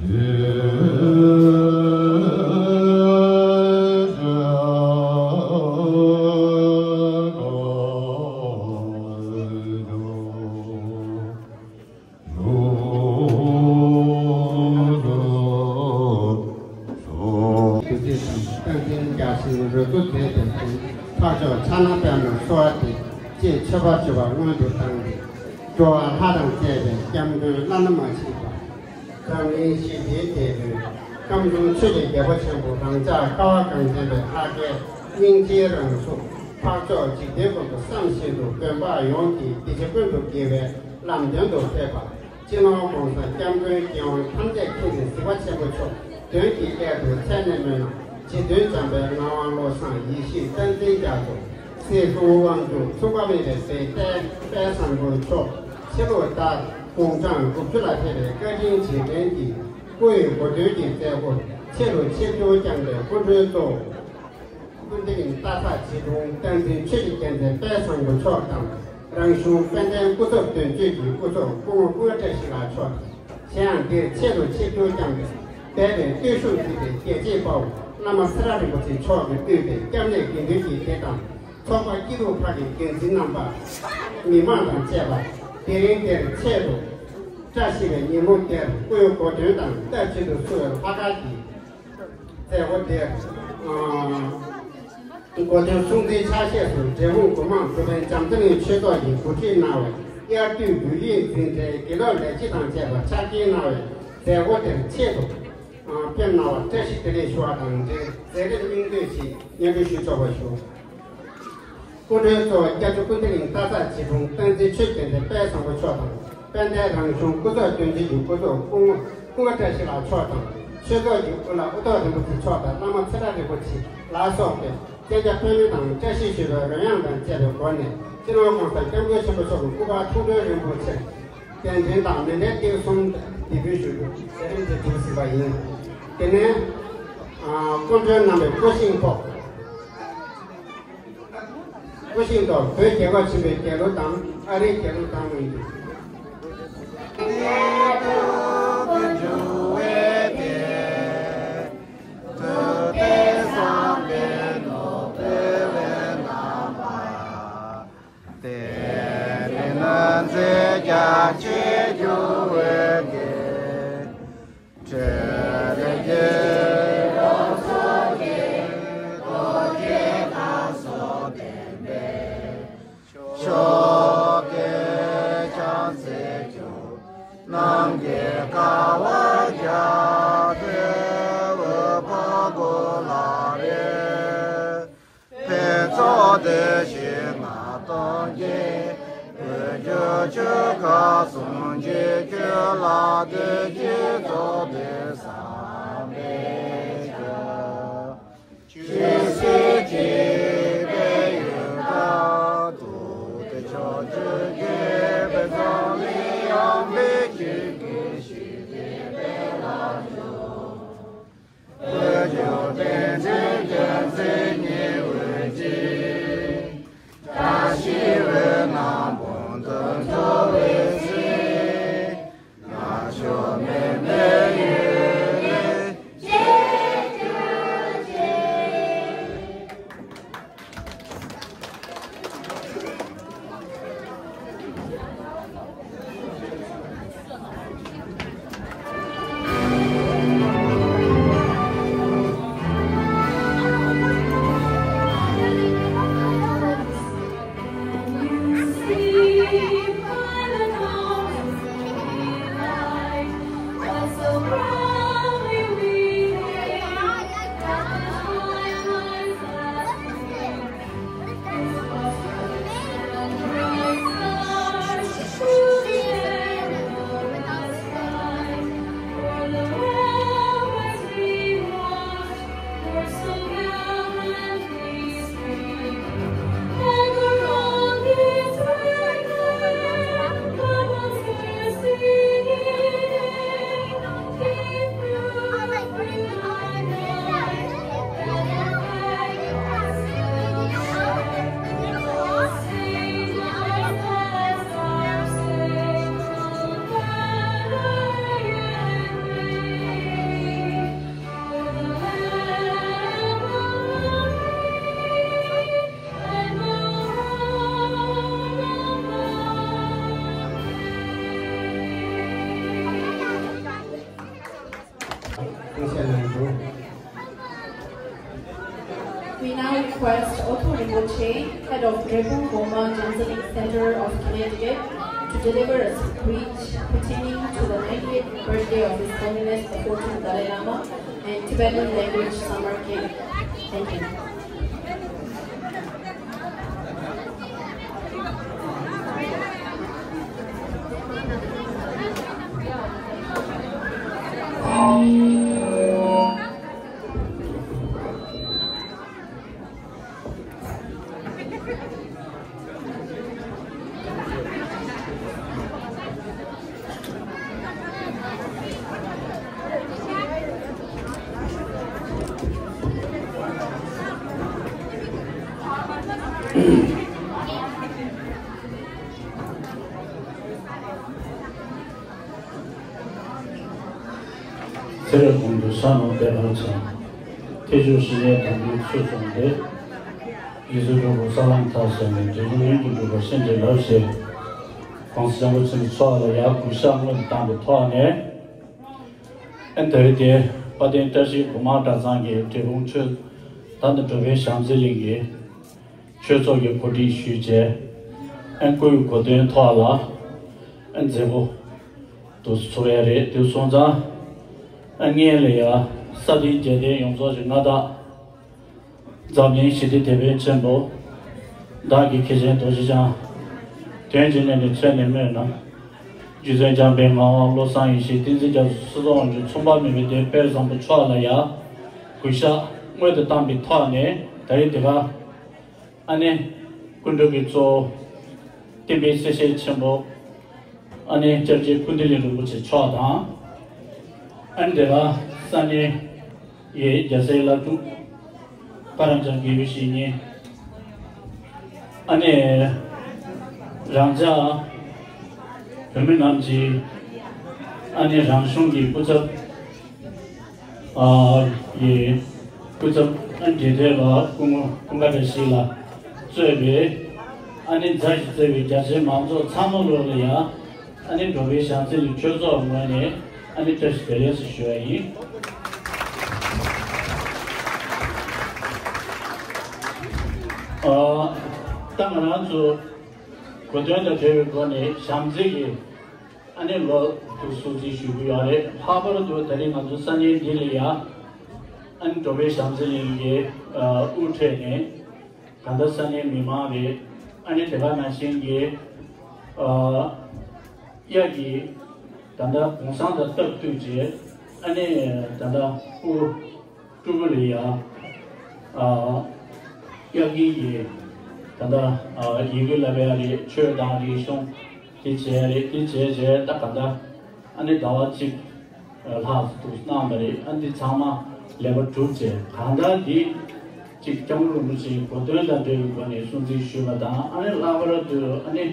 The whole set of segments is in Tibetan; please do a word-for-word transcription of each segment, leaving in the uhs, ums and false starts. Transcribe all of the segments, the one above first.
རྒྱུ་རྫས་དང་བསྟན་འཛིན་རྒྱལ་སྲས་རོལ་མཚོ་རྩེ་དེར་བྱོན། འཕགས་མཆོག་ཕྱག་ན་པདྨོ་གསོལ་བ་འདེབས། ཅེས་མཆོད་པ་ཞུ་བ་སྔོན་དུ་བཏང་སྟེ། འགྲོ་བ་ལྷ་དང་བཅས་པའི་སྐྱབས་མགོན་བླ་ན་མ་མཆིས་པ། འཛམ་གླིང་ཞི་བདེའི་དེད་དཔོན། ཁམས་གསུམ་ཆོས་ཀྱི་རྒྱལ་པོ་ཆེན་པོ་རང་ཅག་ཀ་བ་གངས་ཅན་པའི་ལྷ་སྐལ་སྙིང་རྗེའི་རང་གཟུགས། འཕགས་མཆོག་འཇིག་རྟེན་ཀུན་ཏུ་བསམ་བཞིན་དུ་དགོན་པ་ཡོངས་ཀྱི་སྡེ་བཞི་ཀུན་ཏུ་དགེ་བའི་ལམ་སྟོན་དུ་ཕེབས་པ། སྤྱི་ནོར་༸གོང་ས་༸སྐྱབས་མགོན་རྒྱལ་དབང་ཐམས་ཅད་མཁྱེན་ཅིང་གཟིགས་པ་ཆེན་པོ་མཆོག་མདུན་གྱི་དབྱར་དུ་མཚན་ནས་སྨོན་ལམ་རྗེ་བཙུན་བྱམས་པའི་ངག་དབང་བློ་བཟང་ཡེ་ཤེས་བསྟན་འཛིན་རྒྱ་མཚོ། སྲིད་གསུམ་དབང་ཕྱུག་མཚུངས་པ་མེད་པའི་སྲས་དཔལ་དཔལ་བཟང་པོ་མཆོག་ཕྱི་ལུགས་ཟླ་དགུང་གྲངས་དགུ་བཅུ་ལ་ཕེབས་པའི་བཀའ་དྲིན་རྗེས་དྲན་གྱི་སྐུ་ཡི་གོ་སྟོན་གྱི་མཛད་སྒོ་ཆེ་རུ་ཆེ་རྒྱུར་བསྐྱངས་པའི་སྐུ་མགྲོན་གཙོ་བོ། ཀུན་བདེ་གླིང་སྟག་ཚང་རྗེ་དྲུང་བསྟན་འཛིན་ཆོས་ཀྱི་རྒྱལ་མཚན་དཔལ་བཟང་པོ་མཆོག་དང་། རང་གཞུང་དཔལ་ལྡན་སྐུ་ཚབ་དོན་གཅོད་ཀྱི་སྐུ་ཚབ་སྐུ་ངོ་ཀུན་དགའ་བཀྲ་ཤིས་ལགས་མཆོག་དང་། གཞན་ཡང་འདིར་ཆེད་དུ་ཆིབས་བསྒྱུར་བསྐྱངས་པའི་སྦས་པའི་སྟོད་ཤུགས་འཛིན་པའི་རྒྱལ་གཅེས་དཔའ་བོ་བླ་མ་ཚེ་རབས་རིན་པོ་ཆེ་མཆོག་གིས་དབུས་པའི་སྐྱབས་གནས་དགེ་འདུན་གྱི་སྡེ་དང་། ཚོགས་པ་སྐྱིད་སྡུག་ཁག་གི་འགན་འཛིན་རྣམ་པ། མི་མང་དང་བཅས་པ། དེ་རིང་འདིར་ཆེད་དུ་བཀྲ་ཤིས་པའི་ཉིན་མོ་འདིར་སྐུའི་གོ་སྟོན་དང་སྟབས་གཅིག་ཏུ་བསུ་བའི་ལྷག་དཀར་གྱི་མཛད་སྒོ་འདིར། ཨ། གོ་སྟོན་སྲུང་བརྩིའི་ཕྱག་བཞེས་སུ་འབྲས་སྤུངས་སྒོ་མང་སྒྲུབ་པའི་བྱམས་བརྩེ་གླིང་ཆོས་ཚོགས་ཀྱིས་གོ་སྒྲིག་གནང་བའི་དབྱར་དུས་བོད་ཡིག་འཛིན་གྲྭའི་དགེ་སློབ་ལས་བྱེད་དང་བཅས་པ་ཕྱག་སྐྱེལ་གནང་བའི་མཛད་སྒོ་དེར་ཆེད་དུ་ཕེབས་གནང་བར་བཀྲ་ཤིས་བདེ་ལེགས་ཞུ་བ་དང་འབྲེལ་མཛད་རིམ་སྙིང་བསྡུས་ཤིག་སྙན་སྒྲོན་ཞུ་ཆོག་པ་ཞུ། སྐུ་མགྲོན་གཙོ་བོ་སྐྱབས་རྗེ་ཀུན་བདེ་གླིང་སྟག་ཚང་རྗེ་དྲུང་བསྟན་འཛིན་ཆོས་ཀྱི་རྒྱལ་མཚན་དཔལ་བཟང་པོ་མཆོག་དང་། དཔལ་ལྡན་རང་གཞུང་སྐུ་ཚབ་དོན་གཅོད་ཀྱི་སྐུ་ཚབ་སྐུ་ངོ་ཀུན་དགའ་བཀྲ་ཤིས་ལགས་མཆོག་དང་། ཆོས་ཚོགས་ཀྱི་དབུ་བླ་དབུ་ཐོག་རིན་པོ་ཆེ་མཆོག་དང་བླ་མ་ཚེ་རབས་རིན་པོ་ཆེ་ལ་སོགས་པས་གསན་རྒྱ་ཕེབས་མིན་དང་བཀྲ་ཤིས་ཞུ་བའི་རོལ་དབྱངས་དང་བཅས་པའི་སྒོ་ནས་སྤྱི་ནོར་༸གོང་ས་༸སྐྱབས་མགོན་ཆེན་པོ་མཆོག་གི་སྐུ་པར་ཐུགས་མགྲོན་རིན་པོ་ཆེ་རྟེན་འབྲེལ་དང་མཎྜལ་སྟེགས་གསུམ་འདེགས་འབུལ་ཞུ་རྒྱུ་མཛད་རིམ་དེ་གྲུབ་ཟིན་པ་ཡིན། དེ་ནས་སྐུ་མགྲོན་རྣམ་པས་སྐུ་བཞེངས་ཐོག་སྐུ་བཞེངས་ཐོག་བོད་རྒྱལ་ཁབ་ཆེན་པོའི་རྒྱལ་གླུ་དང་ཨ་རིའི་རྒྱལ་གླུ་བཏང་གནང་ཡོད། We now request Otho Rinpoche, head of Drepung Gongma Counseling Center of Connecticut, to deliver a speech pertaining to the ninetieth birthday of His Holiness the fourteenth Dalai Lama and Tibetan language summer camp. Thank you. ཚེ་རབས་ཀུན་ཏུ་ས་ནོར་དཔལ་འབར་ཚང་། ཐེག་མཆོག་སྲིད་ཞིའི་དམ་པའི་ཚུལ་བཟུང་སྟེ། རྗེ་བཙུན་གྲུབ་པ་ས་ལམ་ཐར་ཟེར་ནས་འབྲས་བུ་མངོན་དུ་འགྲུབ་པ་ཤིན་ཏུ་ལབ་ཞེས། གོང་ས་སྐྱབས་མགོན་ཆེན་པོ་མཆོག་ལ་ཡར་གུས་ཞབས་སྔོན་དུ་བཏང་བའི་ཐོག་ནས། ཨ་ནི་ད་རེས་དེ་དཔལ་ལྡན་བཀྲ་ཤིས་སྒོ་མང་གྲྭ་ཚང་གི་འབྲས་སྤུངས་ཆོས་ད་ནི་འགྲོ་བའི་ཞབས་འདེགས་གླིང་གི་ཆོས་ཚོགས་ཀྱི་གོ་སྒྲིག་ཞུས་བྱས། ཨ་ནི་སྐུའི་གོ་སྟོན་ཐོག་ལ་ཨ་ནི་མཛད་སྒོ་དུ་ཚོགས་ཡ་རེད། དེ་སོང་ཙང་ཨ་ནི་སྔོན་ལ་ཡ་ས་སྟེང་རྒྱལ་བསྟན་ཡོངས་རྫོགས་ཀྱི་མངའ་བདག་འཛམ་གླིང་ཞི་བདེའི་དེད་དཔོན་ཆེན་པོ། བདག་གི་མཁན་ཆེན་རྡོ་རྗེ་འཆང་། དོན་གྱི་གནད་ནས་མཚོན་ནས་སྨོས་ན། རྗེ་བཙུན་འཇམ་དཔལ་ངག་དབང་བློ་བཟང་ཡེ་ཤེས་བསྟན་འཛིན་རྒྱ་མཚོ་སོགས་སུ་གསུངས་པ་འདྲ་མཚུངས་པ་མེད་པའི་དེ་དཔལ་བཟང་པོ་མཆོག་ལ་ཡང་གུས་ཞབས་སྔོན་དུ་བཏང་བའི་ཐོག་ནས། ད་རེས་འདི་ག་ཨ་ནི་སྐུ་མགྲོན་གྱི་གཙོ་བོ་བསྟན་པའི་སྲས་ཆེན་པོ་ཨ་ནི་སྐྱབས་རྗེ་ཀུན་བདེ་གླིང་རིན་པོ་ཆེ་མཆོག་དང་། ཨ་ནི་དེ་ལ་ས་གནས་ཀྱི་རྒྱལ་སྲས་བླ་སྤྲུལ་དཔལ་རབ་འབྱམས་དགེ་བའི་བཤེས་གཉེན། ཨ་ནི་རང་ཅག་བོད་མི་རྣམས་ཀྱི་ཨ་ནི་རང་གཞུང་གི་སྐུ་ཚབ་ཨ་ཡི་སྐུ་ཚབ་ཨ་ནི་འབྲེལ་མཐུད་པ་སྐུ་ངོ་ཀུན་དགའ་བཀྲ་ཤིས་ལགས་གཙོས་པའི་ཨ་ནི་མཛའ་ཞིག་བརྩེ་བའི་རྒྱ་ཆེའི་མང་ཚོགས་ཚང་མ་ལོག་ལ་ཡ། ཨ་ནི་འགྲོ་བའི་ཞབས་འདེགས་གླིང་ཆོས་ཚོགས་ངོས་ནས་ཨ་ནི་བཀྲ་ཤིས་བདེ་ལེགས་སུ་ཞུ་བ་ཡིན། ཨ་ད་ང་རང་ཚོ་གོ་སྟོན་དང་འབྲེལ་བའི་སྒོ་ནས་ཞབས་འདེགས་ཀྱི་ཨ་ནི་ལོ་དུ་སྲུང་བརྩི་ཞུ་གི་ཡོད་རེད། ལྷག་པར་དུ་ད་རིང་ང་ཚོ་ས་གནས་འདི་ལ་ཡ་ཨ་ནི་འགྲོ་བའི་ཞབས་འདེགས་གླིང་གི་ཨ་དབུ་ཁྲིད་ནས། ད་ལྟ་ས་གནས་མི་མང་རེད། ཨ་ནི་དེ་ག་ནང་བཞིན་གྱི་ཨ་གཡག་གི་ད་ལྟ་གུང་སེང་དང་སྟབས་བསྟུན་བྱས། ཨ་ནི་ད་ལྟ་སྐུ་སྤྲུལ་སྐུ་ལ་ཡ་ཨ་གཡག་གི་ཡི་ད་ལྟ་ཨ་ཡི་གེ་བསླབ་ཡ་རེད། ཆོས་དང་རིག་གཞུང་དེ་བྱས་རེད། དེ་བྱས་བྱས་ད་ག་ད། ཨ་ནི་ཟླ་བ་གཅིག་ལྷག་ཏུ་གནང་བ་རེད། ཨ་འདི་ཚང་མ་ལེགས་པར་གྲུབ་རྗེས་གང་ལྟར་འདི་གཅིག་སྐྱབས་མགོན་རིན་པོ་ཆེའི་གོ་སྟོན་དང་འབྲེལ་བའི་སྒོ་ནས་སྲུང་བརྩི་ཞུས་པ་དང་། ཨ་ནི་ལྷག་པར་དུ་ཨ་ནི་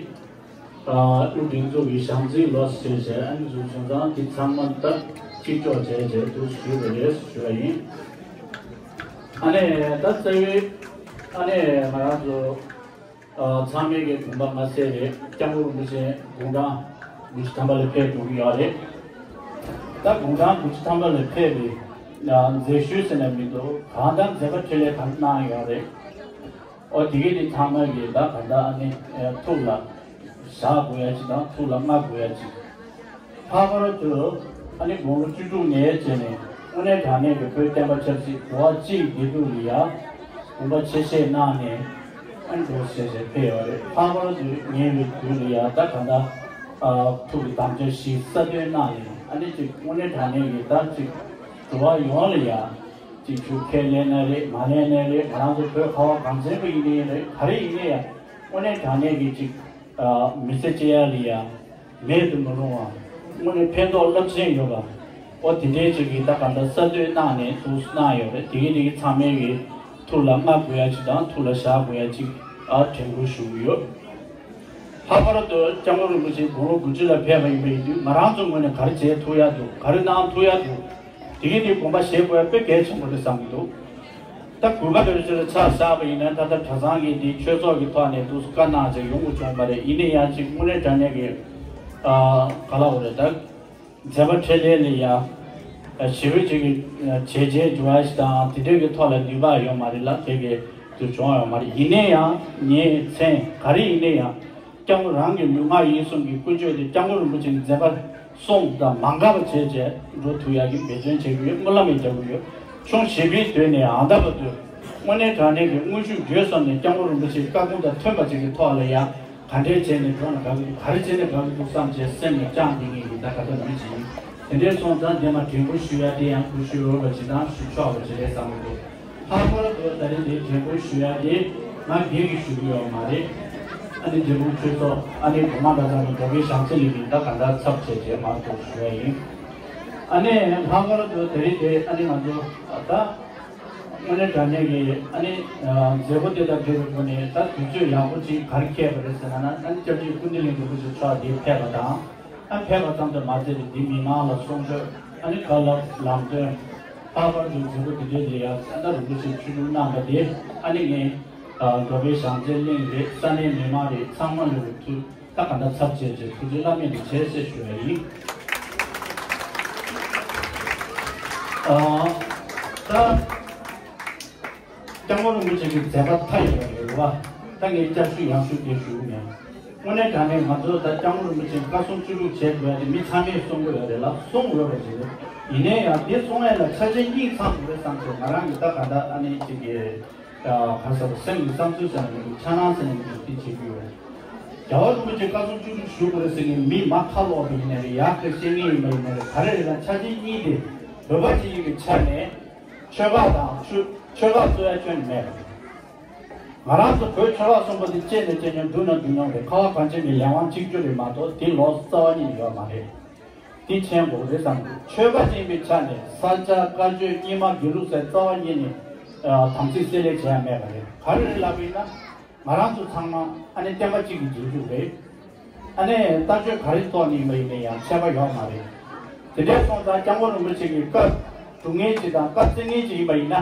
ཨ་དབུ་སྒྲིག་འཛུགས་ཀྱི་ཞབས་འདེགས་ལོ་ཟེར་བྱས། ཨ་ནི་འཛུགས་སོང་ཙང་འདི་ཚང་མ་ད་གཅིག་ལྕོགས་བྱས་བྱས་འདུག་ཞུས་པ་རེད་ཞུ་བ་ཡིན། ཨ་ནི་ད་རྩ་བའི་ཨ་ནི་ང་རང་ཚོ། ཨ་ཚང་མས་ཀྱི་དགོངས་པ་མ་ཟད་རེད། སྐྱབས་མགོན་རིན་པོ་ཆེ་དགུང་གྲངས་དགུ་བཅུ་ཐམ་པ་ལ་ཕེབས་འགྲོ་གི་ཡོད་རེད། ད་དགུང་གྲངས་དགུ་བཅུ་ཐམ་པ་ལ་ཕེབས་པའི་མཛད་ཤུལ་ཟེར་ན་མི་འདུག་གང་ལྟར་མཛད་པ་འཕྲིན་ལས་གང་གནང་ཡོད་རེད། ཨོ་དེ་གས་དེ་ཚང་མ་གི་ད་གང་ལྟར་ཨ་ནི་ཐུགས་ལ་བཞག་དགོས་ཡ་ཅིག་དང་ཐུགས་ལ་མངའ་དགོས་ཡ་ཅིག་ལྷག་པར་དུ་ཨ་ནི་དགུང་ལོ་བཅུ་དྲུག་ནས་བྱས་ནས་དངོས་གནས་དྲང་གནས་ཀྱི་བོད་བསྟན་པ་ཆབ་སྲིད་འགྲོ་བ་སྤྱིའི་བདེ་སྡུག་ལ་ཡ་དགོངས་པ་ཆེ་བཞེས་གནང་ནས་ཨ་ནི་འགྲོ་ཟེར་ཟེར་ཕེབས་ཡོད་རེད། ལྷག་པར་དུ་ཉེ་བའི་དུས་ལ་ཡ་ད་ག་ད་ཨ་ཐུགས་ཀྱི་དམ་བཅའ་བཞི་གསལ་སྟོན་གནང་ནས་ཨ་ནི་ཅིག་དངོས་གནས་དྲང་གནས་ཀྱི་ད་ཅིག་འགྲོ་བ་ཡོངས་ལ་ཡ་ཅིག་ཆུ་ཁས་ལེན་ན་རེད་མ་ལེན་ན་རེད། ང་རང་ཚོ་བོད་ཁ་བ་གངས་ཅན་པ་ཡིན་ནའི་རེད། ག་རེ་ཡིན་ནའི་ཡ་དངོས་གནས་དྲང་གནས་ཀྱི་ཅིག་མི་ཚེ་སྐྱེལ་ཡ་ལ་ཡ་མེད་དུ་མི་རུང་བ། དངོས་གནས་ཕན་ཐོགས་རླབས་ཆེན་ཡོད་པ། ཨོ་དེ་འདྲའི་ཅིག་གི་ད་ག་འདྲ་གསར་གཏོད་གནང་ནས་འདུག་གནང་ཡོད་རེད། དེ་གི་དེ་གི་ཚང་མས་གི་ཐུགས་ལ་མངའ་དགོས་ཡ་ཅིག་དང་ཐུགས་ལ་བཞག་དགོས་ཡ་ཅིག་ཨ་དྲན་སྐུལ་ཞུ་གི་ཡོད། ལྷག་པར་དུ་སྐྱབས་མགོན་རིན་པོ་ཆེ་དགུང་ལོ་དགུ་བཅུ་ལ་ཕེབས་པ་ཡིན་པ་ཡིན་དུས་ང་རང་ཚོ་ངོས་ནས་ག་རེ་བྱེད་ཐུབ་ཡ་འདུག་ག་རེ་གནང་ཐུབ་ཡ་འདུག་དེ་གི་དེ་དགོངས་པ་བཞེས་དགོས་ཡ་དཔེ་གལ་ཆེན་པོ་རེད་བསམ་གི་འདུག་ད་གུས་པ་དང་ཆེ་ཆ་བཞག་པ་ཡིན་ན་ད་ལྟ་གྲྭ་ཚང་གི་འདི་ཆོས་ཚོགས་ཀྱི་ཐོག་ནས་འདུག་བཀའ་གནང་བྱས་ཡོང་དགོས་བྱུང་བ་རེད། ཡིན་ན་ཡང་ཅིག་དངོས་གནས་དྲང་གནས་ཀྱི་ཨ་ག་ལ་འོ་རེད། ད་མཛད་པ་འཕྲིན་ལས་ལ་ཡ་ ཞེ་པོ་ཅིག་གི་བྱས་རྗེས་འགྲོ་བ་ཞིག་དང་དེ་འདྲའི་གི་ཐོག་ལ་ནུས་པ་ཡོད་མ་རེད་ལ། དེ་གི་དུ་བྱུང་བ་ཡོད་མ་རེད། ཡིན་ན་ཡང་ངའི་མཚན་ག་རེ་ཡིན་ན་ཡང་། སྐྱབས་མགོན་རང་གི་ལུས་ངག་ཡིད་གསུམ་གྱི་ཀུན་སྤྱོད་དེ་སྐྱབས་མགོན་རིན་པོ་ཆེའི་མཛད་པ་སྲུང་དང་མ་འགག་པ་བྱས་བྱས་འགྲོ་ཐུབ་ཡག་གི་འབད་བརྩོན་བྱེད་ཀྱི་ཡོད། སྨོན་ལམ་ཡང་རྒྱག་གི་ཡོད། ཆུང་བྱིས་པའི་དུས་ནས་ཨ་མདའ་བར་དུ་དངོས་གནས་དྲང་གནས་ཀྱི་དངོས་ཤུགས་བརྒྱུད་གསུམ་ནས་སྐྱབས་མགོན་རིན་པོ་ཆེའི་བཀའ་དགོངས་དང་མཐུན་པ་ཅིག་གི་ཐོག་ལ་ཡང་ག་འདྲས་བྱས་ནས་འགྲོ་ན་དགའ་གི་འདུག་ག་རེ་བྱས་ནས་དགའ་གི་འདུག་བསམ་བྱས་སེམས་ནས་བཅངས་བསྡད་མཁན་གྱི་ད་ག་ད་མི་ཅིག་ཡིན། དེ་འདྲས་སོང་ཙང་འདི་མ་དྲན་སྐུལ་ཞུ་ཡ་དེ་ཡང་སྐུ་ཞུ་འོས་པ་ཅིག་དང་ཞུ་ཆོག་པ་ཅིག་རེད་བསམ་གི་འདུག་ལྷག་པར་དུ་ད་རེས་འདིར་དྲན་སྐུལ་ཞུ་ཡ་དེ་ང་སྒེར་གྱིས་ཞུ་གི་ཡོད་མ་རེད། ཨ་ནི་འབྲས་སྤུངས་ཆོས་ཚོགས་ཨ་ནི་གོང་མ་ཁ་སང་གི་འགྲོ་བའི་བྱང་རྩེ་གླིང་གི་ད་ག་འདྲ་ཚབ་བྱས་བྱས་མར་དུ་ཞུ་ཡ་ཡིན། ཨ་ནི་ལྷག་པར་དུ་ད་རེས་དེ་ཨ་ནི་ང་ཚོ་ད་དངོས་གནས་དྲང་གནས་ཀྱི་ཨ་ནི་མཛད་སྒོ་དེ་དང་འབྲེལ་བའི་སྒོ་ནས་ད་དུས་ཚོད་ཡག་པོ་ཅིག་ག་རེ་འཁེལ་བ་རེད་ཟེར་ན། ཨ་ནི་སྐྱབས་རྗེ་ཀུན་བདེ་གླིང་རིན་པོ་ཆེ་མཆོག་འདིར་ཕེབས་པ་དང་། ཨ་ཕེབས་པ་ཙམ་དུ་མ་ཟད་པའི་འདི་མི་མང་ལ་གསུང་ཆོས་ཨ་ནི་བཀའ་སློབ་ལམ་སྟོན། ལྷག་པར་དུ་མཛད་སྒོ་འདི་འདྲའི་ལ་ཡང་ད་རིན་པོ་ཆེ་ཆོས་སྒྲུབ་གནང་བ་དེ་ཨ་ནི་ངས་འགྲོ་བའི་བྱང་རྩེ་གླིང་རེད། ས་གནས་མི་མང་རེད། ཚང་མ་ལ་ཐུགས་ད་ག་འདྲ་ཚབ་བྱས་བྱས་ཐུགས་རྗེ་བླ་མེད་དུ་ཆེ་ཟེར་ཞུ་བ་ཡིན། ཨ་ད། སྐྱབས་མགོན་རིན་པོ་ཆེ་གི་མཛད་པ་མཐའ་ཡས་པ་རེད་བ། ད་ངས་བསྐྱར་ཞུ་ཡང་ཞུ་དེ་ཞུ་གི་མེད། དངོས་གནས་དྲང་གནས་ང་ཚོ་ད་སྐྱབས་མགོན་རིན་པོ་ཆེ་བཀའ་གསུང་བཅུ་དྲུག་བྱེད་དགོས་ཡ་དེ་མི་ཚང་མས་གསུང་གི་ཡོད་རེད་ལ། གསུང་འོས་པ་ཞིག་རེད། ཡིན་ནའི་ཡང་དེ་གསུང་ཡ་ལ་ཆ་རྐྱེན་གཉིས་ཚང་དགོས་རེད་བསམ་ཚེ་ང་རང་གི་ད་ག་ད་ཨ་ནི་གཅིག་གི་ག་ཟེར་བ་སེམས་ཀྱི་བསམ་ཚུལ་ཟེར་ན་མི་འདུག་འཆར་སྣང་ཟེར་ན་མི་འདུག་དེ་བྱེད་ཀྱི་ཡོད་རེད། རྒྱལ་བ་རིན་པོ་ཆེ་བཀའ་གསུང་བཅུ་དྲུག་ཞུ་དགོས་རེད་ཟེར་མཁན་མི་མ་ཁ་ལོག་པ་ཡིན་ནའི་རེད། ཡག་གི་བཤད་མཁན་ཡིན་པ་ཡིན་ནའི་རེད། ག་རེ་རེད་ལ་ཆ་རྐྱེན་གཉིས་དེ་བོད་པ་ཅིག་ཡིན་པའི་ཆ་ནས། ཆོལ་ཁ་དང་ཆོས་ཆོལ་ཁ་རྩོད་ཡ་སྐྱོན་མེད། ང་རང་ཚོ་བོད་ཆོལ་ཁ་གསུམ་པོ་དེ་གཅིག་ནས་གཅིག་ཉམས་སྡུག་ནས་སྡུག་ཉམས་རེད། ཁ་བ་གངས་ཅན་གྱི་ལས་དབང་གཅིག་གྱུར་རེད་མ་གཏོགས་དེ་ལོགས་སུ་རྩ་བ་ཉིད་ནས་ཡོད་མ་རེད། དེ་མཁྱེན་དགོས་རེད་བསམ་གི་འདུག་ཆོལ་ཁ་ཅན་པའི་ཆ་ནས་ས་སྐྱ་བཀའ་ཆོས་རྙིང་མ་དགེ་ལུགས་ཟེར་རྩ་བ་ཉིད་ནས་དམ་ཚིག་བསྲེ་ལྷད་བྱེད་ཡ་མེད་པ་རེད། ག་རེ་རེད་ལབ་པ་ཡིན་ན། ང་རང་ཚོ་ཚང་མ་ཨ་ནི་བསྟན་པ་གཅིག་གི་རྗེས་འཇུག་རེད། ཨ་ནི་ལྟ་སྤྱོད་ག་རེ་ཐོག་ནས་ཡིན་པ་ཡིན་ན་ཡང་ཁྱད་པར་ཡོད་མ་རེད། དེ་འདྲའི་སོང་ཙང་སྐྱབས་མགོན་རིན་པོ་ཆེ་གི་བཀའ་སྒྲུབ་མཁན་ཅིག་དང་བཀའ་བརྩི་མཁན་ཅིག་ཡིན་པ་ཡིན་ན།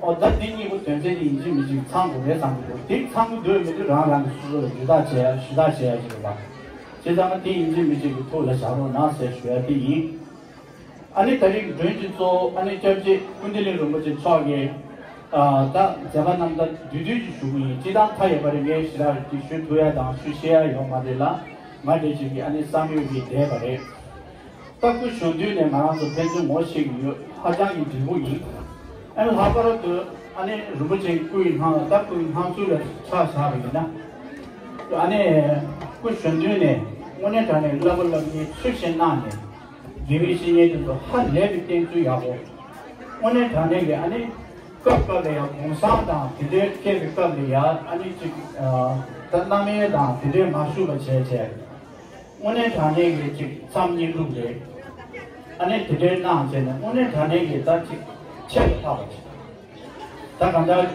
ཨོ་ད་འདི་གཉིས་པོ་དོན་ཚན་དེ་ཡིན་གཅིག་མིན་གཅིག་ཚང་དགོས་རེད་བསམ་གྱི་འདུག་དེ་ཚང་གི་འདོད་མི་འདོད་རང་རང་གི་སོ་སོ་ལ་ཇུས་ཐག་བྱས་ཡ་ཞུ་དག་བྱས་ཡ་ཅིག་རེད་པ། བྱས་ཙང་དེ་ཡིན་གཅིག་མིན་གཅིག་གི་ཐུགས་ལ་བཞག་རོགས་གནང་ཟེར་ཞུ་ཡ་དེ་ཡིན། ཨ་ནི་ད་རེས་ཀྱི་མགྲོན་གྱི་གཙོ་བོ་ཨ་ནི་སྐྱབས་རྗེ་ཀུན་བདེ་གླིང་རིན་པོ་ཆེ་མཆོག་གིས་ཨ་ད་མཛད་པ་རྣམ་ཐར་བསྡུས་བསྡུས་ཀྱི་ཞུ་གི་ཡིན། སྤྱིར་བཏང་མཐའ་ཡས་པ་རེད། ངས་ཞེ་དྲག་ཅིག་ཞུ་ཐུབ་ཡ་དང་ཞུ་ཤེས་ཡ་ཡོད་མ་རེད་ལ། ང་འདྲ་ཅིག་གིས་ཨ་ནི་བསམ་ཡོད་ཀྱིས་བསྡད་པ་རེད། ད་སྐུ་གཞོན་དུས་ནས་ང་རང་ཚོ་ཕན་ཚུན་ངོ་ཤེས་ཀྱི་ཡོད། ཧ་ཅང་གི་འབྲས་བུ་ཡིན། ཨ་ནི་ལྷག་པར་དུ་ཨ་ནི་རིན་པོ་ཆེའི་སྐུའི་སྣང་ལ་ད་སྐུའི་སྣང་ཚུལ་ལ་ཆ་བཞག་པ་ཡིན་ན། ཨ་ནི་སྐུ་གཞོན་དུས་ནས་དངོས་གནས་དྲང་གནས་བསླབ་པ་བསླབ་གཉེར་ཚུལ་བཞིན་གནང་ནས། དགེ་བའི་བཤེས་གཉེན་དེ་ཚོ་ཧ་ལས་པའི་བསྟེན་ཚུལ་ཡག་པོ། དངོས་གནས་དྲང་གནས་ཀྱི་ཨ་ནི་སྐབས་སྐབས་ལ་ཡང་གུང་སེང་དང་དེ་འདྲའི་འཁེལ་བའི་སྐབས་ལ་ཡང་ཨ་ནི་ཅིག་ད་རྣམ་གཡེང་དང་དེ་འདྲའི་མ་ཞུགས་པ་བྱས་བྱས། དངོས་གནས་དྲང་གནས་ཀྱི་ཅིག་མཚམས་བསྙེན་སྒྲུབ་རེད། ཨ་ནི་དེ་འདྲའི་གནང་བྱས་ནས་དངོས་གནས་དྲང་གནས་ཀྱི་ད་ཅིག་ཁྱད་དུ་འཕགས་པ་ཅིག་ད་གང་ལྟར་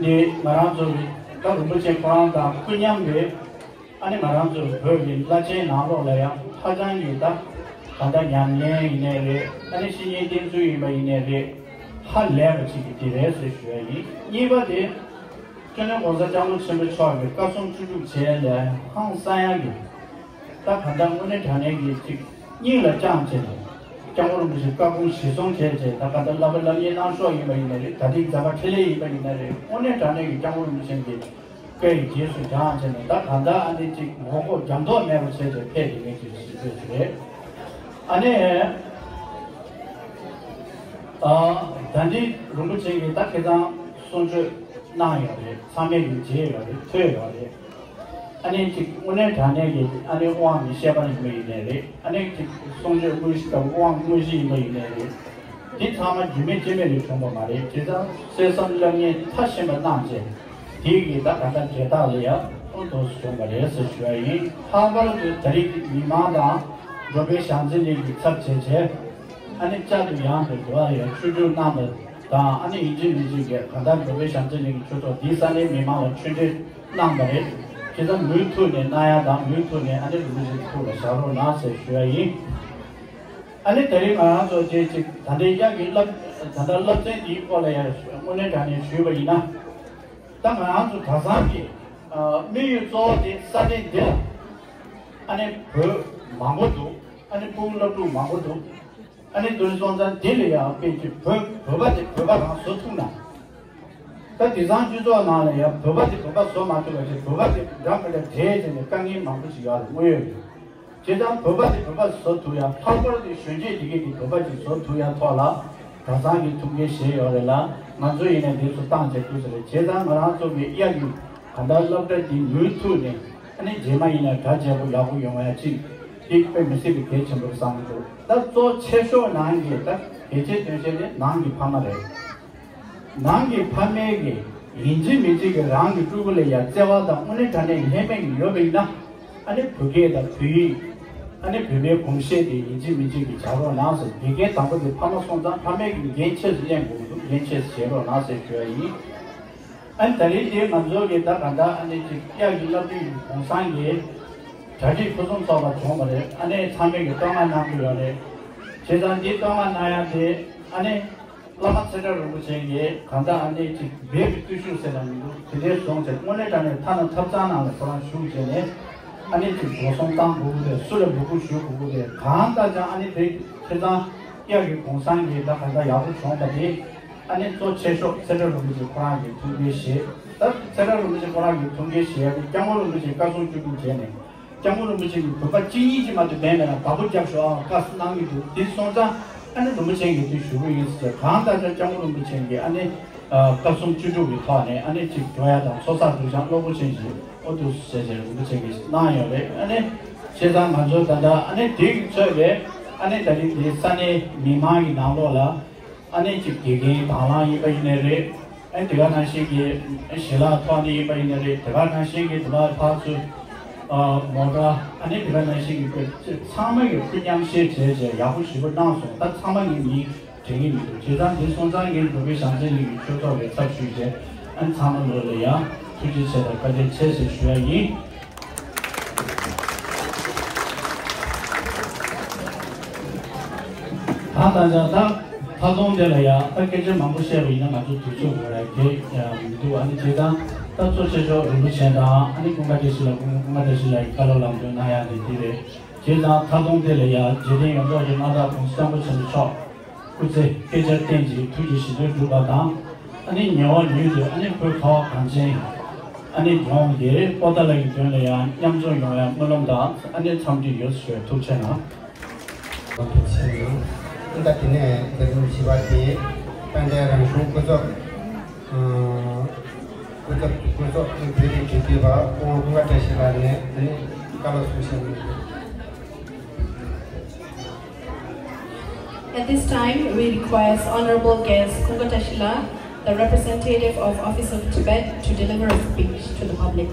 ནི་ང་རང་ཚོ་གི་ད་རིན་པོ་ཆེ་ཁོ་རང་དང་སྐུ་མཉམ་རེད། ཨ་ནི་ང་རང་ཚོ་བོད་ཀྱི་བླ་ཆེན་ནང་ལོགས་ལ་ཡང་ཧ་ཅང་གི་ད་གང་ལྟར་ཉམས་ལེན་ཡིན་ནའི་རེད། ཨ་ནི་བཤེས་གཉེན་བསྟེན་ཚུལ་ཡིན་པ་ཡིན་ནའི་རེད། ཧ་ལས་པ་ཅིག་གི་དེ་རེད་ཟེར་ཞུ་ཡ་ཡིན། གཉིས་པ་དེ། སྤྱི་ནོར་༸གོང་ས་༸སྐྱབས་མགོན་ཆེན་པོ་མཆོག་གི་བཀའ་གསུང་བཅུ་དྲུག་བྱས་ལས་ཧང་སང་ཡ་གི། ད་ག་འདྲ་དངོས་གནས་དྲང་གནས་ཀྱི་ཅིག་སྙིང་ལ་བཅངས་བྱས་ནས། སྐྱབས་མགོན་རིན་པོ་ཆེ་བཀའ་དགོངས་གཞིར་བཟུང་བྱས་བྱས། ད་ག་འདྲ་བསླབ་པ་བསླབ་གཉེར་གནང་ཕྱོགས་ཡིན་པ་ཡིན་ན་རེད། ད་ཐེངས་མཛད་པ་འཕྲིན་ལས་ཡིན་པ་ཡིན་ན་རེད། དངོས་གནས་དྲང་གནས་ཀྱི་སྐྱབས་མགོན་རིན་པོ་ཆེ་གི་བཀའ་ཡི་རྗེས་སུ་འབྲངས་བྱས་ནས། ད་ག་འདྲ་ཨ་ནི་ཅིག་ངོ་ལྐོག་རྒྱབ་ལྡོག་མེད་པ་བྱས་བྱས་ཕེབས་ཀྱི་མེད་ཅེས་ཞུ་འདོད་ཅིག་རེད། ཨ་ནི། ཨ་ད་འདི་རིན་པོ་ཆེ་གིས་ད་ཁེ་དང་གསུང་ཆོས་གནང་ཡོད་རེད། ཚང་མས་ཀྱིས་མཇལ་ཡོད་རེད། ཐོས་ཡོད་རེད། ཨ་ནི་ཅིག་དངོས་གནས་དྲང་གནས་ཀྱི་ཨ་ནི་དབང་མི་བཤད་པ་ཡིན་པ་ཡིན་ནའི་རེད། ཨ་ནི་ཅིག་གསུང་ཆོས་དངོས་གཞི་དང་དབང་དངོས་གཞི་ཡིན་པ་ཡིན་ནའི་རེད། འདི་ཚང་མ་རྒྱུས་མེད་རྐྱེན་མེད་ལས་བྱུང་བ་མ་རེད། དེ་ཙང་གསན་བསམ་སློབ་གཉེར་མཐར་ཕྱིན་པ་གནང་རྗེས། དེ་གིས་ད་ག་འདྲ་དེ་དག་ལ་ཡང་ཨོ་དོ་བྱུང་བ་རེད་ཟེར་ཞུ་བ་ཡིན། ལྷག་པར་དུ་ད་རེས་ཀྱི་མི་མང་དང་འགྲོ་བའི་བྱང་རྩེ་གླིང་གི་ཚབ་བྱས་བྱས། ཨ་ནི་བསྐྱར་དུ་ཡང་དུ་འགྲོ་བ་ཡང་ཆོས་སྒྲུབ་གནང་བ་དང་། ཨ་ནི་ཡིན་གཅིག་མིན་གཅིག་གིས་གང་ལྟར་འགྲོ་བའི་བྱང་རྩེ་གླིང་གི་ཆོས་ཚོགས་འདིའི་ས་གནས་མི་མང་ལ་ཆོས་འབྲེལ་གནང་བ་རེད། བྱས་ཙང་མུ་མཐུད་ནས་གནང་ཡ་དང་མུ་མཐུད་ནས་ཨ་ནི་རིན་པོ་ཆེ་ཐུགས་ལ་བཞག་རོགས་གནང་ཟེར་ཞུ་བ་ཡིན། ཨ་ནི་ད་རེས་ང་རང་ཚོ་དེ་ཅིག་ད་ལྟའི་དབྱར་གྱི་རླབས་ད་ལྟ་རླབས་ཆེན་འདིའི་སྐོར་ལ་ཡང་དངོས་གནས་དྲང་གནས་ཞུས་པ་ཡིན་ན། ད་ང་རང་ཚོ་གྲྭ་ཚང་གི་དམིགས་ཡུལ་གཙོ་བོ་དེ་ས་གནས་འདི་ལ་ཨ་ནི་བོད་མང་པོ་འདུག་ཨ་ནི་སྤུ་གུ་སློབ་ཕྲུག་མང་པོ་འདུག་ཨ་ནི་དེ་སོང་ཙང་དེ་ལ་ཡང་དཔེ་ཅིག་བོད་བོད་པ་དེ་བོད་པ་རང་བཟོ་ཐུབ་ན། ད་དེང་སང་སྤྱི་ཚོགས་ནང་ལ་ཡང་བོད་པ་དེ་བོད་པ་བཟོ་མ་ཐུབ་པ་ཅིག་བོད་པ་དེ་འདྲ་མི་འདྲ་བྲལ་བྱས་ནས་དཀའ་ངལ་མང་པོ་ཞིག་ཡོད་རེད། དངོས་ཡོད་རེད། བྱས་ཙང་བོད་པ་དེ་བོད་པ་བཟོ་ཐུབ་ཡ། ལྷག་པར་དུ་གཞོན་སྐྱེས་དེ་གས་དེ་བོད་པ་ཅིག་བཟོ་ཐུབ་ཡ་ཐོག་ལ་གྲྭ་ཚང་གི་ཐུགས་འགན་བཞེས་ཡོད་རེད་ལ། ང་ཚོ་ཡིན་ནའི་འདི་ཚོ་བཏང་བྱས་དུས་ཚོད་རེད། བྱས་ཙང་ང་རང་ཚོ་གི་གཡག་གི་ག་འདྲ་སློབ་གྲྭ་འདི་མུ་མཐུད་ནས་ཨ་ནི་རྗེས་མ་ཡིན་ན་གྲ་རྒྱས་པོ་ཡག་པོ་ཡོང་ཡ་ཅིག་འདི་དཔེ་མི་སྲིད་པའི་གལ་ཆེན་པོ་རེད་བསམ་གྱི་འདུག་ད་གཙོ་ཆེ་ཤོས་ནང་གི་ད་གལ་ཆེ་དོན་ཆེ་དེ་ནང་གི་ཕ་མ་རེད། ནང་གི་ཕ་མའི་གི་ཡིན་གཅིག་མིན་གཅིག་གི་རང་གི་སྤྲུལ་སྐུ་ལ་ཡ་བརྩེ་བ་དང་དངོས་གནས་དྲང་གནས་ལྷད་མེད་ཀྱི་ཡོད་པ་ཡིན་ན། ཨ་ནི་བོད་སྐད་དང་བོད་ཡིག་ཨ་ནི་བོད་པའི་གོམས་གཤིས་དེ་ཡིན་གཅིག་མིན་གཅིག་གི་བྱ་རོགས་གནང་ཟེར། དགེ་རྒན་དང་པོ་དེ་ཕ་མ་སོང་ཙང་ཕ་མའི་གི་འགན་ཆེ་ཙམ་ལེན་དགོས་ཀྱི་འདུག་འགན་ཆེ་ཙམ་བཞེས་རོགས་གནང་ཟེར་ཞུ་བ་ཡིན། ཨ་ནི་ད་རེས་དེ་ང་ཚོ་གི་ད་ག་འདྲ་ཨ་ནི་ཅིག་གཡག་གི་བླ་སྤྲུལ་གྱི་གུང་སེང་གི་གྲ་སྒྲིག་ཕུན་སུམ་ཚོགས་པ་བྱུང་བ་རེད། ཨ་ནི་ཚང་མས་ཀྱི་བསྟོད་བསྔགས་གནང་གི་ཡོད་རེད། བྱས་ཙང་འདི་བསྟོད་བསྔགས་གནང་ཡ་དེ་ཨ་ནི་བླ་མ་ཚེ་བཀྲ་རིན་པོ་ཆེ་གིས་གང་ལྟར་ཨ་ནི་ཅིག་འབད་པའི་བརྟུལ་ཞུགས་ཟེར་ན་མི་འདུག་དེ་འདྲའི་བཟུང་བྱས་དངོས་གནས་དྲང་གནས་ཐ་ན་ཐབ་ཚང་ནང་ལ་ཁོ་རང་བཞུགས་བྱས་ནས་ཨ་ནི་ཅིག་སྒོ་གསུམ་བཏང་དགོས་ཀྱི་རེད། སུ་ལ་འབོད་སྐུལ་ཞུ་དགོས་ཀྱི་རེད། གང་ལྟར་ཀྱང་ཨ་ནི་དེ་བྱས་ཙང་གཡག་གི་གུང་སེང་གི་ད་གང་ལྟར་ཡག་པོ་བྱུང་བ་དེ། ཨ་ནི་གཙོ་ཆེ་ཤོས་ཚེ་བཀྲ་རིན་པོ་ཆེ་ཁོ་རང་གི་ཐུགས་འགན་བཞེས། ད་ཚེ་བཀྲ་རིན་པོ་ཆེ་ཁོ་རང་གི་ཐུགས་འགན་བཞེས་ཡ་དེ་སྐྱབས་མགོན་རིན་པོ་ཆེ་བཀའ་གསུང་བཅུ་དྲུག་བྱས་ནས་སྐྱབས་མགོན་རིན་པོ་ཆེ་གིས་བོད་པ་གཅིག་གཉིས་ཀྱིས་མ་གཏོགས་བསྡད་མེད་ལ་བདག་པོ་རྒྱབ་ཤོག་ཨ་བཀའ་གནང་གི་འདུག་དེ་སོང་ཙང་ཨ་ནི་རིན་པོ་ཆེ་གིས་དེ་ཞུ་གི་ཡིན་ཟེར། གང་ལྟར་ཀྱང་སྐྱབས་མགོན་རིན་པོ་ཆེ་གིས་ཨ་ནི་བཀའ་གསུང་བཅུ་དྲུག་གི་ཐོག་ནས་ཨ་ནི་གཅིག་འགྲོ་ཡ་དང་ཚོགས་བསགས་སྒྲུབ་སྦྱང་གློ་བུར་ཅན་ཞིག་ཨོ་ཏུ་ཟེར་བྱས་རིན་པོ་ཆེ་གིས་གནང་ཡོད་རེད། ཨ་ནི་བྱས་ཙང་ང་ཚོ་ད་ལྟ་ཨ་ནི་དེ་གི་ཚོད་ལས་ཨ་ནི་ད་རིང་འདི་ས་གནས་མི་མང་གི་ནང་ལོགས་ལ། ཨ་ནི་གཅིག་དགེ་རྒན་དྭང་བླངས་ཡིན་པ་ཡིན་ནའི་རེད། ཨ་ནི་དེ་ག་ནང་བཞིན་གྱི་ཞལ་ལག་ཐོག་ནས་ཡིན་པ་ཡིན་ནའི་རེད། དེ་ག་ནང་བཞིན་གྱི་དེ་བ་ཕར་ཚུར་མོ་ཊ་ཨ་ནི་དེ་ག་ནང་བཞིན་གྱི་ཚང་མ་གི་ཁུར་མཉམ་བཞེས་བྱས་བྱས་ཡག་པོ་ཞེ་པོ་གནང་སོང་། ད་ཚང་མ་གི་མིང་དྲན་གྱི་མི་འདུག་བྱས་ཙང་འདི་སོང་ཙང་ངས་འགྲོ་བའི་ཞང་ཚན་གླིང་གི་ཆོས་ཚོགས་ཀྱི་ཚབ་ཞུས་བྱས་ཨ་ནི་ཚང་མ་ལོ་ལ་ཡང་ཐུགས་རྗེ་ཆེ་དང་བཀའ་དྲིན་ཆེ་ཞེས་ཞུ་ཡ་ཡིན། ད་ད་ཆ་ད་ད་དུང་དེ་ལ་ཡ་ད་སྐད་ཆ་མང་པོ་བཤད་པ་ཡིན་ན་ང་ཚོ་དུས་ཚོད་འགོར་ཡ་དེ་ཡ་མི་འདུག་ཨ་ནི་བྱས་ཙང་ད་གཙོ་ཆེ་ཤོས་རིན་པོ་ཆེ་དང་ཨ་ནི་ཀུན་དགའ་བཀྲ་ཤིས་ལགས་ཀུན་དགའ་བཀྲ་ཤིས་ལགས་ཀྱི་བཀའ་སློབ་ལམ་སྟོན་གནང་ཡ་དེ་འདི་རེད། བྱས་ཙང་ད་དུང་དེ་ལ་ཡ་འཇིག་རྟེན་ཡོངས་རྫོགས་ཀྱི་མངའ་བདག་གོང་ས་སྐྱབས་མགོན་ཆེན་པོ་མཆོག་སྐུ་ཚེ་བསྐལ་བརྒྱར་བརྟན་ཅིང་ཐུགས་ཀྱི་བཞེད་དོན་འགྲུབ་པ་དང་། ཨ་ནི་ཉེ་བར་མྱུར་དུ་ཨ་ནི་བོད་ཁ་བ་གངས་ཅན་ཨ་ནི་ལྗོངས་ཀྱི་པོ་ཏཱ་ལ་གི་དོན་ལ་ཡང་མཉམ་འཛོམས་ཡོང་བའི་སྨོན་ལམ་དང་ཨ་ནི་འཚམས་འདྲི་ཡོད་ཞུ། ཐུགས་རྗེ་གནང་། ཐུགས་རྗེ་གནང་། ད་དེ་ནས་མཛད་རིམ་བཞི་པ་དེ་དཔལ་ལྡན་རང་གཞུང་སྐུ་ཚབ་སྐུ་ཚབ་སྐུ་ཚབ་བོད་རིགས་སྒྲིག་འཛུགས་པ་སྐུ་ངོ་ཀུན་དགའ་བཀྲ་ཤིས་ལགས་ནས་ཨ་ནི་བཀའ་སློབ་གསུང་བཤད་གནང་གི་ཡོད། At this time, we request Honorable Guest Kunga Tashila, the representative of Office of Tibet, to deliver a speech to the public.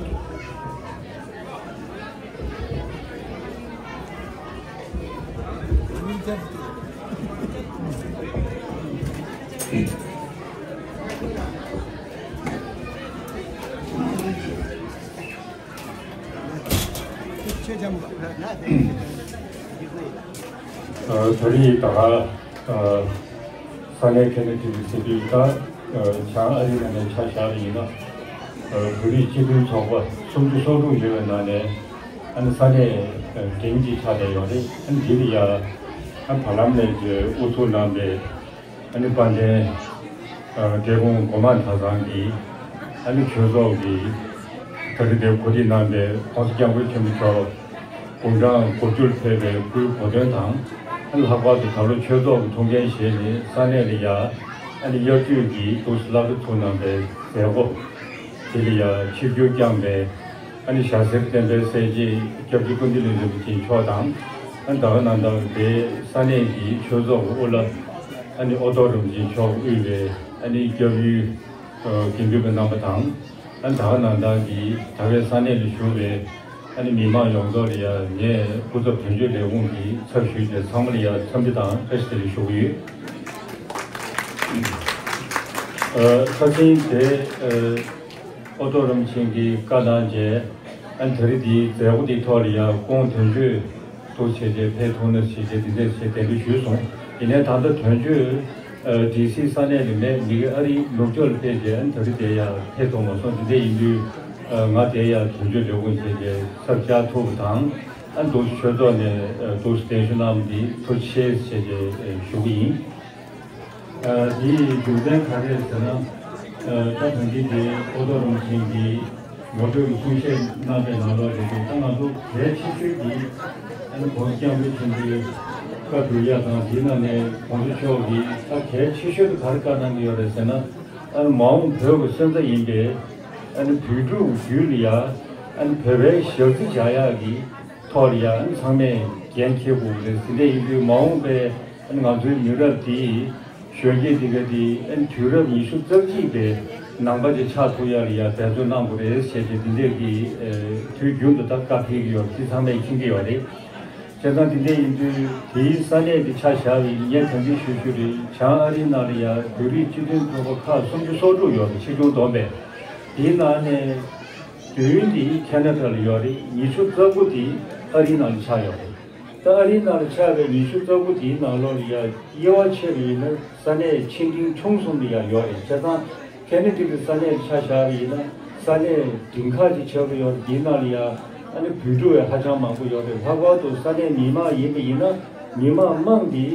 ཨ་ད་རེས་ད་ག་ཨ་ས་གནས་ཁེ་ན་ཌི་གི་སྲིད་དུས་ད་ཨ་བྱང་ཨ་རི་ནང་ནས་ཆ་བཞག་པ་ཡིན་ན་ཨ་བོད་རིགས་སྤྱི་མཐུན་ཚོགས་པ་སུམ་ཅུ་སོ་དྲུག་ཡོད་པའི་ནང་ནས་ཨ་ནི་ས་གནས་ཨ་འབྲིང་གཅིག་ཆགས་བསྡད་ཡོད་རེད། ཨ་ནི་འདི་ལ་ཡ་ཨ་བར་ལམ་ནས་ཀྱི་དབུ་ཚུགས་གནང་པའི་ཨ་ནི་དཔལ་ལྡན་ཨ་འབྲས་སྤུངས་སྒོ་མང་གྲྭ་ཚང་གི་ཨ་ནི་ཆོས་ཚོགས་ཀྱི་ད་རེས་དེ་གོ་སྒྲིག་གནང་པའི་༸གོང་ས་༸སྐྱབས་མགོན་ཆེན་པོ་མཆོག་དགུང་གྲངས་དགུ་བཅུར་ཕེབས་པའི་སྐུའི་གོ་སྟོན་དང་། ཨ་ནི་ལྷག་པར་དུ་ད་ལོ་ཆོས་ཚོགས་ཀྱི་ཐུགས་འགན་བཞེས་ནས་ས་གནས་ལ་ཡ་ཨ་ནི་དབྱར་དུས་ཀྱི་འདུག་སེ་བསླབ་གྲྭ་ཚུགས་གནང་པའི་མཛད་སྒོ་དེ་ལ་ཡ་ཆིབས་བསྒྱུར་བསྐྱངས་པའི་ཨ་ནི་ཞྭ་སེར་བསྟན་པའི་སྲས་རྗེ་སྐྱབས་རྗེ་ཀུན་བདེ་ལེགས་རིན་པོ་ཆེ་མཆོག་དང་། ཨ་ནི་ད་ག་ནང་ལྟར་དེ་ས་གནས་ཀྱི་ཆོས་ཚོགས་ཀྱི་དབུ་བླ་ཨ་ནི་ཨོ་ཐོག་རིན་པོ་ཆེ་མཆོག་དབུས་པའི་ཨ་ནི་སྐྱབས་ཡུལ་དགེ་འདུན་པ་རྣམ་པ་དང་། ཨ་ནི་ད་ག་ནང་ལྟར་གྱི་ད་གའི་ས་གནས་ལ་བཞུགས་པའི་ཨ་ནི་མི་མང་ཡོངས་རྫོགས་ལ་ཡ་ངས་སྐུ་ཚབ་དོན་གཅོད་ལས་ཁུངས་ཀྱི་ཚབ་ཞུས་ཏེ་ཚང་མ་ལ་ཡ་འཚམས་འདྲི་དང་བཀྲ་ཤིས་བདེ་ལེགས་ཞུ་གི་ཡོད། ཨ་ཁ་སང་དེ་ཨ་ཨོ་ཐོག་རིན་པོ་ཆེ་གིས་བཀའ་གནང་རྗེས་ཨ་ནི་ད་རེས་འདིའི་མཛད་སྒོ་འདིའི་ཐོག་ལ་ཡ་སྐུ་ངོ་དོན་གཅོད་འདུག་བྱས་ཏེ་ཕེབས་ཐུབ་ན་བྱས་ཏེ་འདི་འདྲས་བྱས་གདན་འདྲེན་ཞུས་སོང་། ཡིན་ནའི་ད་ལྟ་དོན་གཅོད་ཨ་ཌི་སི་ས་གནས་ལ་མེད། མི་གི་ཨ་རི་ནུབ་ཕྱོགས་ལ་ཕེབས་རྗེས་ཨ་ནི་ད་རེས་དེ་ཡ་ཕེབས་ཐུབ་མ་སོང་། འདི་འདྲས་ཡིན་དུས་ཨ་ང་དེ་ཡ་དོན་གཅོད་ལས་ཁུངས་བྱས་ཏེ་ཚབ་བཅར་ཐུབ་པ་དང་། ཨ་འདུག་ཆོས་ཚོགས་ནས་འདུག་གདན་ཞུ་གནང་བ་འདི་ཐུགས་རྗེ་ཆེ་ཞེས་ཞུ་གི་ཡིན། འདིའི་རྒྱུ་མཚན་ག་རེ་ཟེར་ན། ད་ད་གིན་དེ་ཨོ་ཐོ་རོང་ཆེན་གྱི་ངོ་སྤྲོད་ཀྱི་གསུང་བཤད་གནང་པའི་ནང་ལོགས་ལས་ཀྱི་ད་ང་ཚོ་གལ་ཆེ་ཤོས་ཀྱི་ཨ་ནི་༸གོང་ས་༸སྐྱབས་མགོན་ཆེན་པོའི་བཀའ་སྒྲུབ་ཡ་དང་དེའི་ནང་ནས་༸གོང་ས་མཆོག་གིས་ད་གལ་ཆེ་ཤོས་དེ་ག་རེ་བཀའ་གནང་གི་ཡོད་རེད་ཟེར་ན། ཨ་ནི་མ་འོངས་བོད་ཀྱི་སོན་རྩ་ཡིན་པའི་ཨ་ནི་བོད་ཕྲུག་རྒྱུད་ལ་ཡ་ཨ་ནི་བོད་པའི་ཞབས་ཕྱི་བྱ་ཡག་གི་ཐོག་ལ་ཡ་ཨ་ནི་ཚང་མས་འགན་འཁྱེར་དགོས་ཀྱི་རེད། དེ་འདྲ་ཡིན་དུས་མ་འོངས་པའི་ཨ་ནི་ང་ཚོའི་མི་རབས་འདིས་གཞོན་སྐྱེས་འདི་ག་དེ་ཨ་ནི་དུས་རབས་ཉི་ཤུ་རྩ་གཅིག་པའི་ནང་པ་དེ་ཆགས་ཐུབ་ཡག་ལ་ཡ་འབད་བརྩོན་གནང་དགོས་རེད་ཟེར་ཏེ་འདི་འདྲས་ཀྱི་དུས་རྒྱུན་དུ་ད་བཀའ་ཕེབས་ཀྱི་ཡོད་རེད། འདི་ཚང་མས་མཁྱེན་གྱི་ཡོད་རེད། བྱས་ཙང་འདི་འདྲས་ཡིན་དུས་དེའི་ས་གནས་དེ་ཆ་བཞག་པ་ཡིན་ན་ངས་དམ་འཛིན་ཞུ་རྒྱུ་རེད། བྱང་ཨ་རིའི་ནང་ལ་ཡ་བོད་རིགས་སྤྱི་མཐུན་ཚོགས་པ་ཁག་སུམ་ཅུ་སོ་དྲུག་ཡོད་རེད། ཆེ་ཆུང་བསྡོམས་པས། དེའི་ནང་ནས་བདུན་དེ་ཁེ་ན་ཌ་ལ་ཡོད་རེད། ཉི་ཤུ་རྩ་དགུ་དེ་ཨ་རིའི་ནང་ལ་ཆགས་ཡོད་རེད། ད་ཨ་རིའི་ནང་ལ་ཆགས་པའི་ཉི་ཤུ་རྩ་དགུ་དེའི་ནང་ལོགས་ལ་ཡ་དབྱེ་བ་ཕྱེ་བ་ཡིན་ན་ས་གནས་ཆེ་འབྲིང་ཆུང་གསུམ་ལ་ཡ་ཡོད་རེད། བྱས་ཙང་ཁེ་ན་ཌ་གི་ས་གནས་ཆ་བཞག་པ་ཡིན་ན་ས་གནས་བདུན་ཁག་ཅིག་ཆགས་ཀྱི་ཡོད་རེད། དེའི་ནང་ལ་ཡ་ཨ་ནི་བོད་ཕྲུག་ཡ་ཧ་ཅང་མང་པོ་ཡོད་རེད། ལྷག་པར་དུ་ས་གནས་མི་མང་ཡིན་པ་ཡིན་ན་མི་མང་མང་དེ་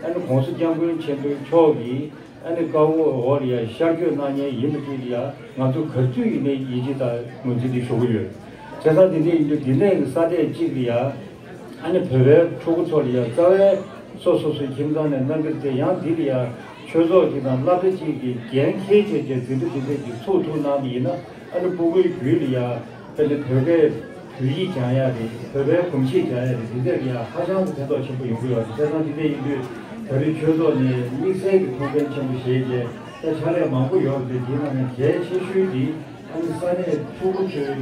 ཨ་ནི་༸གོང་ས་༸སྐྱབས་མགོན་ཆེན་པོ་མཆོག་གིས་ཨ་ནི་བཀའ་འོག་ལ་ཡ་ཤར་བསྐྱོད་གནང་མཁན་ཡིན་པ་དེ་ལ་ཡ་ང་ཚོ་ག་དུས་ཡིན་ནའི་ཡིད་ཆེས་དང་ངོས་འཛིན་དེ་ཞུ་གི་ཡོད། བྱས་ཙང་དེ་འདྲ་ཡིན་དུས་དེ་ནས་ས་གནས་གཅིག་ལ་ཡ་ཨ་ནི་བོད་པའི་ཕྲུ་གུ་ཚོ་ལ་ཡ་རྩ་བའི་སོ་སོ་སོའི་ཁྱིམ་ཚང་ནས་གནང་གི་རེད་དེ། ཡང་འདི་ལ་ཡ་ཆོས་ཚོགས་ཀྱི་དང་སློབ་གྲྭ་གཅིག་གི་འགན་འཁྱེར་བྱས་རྗེས་འཛིན་གྲྭ་འདི་འདྲས་ཀྱི་ཚུགས་ཐུབ་གནང་བ་ཡིན་ན་ཨ་ནི་སྤུ་གུའི་རྒྱུད་ལ་ཡ་དཔེར་ན་བོད་པའི་བོད་ཡིག་སྦྱང་ཡ་རེད། བོད་པའི་གོམས་གཤིས་སྦྱང་ཡ་རེད། འདི་འདྲས་ལ་ཡ་ཧ་ཅང་གི་ཕན་ཐོགས་ཆེན་པོ་ཡོང་གི་ཡོད་རེད། བྱས་ཙང་འདི་འདྲས་ཡིན་དུས་ད་རེས་ཆོས་ཚོགས་ནས་དམིགས་བསལ་གྱི་ཐུགས་འགན་ཆེན་པོ་བཞེས་རྗེས་ད་ཕྱག་ལས་མང་པོ་ཡོད་རེད་དེ། དེའི་ནང་ནས་གལ་ཆེ་ཤོས་འདི་ཨ་ནི་ས་གནས་ཕྲུ་གུ་ཚོའི་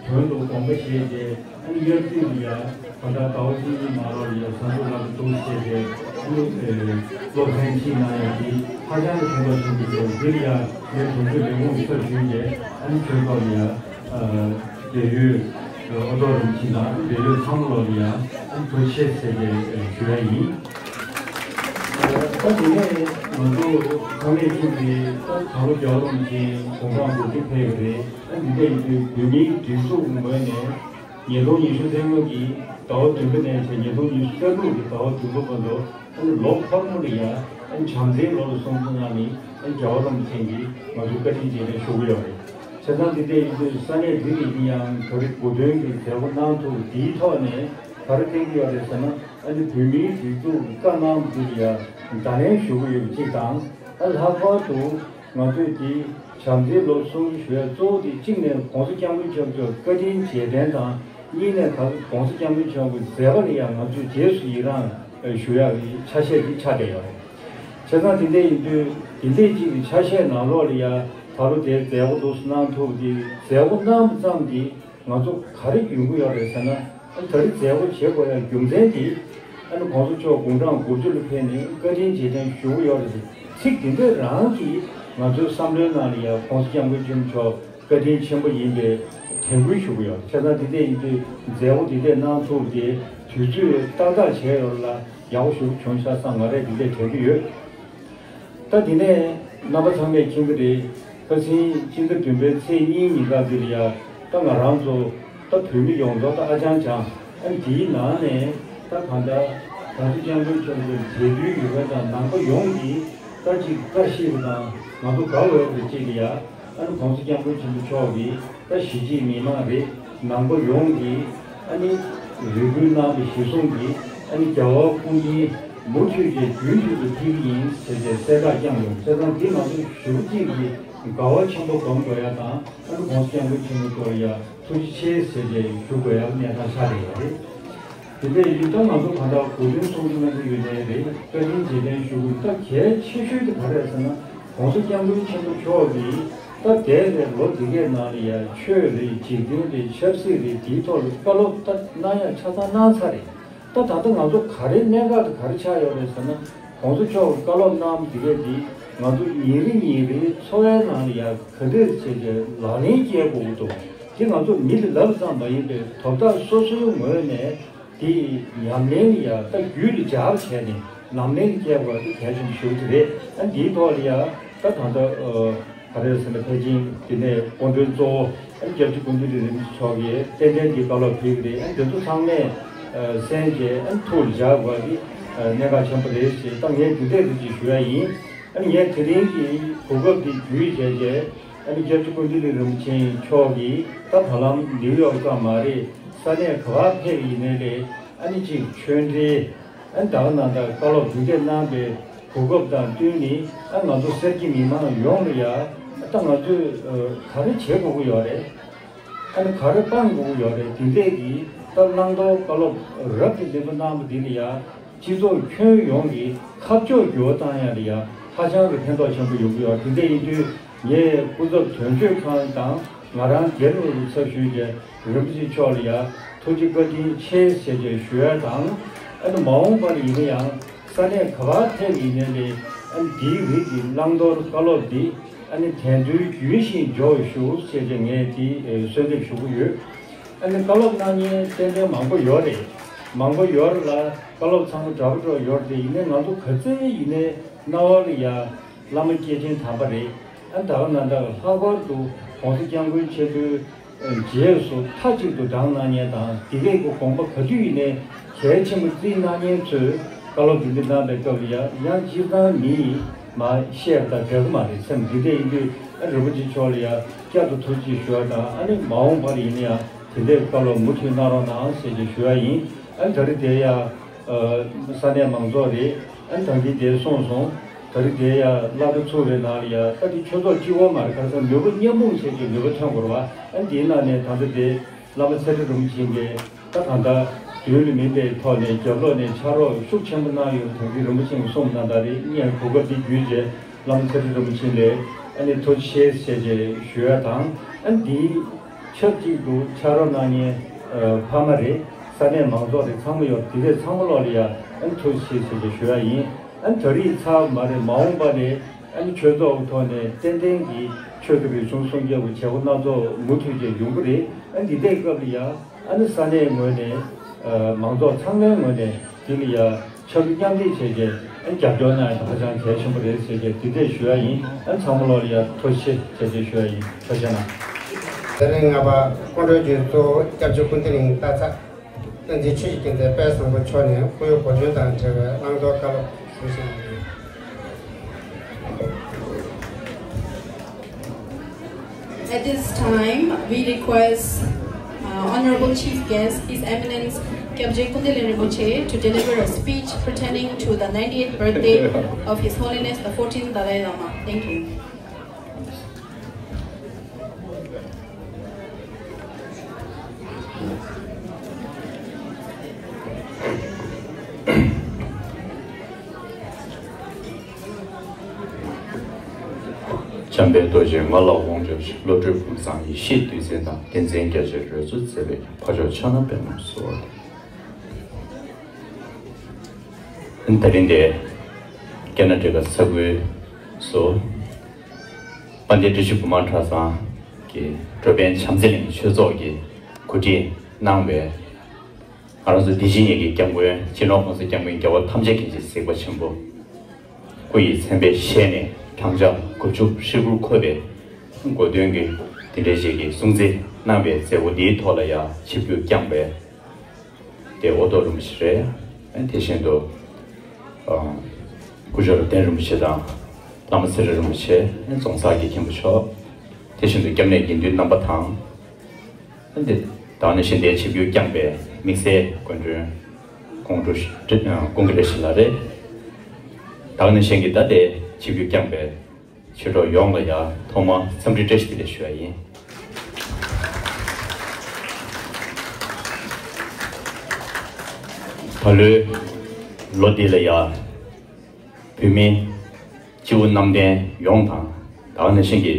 དོན་དུ་དགོངས་པ་བཞེས་ཏེ་ཨ་ནི་དབྱར་དུས་ལ་ཡ་གང་ལྟར་ཟླ་བ་གཅིག་གཉིས་མ་ལོག་ལ་ཡ་གཟའ་འཁོར་ལ་འདུག་བྱས་ཏེ་ཨ་ནི་སློབ་ཚན་གཅིག་གནང་ཡ་འདི་ཧ་ཅང་གི་ཕན་ཐོགས་ཆེན་པོ་ཡོད། འདི་ལ་ཡ་ངས་དོན་གཅོད་ལས་ཁུངས་ཀྱི་ཚབ་ཞུས་ཏེ་ཨ་ནི་ཆོས་ཚོགས་ལ་ཡ་འབྲེལ་ཡོད་ཨོ་ཐོ་རིན་ཆེན་དང་འབྲེལ་ཡོད་ཚང་མ་ལོག་ལ་ཡ་ཨ་ནི་ཐུགས་རྗེ་ཆེ་ཟེར་ཏེ་ཞུ་ཡ་ཡིན། ད་དེ་ནས་ང་ཚོ་ཚང་མས་ཁྱེད་ཀྱིས་ད་ད་ལོ་རྒྱལ་བ་རིན་པོ་ཆེ་དགུང་གྲངས་དགུ་བཅུ་ཕེབས་པ་རེད། ད་འདི་འདྲ་ཡིན་དུས་བོད་མིའི་སྒྲིག་འཛུགས་ངོས་ནས་ཉིས་སྟོང་ཉི་ཤུ་རྩ་ལྔ་གི་ཟླ་བ་བདུན་པ་ནས་བྱས་ཉིས་སྟོང་ཉི་ཤུ་རྩ་དྲུག་གི་ཟླ་བ་བདུན་པ་བར་དུ་ཨ་ནི་ལོ་འཁོར་མོ་ལ་ཡ་ཨ་ནི་བྱམས་བརྩེའི་ལོ་ལ་སྲུང་བརྩི་གནང་ནས་ཨ་ནི་རྒྱལ་བ་རིན་པོ་ཆེ་གིས་ང་ཚོ་བཀའ་དྲིན་རྗེས་དྲན་ཞུ་གི་ཡོད་རེད། བྱས་ཙང་འདི་འདྲ་ཡིན་དུས་ས་གནས་འདི་ལ་ཡིན་ཡང་ད་རེས་གོ་སྟོན་གྱི་མཛད་སྒོ་གནང་ཐུབ་འདིའི་ཐོག་ནས་ག་རེ་བསྟན་གྱི་ཡོད་རེད་ཟེར་ན། ཨ་ནི་བོད་མིའི་སྒྲིག་འཛུགས་ཀྱི་བཀའ་གནང་འདི་ལ་ཡ་བརྡ་ལན་ཞུ་གི་ཡོད་པ་གཅིག་དང་། ཨ་ལྷག་པར་དུ་ང་ཚོས་འདི་བྱམས་བརྩེའི་ལོ་སྲུང་བརྩི་ཞུ་ཡ་གཙོ་བོ་དེ་གཅིག་ནས་༸གོང་ས་༸སྐྱབས་མགོན་ཆེན་པོ་མཆོག་བཀའ་དྲིན་རྗེས་དྲན་དང་། གཉིས་ནས་ད་༸གོང་ས་༸སྐྱབས་མགོན་ཆེན་པོའི་མཛད་པ་ལ་ཡ་ང་ཚོས་རྗེས་སུ་ཡི་རང་ཞུ་ཡ་གི་ཆ་ཤས་ཅིག་ཆགས་བསྡད་ཡོད་རེད། བྱས་ཙང་དེ་འདྲ་ཡིན་དུས་དེ་འདྲས་ཅིག་གི་ཆ་ཤས་ནང་ལོགས་ལ་ཡ་ད་ལོ་དེའི་མཛད་སྒོ་འདུག་སེ་གནང་ཐུབ་པ་འདི་མཛད་སྒོ་གནང་བ་ཙམ་གྱིས་ང་ཚོ་ག་རེ་ཡོང་གི་ཡོད་རེད་ཟེར་ན། ཨ་ནི་ད་རེས་མཛད་སྒོ་བྱེད་དགོས་ཡ་རྒྱུ་མཚན་དེ་ཨ་ནི་༸གོང་ས་མཆོག་དགུང་གྲངས་དགུ་བཅུ་ལ་ཕེབས་ནས་བཀའ་དྲིན་རྗེས་དྲན་ཞུ་གི་ཡོད་རེད། ཚིག་དེ་འདྲ་རང་གིས་ང་ཚོའི་བསམ་བློའི་ནང་ལ་ཡ་༸གོང་ས་༸སྐྱབས་མགོན་ཆེན་པོ་མཆོག་བཀའ་དྲིན་ཆེན་པོ་ཡིན་པའི་དྲན་སྐུལ་ཞུ་གི་ཡོད། བྱས་ཙང་དེ་འདྲ་ཡིན་དུས་མཛད་སྒོ་འདི་འདྲ་གནང་ཐུབ་སྟེ་དུས་ཚོད་ཏག་ཏག་བྱས་ཡོད་ལ་ཡག་པོ་ཞེ་པོ་བྱུང་ཤག་བསམ་ང་རས་འདི་འདྲ་དྲན་གྱི་ཡོད། ད་དེ་ནས་རྣམ་པ་ཚང་མས་མཁྱེན་གྱི་རེད། ཁ་སང་སྤྱི་ཟླ་བདུན་པའི་ཚེས་གཉིས་ཉིན་ཀ་འདི་ལ་ཡ་ད་ང་རང་ཚོ་ད་བོད་མི་ཡོངས་རྫོགས་ད་ཨ་ཅང་ཅང་ཨ་འདིའི་ནང་ནས་ད་གང་ལྟར་༸གོང་ས་༸སྐྱབས་མགོན་ཆེན་པོའི་མཛད་དུས་ཡོད་མཁན་དང་ནང་པ་ཡོངས་ཀྱིས་ད་ཅིག་བཀྲ་ཤིས་པ་དང་ང་ཚོ་དགའ་འོས་པ་ཅིག་ལ་ཡ། ཨ་ནི་༸གོང་ས་༸སྐྱབས་མགོན་ཆེན་པོ་མཆོག་གིས་ད་གཞིས་བྱེས་མི་མང་རེད། ནང་པ་ཡོངས་ཀྱིས་ཨ་ནི་རེ་སྐུལ་གནང་བའི་གཞི་བཟུང་གིས་ཨ་ནི་རྒྱལ་བ་སྐུ་ཕྲེང་མུ་མཐུད་ཀྱིས་རྒྱུན་མཐུད་དུ་ཕེབས་ཀྱི་ཡིན་ཟེར་ཏེ་གསལ་བསྒྲགས་བསྐྱངས་ཡོད། བྱས་ཙང་འདི་ང་ཚོ་ཞེ་པོ་ཅིག་གི་དགའ་བ་ཆེན་པོ་སྒོམ་དགོས་ཡ་དང་ཨ་ནི་༸གོང་ས་༸སྐྱབས་མགོན་ཆེན་པོ་མཆོག་ལ་ཡ་ཐུགས་རྗེ་ཆེ་ཟེར་ཏེ་ཞུ་དགོས་ཡ་གནས་སྟངས་ཆགས་བསྡད་ཡོད་རེད། དེ་འདྲ་ཡིན་ད་ང་ཚོ་གང་ལྟར་གོ་སྟོན་གསུང་གི་གནང་གི་ཡོད་ནའི་རེད། བཀའ་དྲིན་རྗེས་དྲན་ཞུ་དགོས་ད་གལ་ཆེ་ཤོས་དེ་ག་རེ་རེད་ཟེར་ན། ༸གོང་ས་༸སྐྱབས་མགོན་ཆེན་པོ་མཆོག་གིས་ད་འདས་པའི་ལོ་འདི་གའི་ནང་ལ་ཡང་ཆོས་རེད། འཇིག་རྟེན་རེད། ཆབ་སྲིད་རེད། དེའི་ཐོག་ལ་བཀའ་སློབ་ད་གནང་ཡ་ཆ་ཚང་གནང་ཚར་རེད། ད་ད་ལྟ་ང་ཚོ་ག་རེ་གནད་འགག་དེ་ག་རེ་ཆགས་ཡོད་རེད་ཟེར་ན། ༸གོང་ས་མཆོག་གིས་བཀའ་སློབ་གནང་འདི་གའི་དེ་ང་ཚོ་ཉིན་རེ་ཉིན་རེའི་འཚོ་བའི་ནང་ལ་ཡང་ག་འདྲས་བྱས་ཏེ་ལག་ལེན་བསྐྱལ་དགོས་ཀྱི་འདུག་དེ་ང་ཚོ་མི་ལ་ལབ་ཙམ་མ་ཡིན་པའི་དོ་བདག་སོ་སོའི་ངོས་ནས་དེ་ཉམས་ལེན་ཡ་ད་རྒྱུད་ལ་འཇགས་བྱས་ནས་ལམ་ལྷོང་སྐྱེལ་དགོས་པ་དེ་གལ་ཆེན་པོ་ཞིག་རེད། ཨ་འདིའི་ཐོག་ལ་ཡ་ད་ད་ལྟ་ཨ་ག་རེ་ཟེར་ན་ཕལ་ཆེར་དེ་ནས་སྐུ་མགྲོན་གཙོ་བོ་ཨ་སྐྱབས་རྗེ་ཀུན་བདེ་རིན་པོ་ཆེ་མཆོག་གིས་ཏན་ཏན་གྱི་བཀའ་སློབ་ཕུལ་གྱི་རེད། ཨ་འདི་ཚོ་ཚང་མས་ གསན་བྱས་ཨ་ནི་ཐུགས་ལ་འཇགས་དགོས་པ་འདི་གནད་འགག་ཆེན་པོ་རེད་ཅེས་ད་ངས་འདི་འདྲས་རེད་ཅེས་ཞུ་ཡ་ཡིན། ཨ་ནི་ངས་དེ་རིང་གི་གོ་སྐབས་འདི་བརྒྱུད་བྱས་བྱས་ཨ་ནི་སྐྱབས་རྗེ་ཀུན་བདེ་གླིང་རིན་པོ་ཆེ་མཆོག་གིས་ད་བར་ལམ་ནིའུ་ཡོག་ཙམ་མ་རེད། ས་གནས་ག་པར་ཕེབས་ཡིན་ནའི་ལས་ཨ་ནི་གཅིག་ཆོས་འབྲེལ། ཨ་ནི་ད་ག་ནང་ལྟར་བཀའ་སློབ་འདི་འདྲས་གནང་བའི་གོ་སྐབས་དང་བསྟུན་ནས་ཨ་ང་ཚོ་སེར་སྐྱ་མི་མང་ཡོངས་ལ་ཡ་ཨ་ད་ང་ཚོས་ག་རེ་བྱེད་དགོས་ཀྱི་ཡོད་རེད། ཨ་ནི་ག་རེ་སྤང་དགོས་ཀྱི་ཡོད་རེད། དེ་འདྲས་ཀྱི་ད་བླང་དོར་བཀའ་སློབ་རབ་ཏུ་ལྡན་པ་གནང་བ་འདི་ལ་ཡ་སྤྱི་ཚོགས་ཁྱོན་ཡོངས་ཀྱི་ཁ་ཕྱོགས་འགྱུར་བ་བཏང་ཡ་ལ་ཡ་ཧ་ཅང་གི་ཕན་ཐོགས་ཆེན་པོ་ཡོང་གི་ཡོད། དེ་འདྲས་ཡིན་དུས་ངས་སྐུ་ཚབ་དོན་གཅོད་ཁང་དང་ང་རང་སྒེར་ལ་ཚབ་ཞུས་ཏེ་རིན་པོ་ཆེ་མཆོག་ལ་ཡ་ཐུགས་རྗེ་བཀའ་དྲིན་ཆེ་ཟེར་ཏེ་ཞུ་ཡ་དང་། ཨ་ནི་མ་འོངས་པར་ཡིན་ན་ཡང་ས་གནས་ག་པར་ཕེབས་ཡིན་ནའི་ལས་ཨ་ནི་འདིའི་རིགས་ཀྱི་བླང་དོར་བཀའ་སློབ་འདི་ཨ་ནི་དོན་འདུལ་རྒྱུན་བཞིན་འཇོག་ཞུ་ཟེར་ཏེ་ངས་འདི་གསོལ་འདེབས་ཞུ་གི་ཡོད། ཨ་ནི་བཀའ་སློབ་གནང་མཁན་ཏན་ཏན་མང་པོ་ཡོད་རེད། མང་པོ་ཡོད་རེད་ལ་བཀའ་སློབ་ཚང་མ་འདྲ་པོ་འདྲ་པོ་ཡོད་རེད། ཡིན་ནའི་ང་ཚོ་ག་ཚོད་ཡིན་ནའི་རྣ་བ་ལ་ཡ་བླ་མ་སྐྱེས་ཆེན་དམ་པ་རེད། ཨ་ནི་ད་ག་ནང་ལྟར་ལྷག་པར་དུ་༸གོང་ས་༸སྐྱབས་མགོན་ཆེན་པོའི་རྗེས་སུ་མཐའ་གཅིག་ཏུ་འབྲངས་གནང་མཁན་དང་དེ་གས་ཀྱི་དགོངས་པ་ག་དུས་ཡིན་ནའི་གལ་ཆེན་པོ་བརྩིས་གནང་མཁན་ཚོས་བཀའ་སློབ་འདི་འདྲ་གནང་པའི་སྐབས་ལ་ཡང་ཡང་སྤྱིར་བཏང་མི་ཡིས་མར་བཤད་པ་དང་འགལ་གྱི་མ་རེད་སེམས། འདི་འདྲས་ཡིན་དུས་ཨ་རིན་པོ་ཆེ་མཆོག་ལ་ཡང་བསྐྱར་དུ་ཐུགས་རྗེ་ཆེ་ཞུ་བ་དང་ཨ་ནི་མ་འོངས་པར་ཡིན་ན་ཡང་དེ་འདྲའི་བཀའ་སློབ་མུ་མཐུད་གནང་རོགས་གནང་ཟེར་གྱི་ཞུ་བ་ཡིན། ཨ་ནི་ད་རེས་དེ་ཡང་ས་གནས་མང་ཚོགས་རེད། ཨ་ནི་ད་གིན་དེ་གསུངས་སོང་། ད་རེས་དེ་ཡང་བླ་གྲྭ་ཚུགས་པའི་ནང་ལ་ཡང་ད་དེ་ཆོས་ཚོགས་གཅིག་པོ་མ་རེད། ག་རེ་ཟེར་ནུས་པ་མཉམ་སྤུངས་བྱས་ཀྱི་ནུས་པ་ཐོན་དགོས་རེད་བ། ཨ་ནི་དེའི་ནང་ནས་ད་ལྟ་དེ་བླ་མ་ཚེ་རིང་རིན་པོ་ཆེ་གིས་ད་གང་ལྟར་མདུན་ལ་མིན་པའི་ཐོག་ནས་རྒྱབ་ལོགས་ནས་ཕྱག་རོགས་ཤུགས་ཆེན་པོ་གནང་ཡོད། ད་གིན་རིན་པོ་ཆེ་གིས་གསུངས་གནང་ད་རེད། ངས་གོ་སྐབས་འདི་བརྒྱུད་བྱས་བླ་མ་ཚེ་རིང་རིན་པོ་ཆེ་ལ་ཨ་ནི་ཐུགས་རྗེ་ཆེ་ཞེས་བྱས་ཞུ་ཡ་དང་། ཨ་ནི་འདིའི་ཆབས་ཅིག་ཏུ་ཕྱག་རོགས་གནང་མཁན་ཕ་མ་རེད། ས་གནས་མང་ཚོགས་རེད། ཚང་མ་ཡོད། དེ་གས་ཚང་མ་ལོག་ལ་ཡ་ཨ་ནི་ཐུགས་རྗེ་ཆེ་ཞེས་བྱས་ཞུ་ཡ་ཡིན། ཨ་ནི་ད་རེས་ཚར་བ་མ་རེད། མ་འོངས་པ་ལ་ཨ་ནི་ཆོས་ཚོགས་ཀྱི་ཐོག་ནས་ཏན་ཏན་གྱི་ཆོས་ཀྱི་རིག་གཞུང་སྲུང་སྐྱོབ་ཀྱི་བྱེད་སྒོ་སྣ་ཚོགས་མུ་མཐུད་བྱས་ཡོང་གི་རེད། ཨ་ནི་འདི་འདྲའི་སྐབས་ལ་ཡ་ཨ་ནི་ས་གནས་ངོས་ནས་མང་ཚོགས་ཚང་མའི་ངོས་ནས་འདི་ལ་ཡ་ཕྱར་གྲུ་མཉམ་འདེགས་བྱས་ཏེ་ཨ་ནི་རྒྱབ་སྐྱོར་གནང་ཡ་དེ་ཧ་ཅང་གལ་ཆེན་པོ་རེད་ཟེར་ཏེ་འདི་འདྲས་ཞུ་ཡ་ཡིན། ཨ་ནི་ཚང་མ་ལོག་ལ་ཡ་ཐུགས་རྗེ་ཆེ་ཟེར་ཏེ་ཞུ་ཡ་ཡིན། ཐུགས་རྗེ་གནང་། དེ་རིང་ལྔ་པ་སྐུ་མགྲོན་གྱི་གཙོ་བོ་སྐྱབས་རྗེ་ཀུན་བདེ་གླིང་སྟག་ཚང་བསྟན་འཛིན་ཆོས་ཀྱི་རྒྱལ་མཚན་དཔལ་བཟང་པོ་མཆོག་ནས་སྐུ་ཡོན་གོ་སྐྱོན་དང་འབྲེལ་བའི་བླང་དོར་བཀའ་སློབ་གསུང་བཤད་གནང་གི་ཡོད། At this time, we request uh, Honorable Chief Guest, His Eminence Kyabje Kundalin Rinpoche, to deliver a speech pertaining to the ninety-eighth birthday of His Holiness the fourteenth Dalai Lama. Thank you. འཇམ་དཔལ་རྡོ་རྗེ་ངག་ལ་དབང་ཕྱུག་བློ་གྲོས་ཕུན་སུམ་ཚོགས། ཡེ་ཤེས་བདུད་རྩི་དང་བསྟན་འཛིན་རྒྱ་ཆེར་རོལ་མཚོ་མཛད་པའི་འཕགས་མཆོག་ཕྱག་ན་པདྨོ་གསོལ་བ་འདེབས། དེ་རིང་འདིར་ཀ་ན་ཊ་ཀ་ས་ཁུལ་སུ་དཔལ་ལྡན་བཀྲ་ཤིས་སྒོ་མང་གྲྭ་ཚང་གི་འགྲོ་ཕན་བྱམས་བརྩེ་གླིང་ཆོས་ཚོགས་ཀྱིས་གོ་སྒྲིག་གནང་བའི་ང་རང་ཚོ་འདི་ཕྱི་གཉིས་ཀྱི་སྐྱབས་མགོན་སྤྱི་ནོར་༸གོང་ས་༸སྐྱབས་མགོན་རྒྱལ་བ་ཐམས་ཅད་མཁྱེན་ཅིང་གཟིགས་པ་ཆེན་པོ་སྐུ་ཡི་མཚན་དཔེའི་ཞལ་ནས་བགྲང་བྱ་དགུ་བཅུ་ཧྲིལ་པོར་འཁོད་པའི་གོ་སྟོན་གྱི་འདི་འདྲའི་ཞིག་གི་སྲུང་བརྩི་གནང་བའི་མཛད་སྒོ་འདིའི་ཐོག་ལ་ཡང་ཆིབས་བསྒྱུར་བསྐྱངས་པའི་དེ་ཨོ་ཐོག་རིན་པོ་ཆེ་རེད། དེ་བཞིན་དུ་སྐུ་ཞབས་རབ་བརྟན་རིན་པོ་ཆེ་དང་བླ་མ་ཚེ་རིང་རིན་པོ་ཆེ། རྫོང་སར་གྱི་མཁན་པོ་མཆོག་དེ་བཞིན་དུ་སྐྱབས་གནས་དགེ་འདུན་རྣམ་པ་དང་། འདི་ད་ནི་ཞིང་སྡེའི་ཆིབས་བསྒྱུར་བསྐྱངས་པའི་དམིགས་བསལ་སྐུ་མགྲོན་ཀོང་ཀྲུའུ་ཀུན་དགའ་བཀྲ་ཤིས་ལགས་རེད། ད་ནི་ཞིང་གི་ད་ལྟའི་ཆིབས་བསྒྱུར་བསྐྱངས་པའི་ཆོས་གྲོགས་ཡོངས་ལ་ཡང་ཐོག་མར་འཚམས་འདྲི་བཀྲ་ཤིས་བདེ་ལེགས་ཞུ་བ་ཡིན། ད་ལོའི་ལོ་འདི་ལ་ཡང་བོད་མི་སྤྱི་བོ་གནམ་བསྟན་ཡོངས་དང་། ད་ག་ནང་བཞིན་གྱི་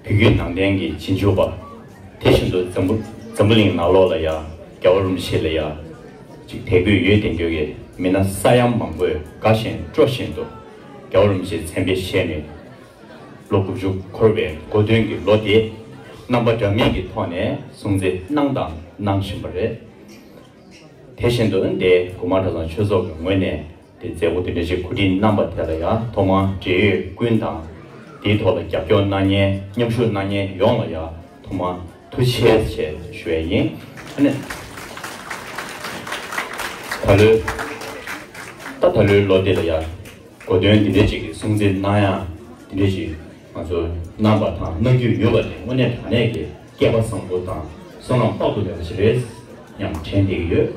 བོད་བརྒྱུད་ནང་བསྟན་གྱི་རྗེས་འཇུག་པ། དེ་བཞིན་དུ་འཛམ་བུ་འཛམ་བུ་གླིང་ནང་ལོགས་ལ་ཡང་རྒྱལ་བ་རིན་པོ་ཆེ་ལ་ཡང་ཅིག་དད་གུས་ཡོད་དེ་འདོད་ཀྱི་མི་སྣ་ས་ཡ་མང་པོས་དགའ་བཞིན་སྤྲོ་བཞིན་དུ་རྒྱལ་བ་རིན་པོ་ཆེའི་མཚན་དཔེའི་ཞལ་ནས་ལོ་དགུ་བཅུ་འཁོར་བའི་གོ་སྟོན་གྱི་ལོ་དེ་རྣམ་པ་འདྲ་མིན་གྱི་ཐོག་ནས་སྲུང་བརྩི་གནང་དང་གནང་བཞིན་པ་རེད། དེ་བཞིན་དུ་འདི་སྒོ་མང་གྲྭ་ཚང་ཆོས་ཚོགས་ཀྱི་ངོས་ནས་དེ་མཛད་སྒོ་དེ་འདྲ་ཞིག་གོ་སྒྲིག་གནང་པ་དེ་ལ་ཡང་ཐོག་མར་འབྲེལ་ཡོད་ཀུན་དང་། དེའི་ཐོག་ལ་རྒྱབ་སྐྱོར་གནང་མཁན་མཉམ་ཞུགས་གནང་མཁན་ཡོངས་ལ་ཡང་ཐོག་མར་ཐུགས་རྗེ་ཆེ་ཞུ་ཡས་ཡིན། ཨ་ནི་ ད་ལོའི་ད་ད་ལོའི་ལོ་འདི་ལ་ཡང་གོ་སྟོན་འདི་འདྲ་ཅིག་གི་སྲུང་བརྩི་གནང་ཡ་འདི་འདྲ་ཅིག་ང་ཚོ་གནང་པ་དང་གནང་རྒྱུ་ཡོད་པ་ལས་དངོས་གནས་དྲང་གནས་ཀྱི་སྐལ་པ་བཟང་པོ་དང་བསོད་ནམས་དཔག་ཏུ་མེད་པ་ཞིག་རེད་སྙམ་དྲན་བསྡད་ཀྱི་ཡོད།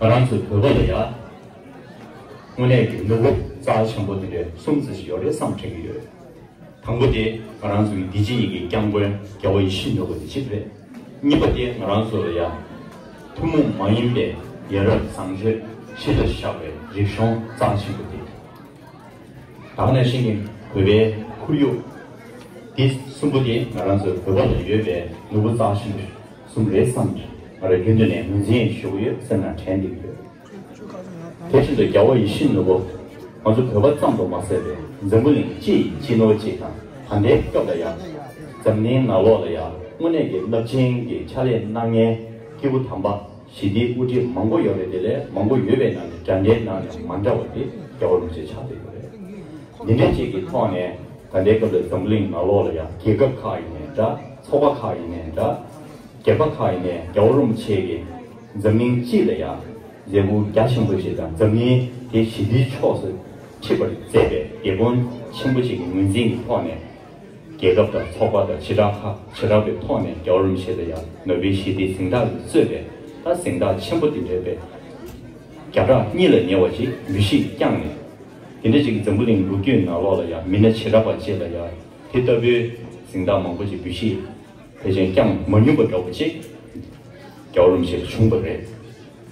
ང་རང་ཚོའི་བོད་པ་ལ་ཡང་དངོས་གནས་ཀྱི་ནོར་བུ་རྩ་ཆེན་པོ་འདི་འདྲའི་གསུམ་ཙམ་ཞིག་ཡོད་རེད་བསམ་དྲན་གྱི་ཡོད། དང་པོ་དེ་ང་རང་ཚོ་གི་འདི་ཕྱི་གཉིས་ཀྱི་སྐྱབས་མགོན་རྒྱལ་བ་ཡིད་བཞིན་ནོར་བུ་དེ་གཅིག་རེད། གཉིས་པ་དེ་ང་རང་ཚོ་ལ་ཡང་ཐུན་མོང་མ་ཡིན་པའི་ཡ་རབས་བཟང་སྤྱོད་གཞི་ལ་བཞག་པའི་རིག་གཞུང་རྩ་ཆེན་པོ་དེ། ད་ག་ནང་བཞིན་གྱི་བོད་པའི་ཁོར་ཡུག་དེ་གསུམ་པོ་དེ་ང་རང་ཚོའི་བོད་པ་ལ་ཡོད་པའི་ནོར་བུ་རྩ་ཆེན་པོ་གསུམ་རེད་བསམ་ང་རང་རྒྱུན་དུ་ནས་ངོས་འཛིན་ཞུ་གི་ཡོད་སེམས་ནང་དྲན་བསྡད་ཀྱི་ཡོད། དེ་བཞིན་དུ་རྒྱལ་བ་ཡིད་བཞིན་ནོར་བུ་ང་ཚོ་བོད་པ་ཙམ་དུ་མ་ཟད་པའི་འཛམ་བུ་གླིང་སྤྱི་ཡི་སྤྱི་ནོར་གཅིག་དང་ད་ལྟའི་སྐབས་ལ་ཡང་འཛམ་གླིང་ནང་ལོགས་ལ་ཡང་དངོས་གནས་ཀྱི་རླབས་ཆེན་གྱི་ཕྱག་ལས་གནང་མཁན་སྐྱེས་བུ་དམ་པ་ཞི་བདེའི་དབུ་ཁྲིད་མང་པོ་ཡོད་རེད། དེ་ལས་མང་པོ་ཡོད་པའི་ནང་ནས་འདྲ་འདྲའི་ནང་ནས་མ་འདྲ་བ་དེ་རྒྱལ་བ་རིན་པོ་ཆེ་ཆགས་བསྡད་ཡོད་རེད། འདི་འདྲའི་ཅིག་གི་ཐོག་ནས་ད་ལྟའི་སྐབས་ལ་འཛམ་བུ་གླིང་ནང་ལོགས་ལ་ཡང་རྒྱལ་ཁབ་ཁག་ཡིན་ནའི་འདྲ་ཚོགས་པ་ཁག་ཡིན་ནའི་འདྲ། རྒྱལ་ཁབ་ཁག་ཡིན་ནའི་རྒྱལ་བ་རིན་པོ་ཆེ་གིས་འཛམ་གླིང་སྤྱི་ལ་ཡང་མཛད་ཁུར་རྒྱ་ཆེན་པོ་ཞིག་དང་འཛམ་གླིང་དེ་ཞི་བདེའི་ཕྱོགས་སུ་ཁྲིད་པར་མཛད་པའི་དེད་དཔོན་ཆེན་པོ་ཞིག་གི་ངོས་འཛིན་གྱི་ཐོག་ནས་རྒྱལ་ཁབ་དང་ཚོགས་པ་དང་བྱེ་བྲག་ཁག་བྱེ་བྲག་པའི་ཐོག་ནས་རྒྱལ་བ་རིན་པོ་ཆེ་ལ་ཡང་ནོ་བེལ་ཞི་བདེའི་གཟེངས་རྟགས་ཀྱིས་གཙོས་པའི་ད་གཟེངས་རྟགས་ཆེན་པོ་དེ་འདྲ་བའི་བརྒྱ་ཕྲག་གཉིས་ལ་ཉེ་བ་ཞིག་འབུལ་བཞེས་བསྐྱངས་ནས་དེ་འདྲ་ཞིག་འཛམ་བུ་གླིང་ལོ་རྒྱུས་ནང་ལོགས་ལ་ཡང་མི་སྣ་བྱེ་བྲག་པ་བཅས་ལ་ཡང་དེ་ལྟ་བུའི་གཟེངས་རྟགས་མང་པོ་ཞིག་འབུལ་བཞེས། ཕལ་ཆེར་བསྐྱངས་མ་མྱོང་པ་འདྲ་བོ་ཅིག་རྒྱལ་བ་རིན་པོ་ཆེ་ལ་བྱུང་བ་རེད།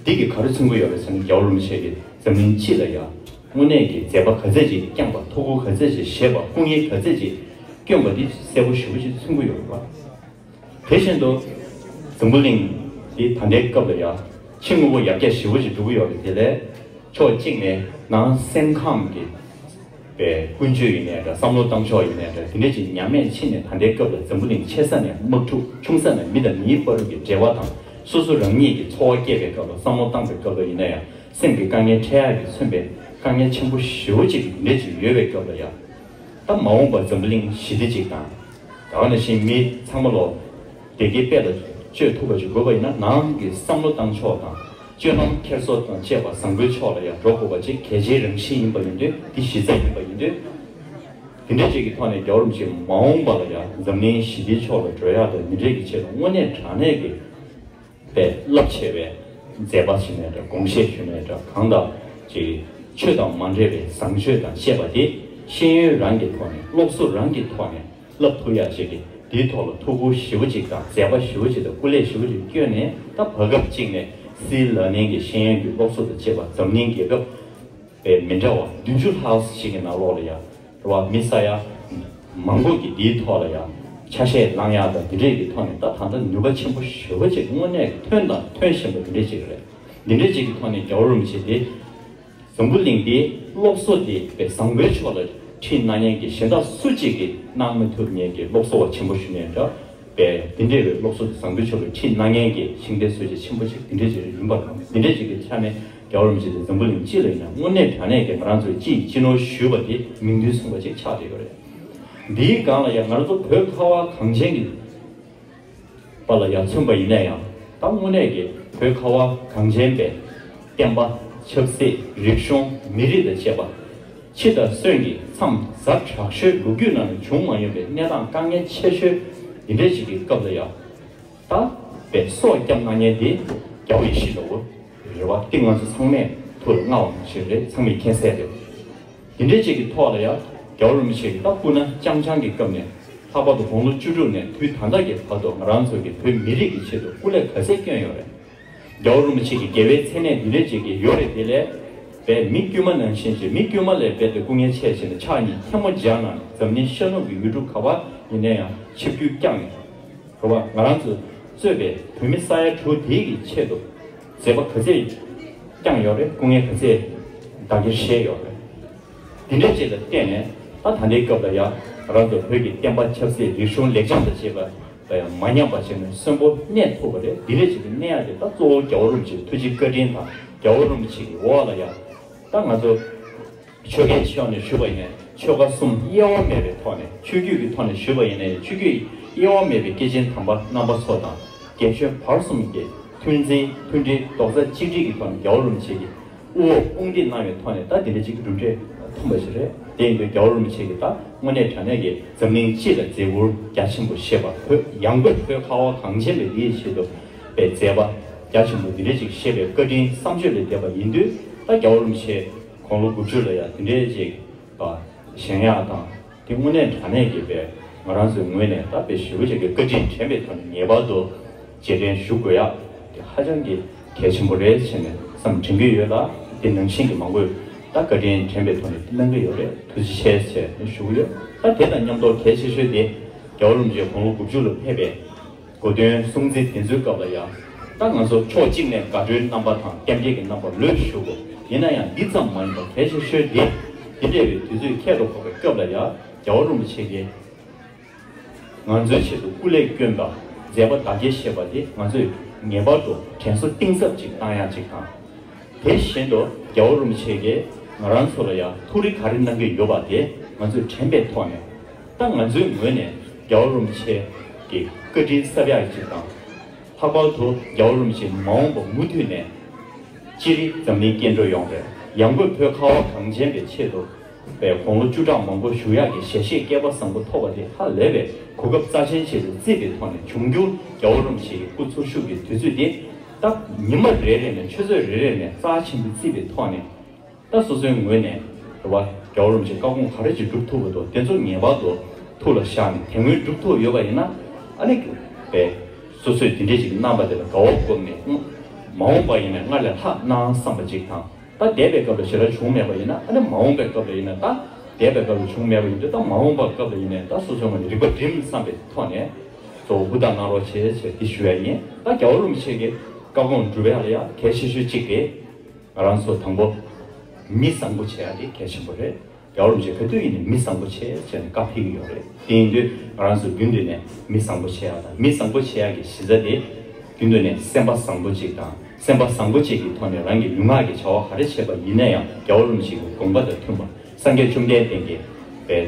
འདི་གིས་ག་རེ་མཚོན་གྱི་ཡོད་རེད་ཟེར་ན་རྒྱལ་བ་རིན་པོ་ཆེ་གིས་འཛམ་གླིང་སྤྱི་ལ་ཡང་དངོས་གནས་ཀྱི་མཛད་པ་ག་ཚད་ཅིག་བསྐྱངས་པ་ཐུགས་ཁུར་ག་ཚད་ཅིག་བཞེས་པ་སྐུ་ངལ་ག་ཚད་ཅིག་བསྐྱོན་པ་འདི་གསལ་པོ་ཞེ་པོ་ཅིག་མཚོན་གྱི་ཡོད་རེད་པ། དེ་བཞིན་དུ་འཛམ་བུ་གླིང་འདི་ད་ལྟའི་སྐབས་ལ་ཡང་ཕྱི་དངོས་པོ་ཡར་རྒྱས་ཞེ་པོ་ཅིག་འགྲོ་གི་ཡོད་རེད། དེ་ལས་ཕྱོགས་གཅིག་ནས་ནང་སེམས་ཁམས་ཀྱི་པའི་ཀུན་སྤྱོད་ཡིན་ནའི་འདྲ་བསམ་བློ་བཏང་ཕྱོགས་ཡིན་ནའི་འདྲ་དེ་འདྲ་ཅིག་ཉམས་དམས་ཕྱིན་ནས་ད་ལྟའི་སྐབས་ལ་འཛམ་བུ་གླིང་ཆེ་ས་ནས་དམག་འཁྲུག་ཆུང་ས་ནས་མི་དང་མིའི་བར་གྱི་འབྲེལ་བ་དང་སོ་སོ་རང་ཉིད་ཀྱི་འཚོ་བ་སྐྱེལ་བའི་སྐབས་ལ་བསམ་བློ་བཏང་པའི་སྐབས་ལ་ཡིན་ན་ཡང་སེམས་ཀྱི་དཀའ་ངལ་འཕྲད་ཡག་གིས་མཚོན་པའི་དཀའ་ངལ་ཆེན་པོ་ཞེ་པོ་ཅིག་འདི་འདྲ་ཅིག་ཡོད་པའི་སྐབས་ལ་ཡང་ད་མ་འོངས་པར་འཛམ་བུ་གླིང་ཞི་བདེ་ཅིག་དང་། ད་ག་ནང་བཞིན་མི་ཚང་མ་ལོ་བདེ་སྐྱིད་དཔལ་ལ་སྤྱོད་ཐུབ་པ་ཞིག་དགོས་པ་ཡིན་ན་ནང་གི་བསམ་བློ་བཏང་ཕྱོགས་དང་སྤྱོད་ལམ་འཁྱེར་སོ་དང་བཅས་པ་བཟང་པོའི་ཕྱོགས་ལ་ཡང་འགྲོ་དགོས་པ་ཅིག་གལ་ཆེའི་རང་བཞིན་ཡིན་པ་ཡིན་དུས་འདི་གཞི་རྩ་ཡིན་པ་ཡིན་དུས། དེ་འདྲ་ཅིག་གི་ཐོག་ནས་རྒྱལ་བ་རིན་པོ་ཆེ་མ་འོངས་པ་ལ་ཡང་འཛམ་གླིང་ཞི་བདེའི་ཕྱོགས་ལ་འགྲོ་ཡག་དང་འདི་འདྲས་ཀྱི་ཆེད་དུ་དངོས་གནས་དྲང་གནས་ཀྱི་པའི་རླབས་ཆེ་བའི་མཛད་པ་ཞིག་ནས་འདྲ་དགོངས་བཞེས་ཞུས་ནས་འདྲ་གང་དག་ཅིག་ཆོས་དང་མ་འདྲེས་པའི་བཟང་སྤྱོད་དང་བཅས་པ་དེ་ཤེས་ཡོན་རང་གི་ཐོག་ནས་སློབ་གསོ་རང་གི་ཐོག་ནས་བསླབ་ཐུབ་ཡག་ཅིག་གི་དེའི་ཐོག་ལ་ཐུགས་ཁུར་ཞེ་པོ་ཅིག་དང་མཛད་པ་ཞེ་པོ་ཅིག་དང་སྐུ་ལས་ཞེ་པོ་ཅིག་བསྐྱོན་ནས་ད་བར་སྐབས་ཅིག་ནས་སྲིད་ལ་ནན་གྱི་ཤེས་ཡོན་གྱི་སློབ་གསོ་དང་བཅས་པ་འཛམ་གླིང་རྒྱལ་ཁབ་པའི་མི་འདྲ་བ་བདུན་ཅུ་ལྷག་ཞིག་གི་ནང་ལོགས་ལ་ཡང་རེད་བ། མི་ས་ཡ་མང་པོ་གིས་འདིའི་ཐོག་ལ་ཡང་ཆ་ཤས་བླང་ཡག་དང་འདི་འདྲས་ཀྱི་ཐོག་ནས་ད་ད་ལྟ་ནུས་པ་ཆེན་པོ་ཞེ་པོ་ཅིག་དངོས་གནས་ཐོན་དང་ཐོན་བཞིན་པ་འདི་འདྲས་ཅིག་རེད། འདི་འདྲས་ཅིག་གི་ཐོག་ནས་རྒྱལ་བ་རིན་པོ་ཆེ་དེ་འཛམ་བུ་གླིང་འདིའི་སློབ་གསོ་དེ་བའི་བཟང་པོའི་ཕྱོགས་ལ་ཁྲིད་གནང་མཁན་གྱི་གཞན་དག་སུ་གཅིག་གིས་གནང་མི་ཐུབ་མཁན་གྱི་སློབ་གསོ་བ་ཆེན་པོ་ཞུ་ནས་འདྲ། པས་འདི་འདྲའི་བའི་སློབ་གསོ་དེ་བཟང་པོའི་ཕྱོགས་ལ་ཁྲིད་གནང་མཁན་གྱི་ཤིང་རྟའི་སྲོལ་འབྱེད་ཆེན་པོ་ཞིག་འདི་འདྲའི་ཅིག་ཡིན་པ་དང་འདི་འདྲའི་ཅིག་གི་ཆ་ནས་རྒྱལ་བ་རིན་པོ་ཆེ་དེ་འཛམ་བུ་གླིང་སྤྱི་ལ་ཡིན་ན་དངོས་གནས་དྲང་གནས་ཀྱི་ང་རང་ཚོའི་སྤྱི་ཡི་སྤྱི་ནོར་ཞུས་པ་དེ་མིང་དོན་མཚུངས་པ་ཅིག་ཆགས་བསྡད་ཡོད་རེད། འདིའི་སྒང་ལ་ཡང་ང་རང་ཚོ་བོད་ཁ་བ་གངས་ཅན་གྱི་པ་ལ་ཡང་མཚོན་པ་ཡིན་ན་ཡང་ད་དངོས་གནས་ཀྱི་བོད་ཁ་བ་གངས་ཅན་པའི་བསྟན་པ་ཆབ་སྲིད་རིག་གཞུང་མི་རིགས་དང་བཅས་པ། འཆི་དང་གསོན་གྱི་མཚམས་ཟབ་དྲག་ཤོས་ལོ་རྒྱུས་ནང་ལ་བྱུང་མ་མྱོང་པའི་གནས་སྟངས་དཀའ་ངལ་ཆེ་ཤོས་འདི་འདྲའི་ཞིག་གི་སྐབས་ལ་ཡང་། ད་པའི་སྲོག་བསྐྱབས་གནང་མཁན་དེ་རྒྱལ་བ་ཡིད་བཞིན་ནོར་བུ་རེད་བ། འདི་ང་ཚོ་ཚང་མས་ཐུགས་ལ་མངའ་བ་ཞིག་རེད། ཚང་མས་མཁྱེན་གསལ་རེད། འདི་འདྲའི་ཅིག་གི་ཐོག་ལ་ཡང་རྒྱལ་བ་རིན་པོ་ཆེ་གི་ད་སྐུ་ན་རྐྱང་རྐྱང་གི་སྐབས་ནས་ལྷག་པར་དུ་དགུང་ལོ་བཅུ་དྲུག་ནས་དུས་ད་ལྟ་གི་བར་དུ་ང་རང་ཚོ་གི་བོད་མི་རིགས་ཀྱི་ཆེད་དུ་སྐུ་ལས་ག་ཚད་བསྐྱོན་ཡོད་རེད། རྒྱལ་བ་རིན་པོ་ཆེ་གི་དགེ་བའི་མཚན་གནས་འདི་འདྲ་ཅིག་གི་ཡོད་རེད། དེ་ལས་བས་མི་དཀྱུས་མ་ནང་བཞིན་ཅིག་མི་དཀྱུས་མ་ལས་རྦད་དེ་སྐུ་ངལ་ཆེ་ཞིང་ཕྱག་གཉིས་ཐལ་མོ་སྦྱར་ནས་འཛམ་གླིང་ཤར་ནུབ་ཀྱི་ཡུལ་གྲུ་ག་པར་ཡིན་ན་ཡང་ཆིབས་བསྒྱུར་བསྐྱངས་ནས་རེད་བ། ང་རང་ཚོ་གཙོས་པའི་བོད་མི་ས་ཡ་དྲུག་དེ་གི་ཆེད་དུ་མཛད་པ་ག་ཚད་བསྐྱངས་ཡོད་རེད། སྐུ་ངལ་ག་ཚད་བདག་གིར་བཞེས་ཡོད་རེད། དེ་འདྲའི་ཅིག་ལ་བརྟེན་ནས་ད་ད་ལྟའི་སྐབས་ལ་ཡང་ང་རང་ཚོ་བོད་ཀྱི་བསྟན་པ་ཆབ་སྲིད་རིག་གཞུང་ལེགས་བྱང་དང་བཅས་པ་ལ་ཡང་མ་ཉམས་པ་བྱས་ནས་གསོན་པོ་གནས་ཐུབ་པ་རེད། དེ་འདྲའི་ཅིག་གི་གནས་ཡག་དེ་ད་གཙོ་བོ་རྒྱལ་བ་རིན་པོ་ཆེའི་ཐུགས་རྗེ་བཀའ་དྲིན་དང་རྒྱལ་བ་རིན་པོ་ཆེ་གི་འོག་ལ་ཡང་ད་ང་ཚོ་ཆོལ་ཁའི་ཕྱོགས་ནས་ཞུས་པ་ཡིན་ན་ཆོལ་ཁ་གསུམ་དབྱེ་བ་མེད་པའི་ཐོག་ནས་ཆོས་བརྒྱུད་ཀྱི་ཐོག་ནས་ཞུས་པ་ཡིན་ན་ཡང་ཆོས་བརྒྱུད་དབྱེ་བ་མེད་པའི་སྐྱེས་ཆེན་དམ་པ་རྣམ་པ་ཚོ་དང་རྒྱལ་ཆོས་བར་གསུམ་གྱི་མཐུན་འཛིན་མཐུན་སྒྲིལ་རྡོག་རྩ་གཅིག་སྒྲིལ་གྱི་ཐོག་ནས་རྒྱལ་བ་རིན་པོ་ཆེ་གི་ དབུ་འོག་དཔུང་འདེགས་གནང་བའི་ཐོག་ནས་ད་དེ་འདྲ་ཅིག་གི་གྲུབ་འབྲས་ཐོན་པ་ཞིག་རེད། དེ་ཡིན་དུས་རྒྱལ་བ་རིན་པོ་ཆེ་གིས་ད་དངོས་གནས་དྲང་གནས་ཀྱི་འཛམ་གླིང་སྤྱི་ལ་མཛད་ཁུར་རྒྱ་ཆེན་པོ་བཞེས་པ། བོད་ཡང་སྒོས་བོད་ཁ་བ་གངས་ཅན་པའི་འདི་ཡི་ཆེད་དུ་པའི་མཛད་པ་རྒྱ་ཆེན་པོ་འདི་འདྲ་ཅིག་བཞེས་པའི་བཀའ་དྲིན་བསམ་བརྗོད་ལས་འདས་པ་ཡིན་དུས། ད་རྒྱལ་བ་རིན་པོ་ཆེ་དགུང་ལོ་དགུ་བཅུ་ལ་ཡང་དེ་འདྲའི་ཅིག་བཞེངས་ཡག་དང་། དེ་དངོས་གནས་དྲང་གནས་ཀྱི་པའི་ང་རང་ཚོའི་ངོས་ནས་ད་དཔེ་ཞེ་པོ་ཅིག་གི་བཀའ་དྲིན་དྲན་པའི་ཐོག་ནས་ངེས་པར་དུ་རྗེས་དྲན་ཞུ་དགོས་ཡག་དེ་ཧ་ཅང་གི་གལ་ཆེན་པོ་རེད་བྱས་ནས་བསམ་དྲན་གྱི་ཡོད་ལ། དེ་ནང་བཞིན་གྱི་མང་པོས་ད་བཀའ་དྲིན་དྲན་པའི་ཐོག་ནས་གནང་གི་ཡོད་རེད། ཐུགས་རྗེ་ཆེ་ཟེར་ནས་ཞུ་གི་ཡོད། ད་དེ་དང་མཉམ་དུ་གལ་ཆེ་ཤོས་དེ་རྒྱལ་བ་རིན་པོ་ཆེ་དགུང་ལོ་དགུ་བཅུ་ལ་ཕེབས་པའི་གོ་སྟོན་སྲུང་བརྩི་དེ་ཚོའི་སྐབས་ལ་ཡང་། ད་ང་ཚོ་ཕྱོགས་གཅིག་ནས་དགའ་སྤྲོའི་རྣམ་པ་དང་སྐྱབས་འགྲོའི་གི་རྣམ་པ་ལོས་ཞུ་དགོས། ཡིན་ན་ཡང་འདི་ཙམ་མ་ཡིན་པར་གལ་ཆེ་ཤོས་འདི། འདི་འདྲ་བའི་དུས་ཚོད་ཁྱད་དུ་འཕགས་པའི་སྐབས་ལ་ཡང་རྒྱལ་བ་རིན་པོ་ཆེ་གིས་ང་ཚོའི་ཆེད་དུ་སྐུ་ལས་བསྐྱོན་པ། མཛད་པ་དར་རྒྱས་བྱས་པ་དེ་ང་ཚོས་ངེས་པར་དུ་དྲན་གསོ་གཏིང་ཟབ་ཅིག་བཏང་ཡག་ཅིག་དང་། དེ་བཞིན་དུ་རྒྱལ་བ་རིན་པོ་ཆེ་གིས་ང་རང་ཚོ་ལ་ཡང་ཐུགས་རེ་ག་རེ་གནང་གི་ཡོད་པ་དེ་ང་ཚོས་དྲན་པའི་ཐོག་ནས། ད་ང་ཚོའི་ངོས་ནས་རྒྱལ་བ་རིན་པོ་ཆེ་གི་བཀའ་དྲིན་གསབ་ཡག་ཅིག་དང་། ལྷག་པར་དུ་རྒྱལ་བ་རིན་པོ་ཆེ་མ་འོངས་པ་མུ་མཐུད་ནས་སྤྱིར་འཛམ་གླིང་སྐྱེ་འགྲོ་ཡོང་བའི་ཡང་སྒོས་བོད་ཁ་བ་གངས་ཅན་པའི་ཆེད་དུ་པའི་དགུང་ལོ་བཅུ་ཕྲག་མང་པོ་བཞུགས་ཡག་གི་ཞལ་བཞེས་བསྐལ་པ་བཟང་པོ་ཐོབ་པ་དེ་ཧ་ལས་པའི་གོ་སྐབས་རྩ་ཆེན་ཞིག་ལ་བརྩིས་པའི་ཐོག་ནས། འབྱུང་འགྱུར་རྒྱལ་བ་རིན་པོ་ཆེ་ཡི་སྐུ་འཚོ་བཞུགས་ཀྱི་དུས་ཚོད་དེ་ད་ཉི་མ་རེ་རེ་ནས་ཆུ་ཚོད་རེ་རེ་ནས་རྩ་ཆེན་པོ་བརྩིས་པའི་ཐོག་ནས། ད་སོ་སོའི་ངོས་ནས་རེད་བ། རྒྱལ་བ་རིན་པོ་ཆེ་བཀའ་དགོངས་ག་རེ་ཅིག་སྒྲུབ་ཐུབ་པ་འདུག་དེ་ཚོ་ངེས་པར་དུ་ཐུགས་ལ་བཞག་ནས། དེ་སྔོན་སྒྲུབ་ཐུབ་ཡོད་པ་ཡིན་ན། ཨ་ནི་པའི་སོ་སོས་དེ་འདྲས་ཅིག་གནང་བ་དེ་ལ་དགའ་བ་སྒོམ་ནས། མ་འོངས་པ་ཡིན་ན་སྔར་ལས་ལྷག་གནང་བསམ་པ་ཅིག་དང་། ད་འདས་པའི་སྐབས་ལ་ཞེ་དྲག་བྱུང་མེད་པ་ཡིན་ན། ཨ་ནི་མ་འོངས་པའི་སྐབས་ལ་ཡིན་ན། ད་འདས་པའི་སྐབས་ལ་བྱུང་མེད་པ་ཡིན་དུས། ད་མ་འོངས་པའི་སྐབས་ལ་ཡིན་ནའི་ད་སོ་སོའི་ངོས་ནས་རིག་པ་སྒྲིམ་བསམ་པའི་ཐོག་ནས་གཙོ་བོ་ཧུར་ཐག་གནང་རོགས་བྱེད་ཅེས་འདི་ཞུ་ཡ་ཡིན། ད་རྒྱལ་བ་རིན་པོ་ཆེ་གི་བཀའ་དགོངས་སྒྲུབ་ཡ་ལ་ཡ་གལ་ཆེ་ཤོས་གཅིག་དེ། ང་རང་ཚོ་དང་པོ་མི་བཟང་པོ་བྱེད་ཡ་དེ་གལ་ཆེན་པོ་རེད། རྒྱལ་བ་རིན་པོ་ཆེ་ག་དུས་ཡིན་ནའི་མི་བཟང་པོ་བྱེད་ཟེར་ནས་བཀའ་ཕེབས་ཀྱི་ཡོད་རེད། དེ་ཡིན་དུས་ང་རང་ཚོ་རྒྱུན་དུ་ནས་མི་བཟང་པོ་བྱེད་ཡ་དང་། མི་བཟང་པོ་བྱེད་ཡ་གི་གཞི་རྩ་དེ། རྒྱུན་དུ་ནས་སེམས་པ་བཟང་པོ་གཅིག་དང་། སེམས་པ་བཟང་པོ་གཅིག་གི་ཐོག་ནས་རང་གི་ལུས་ངག་གི་བྱ་བ་ག་རེ་བྱེད་པ་ཡིན་ན་ཡང་རྒྱལ་བ་རིན་པོ་ཆེ་གི་དགོངས་པ་དང་མཐུན་པ། སངས་རྒྱས་བཅོམ་ལྡན་འདས་ཀྱི་པའི་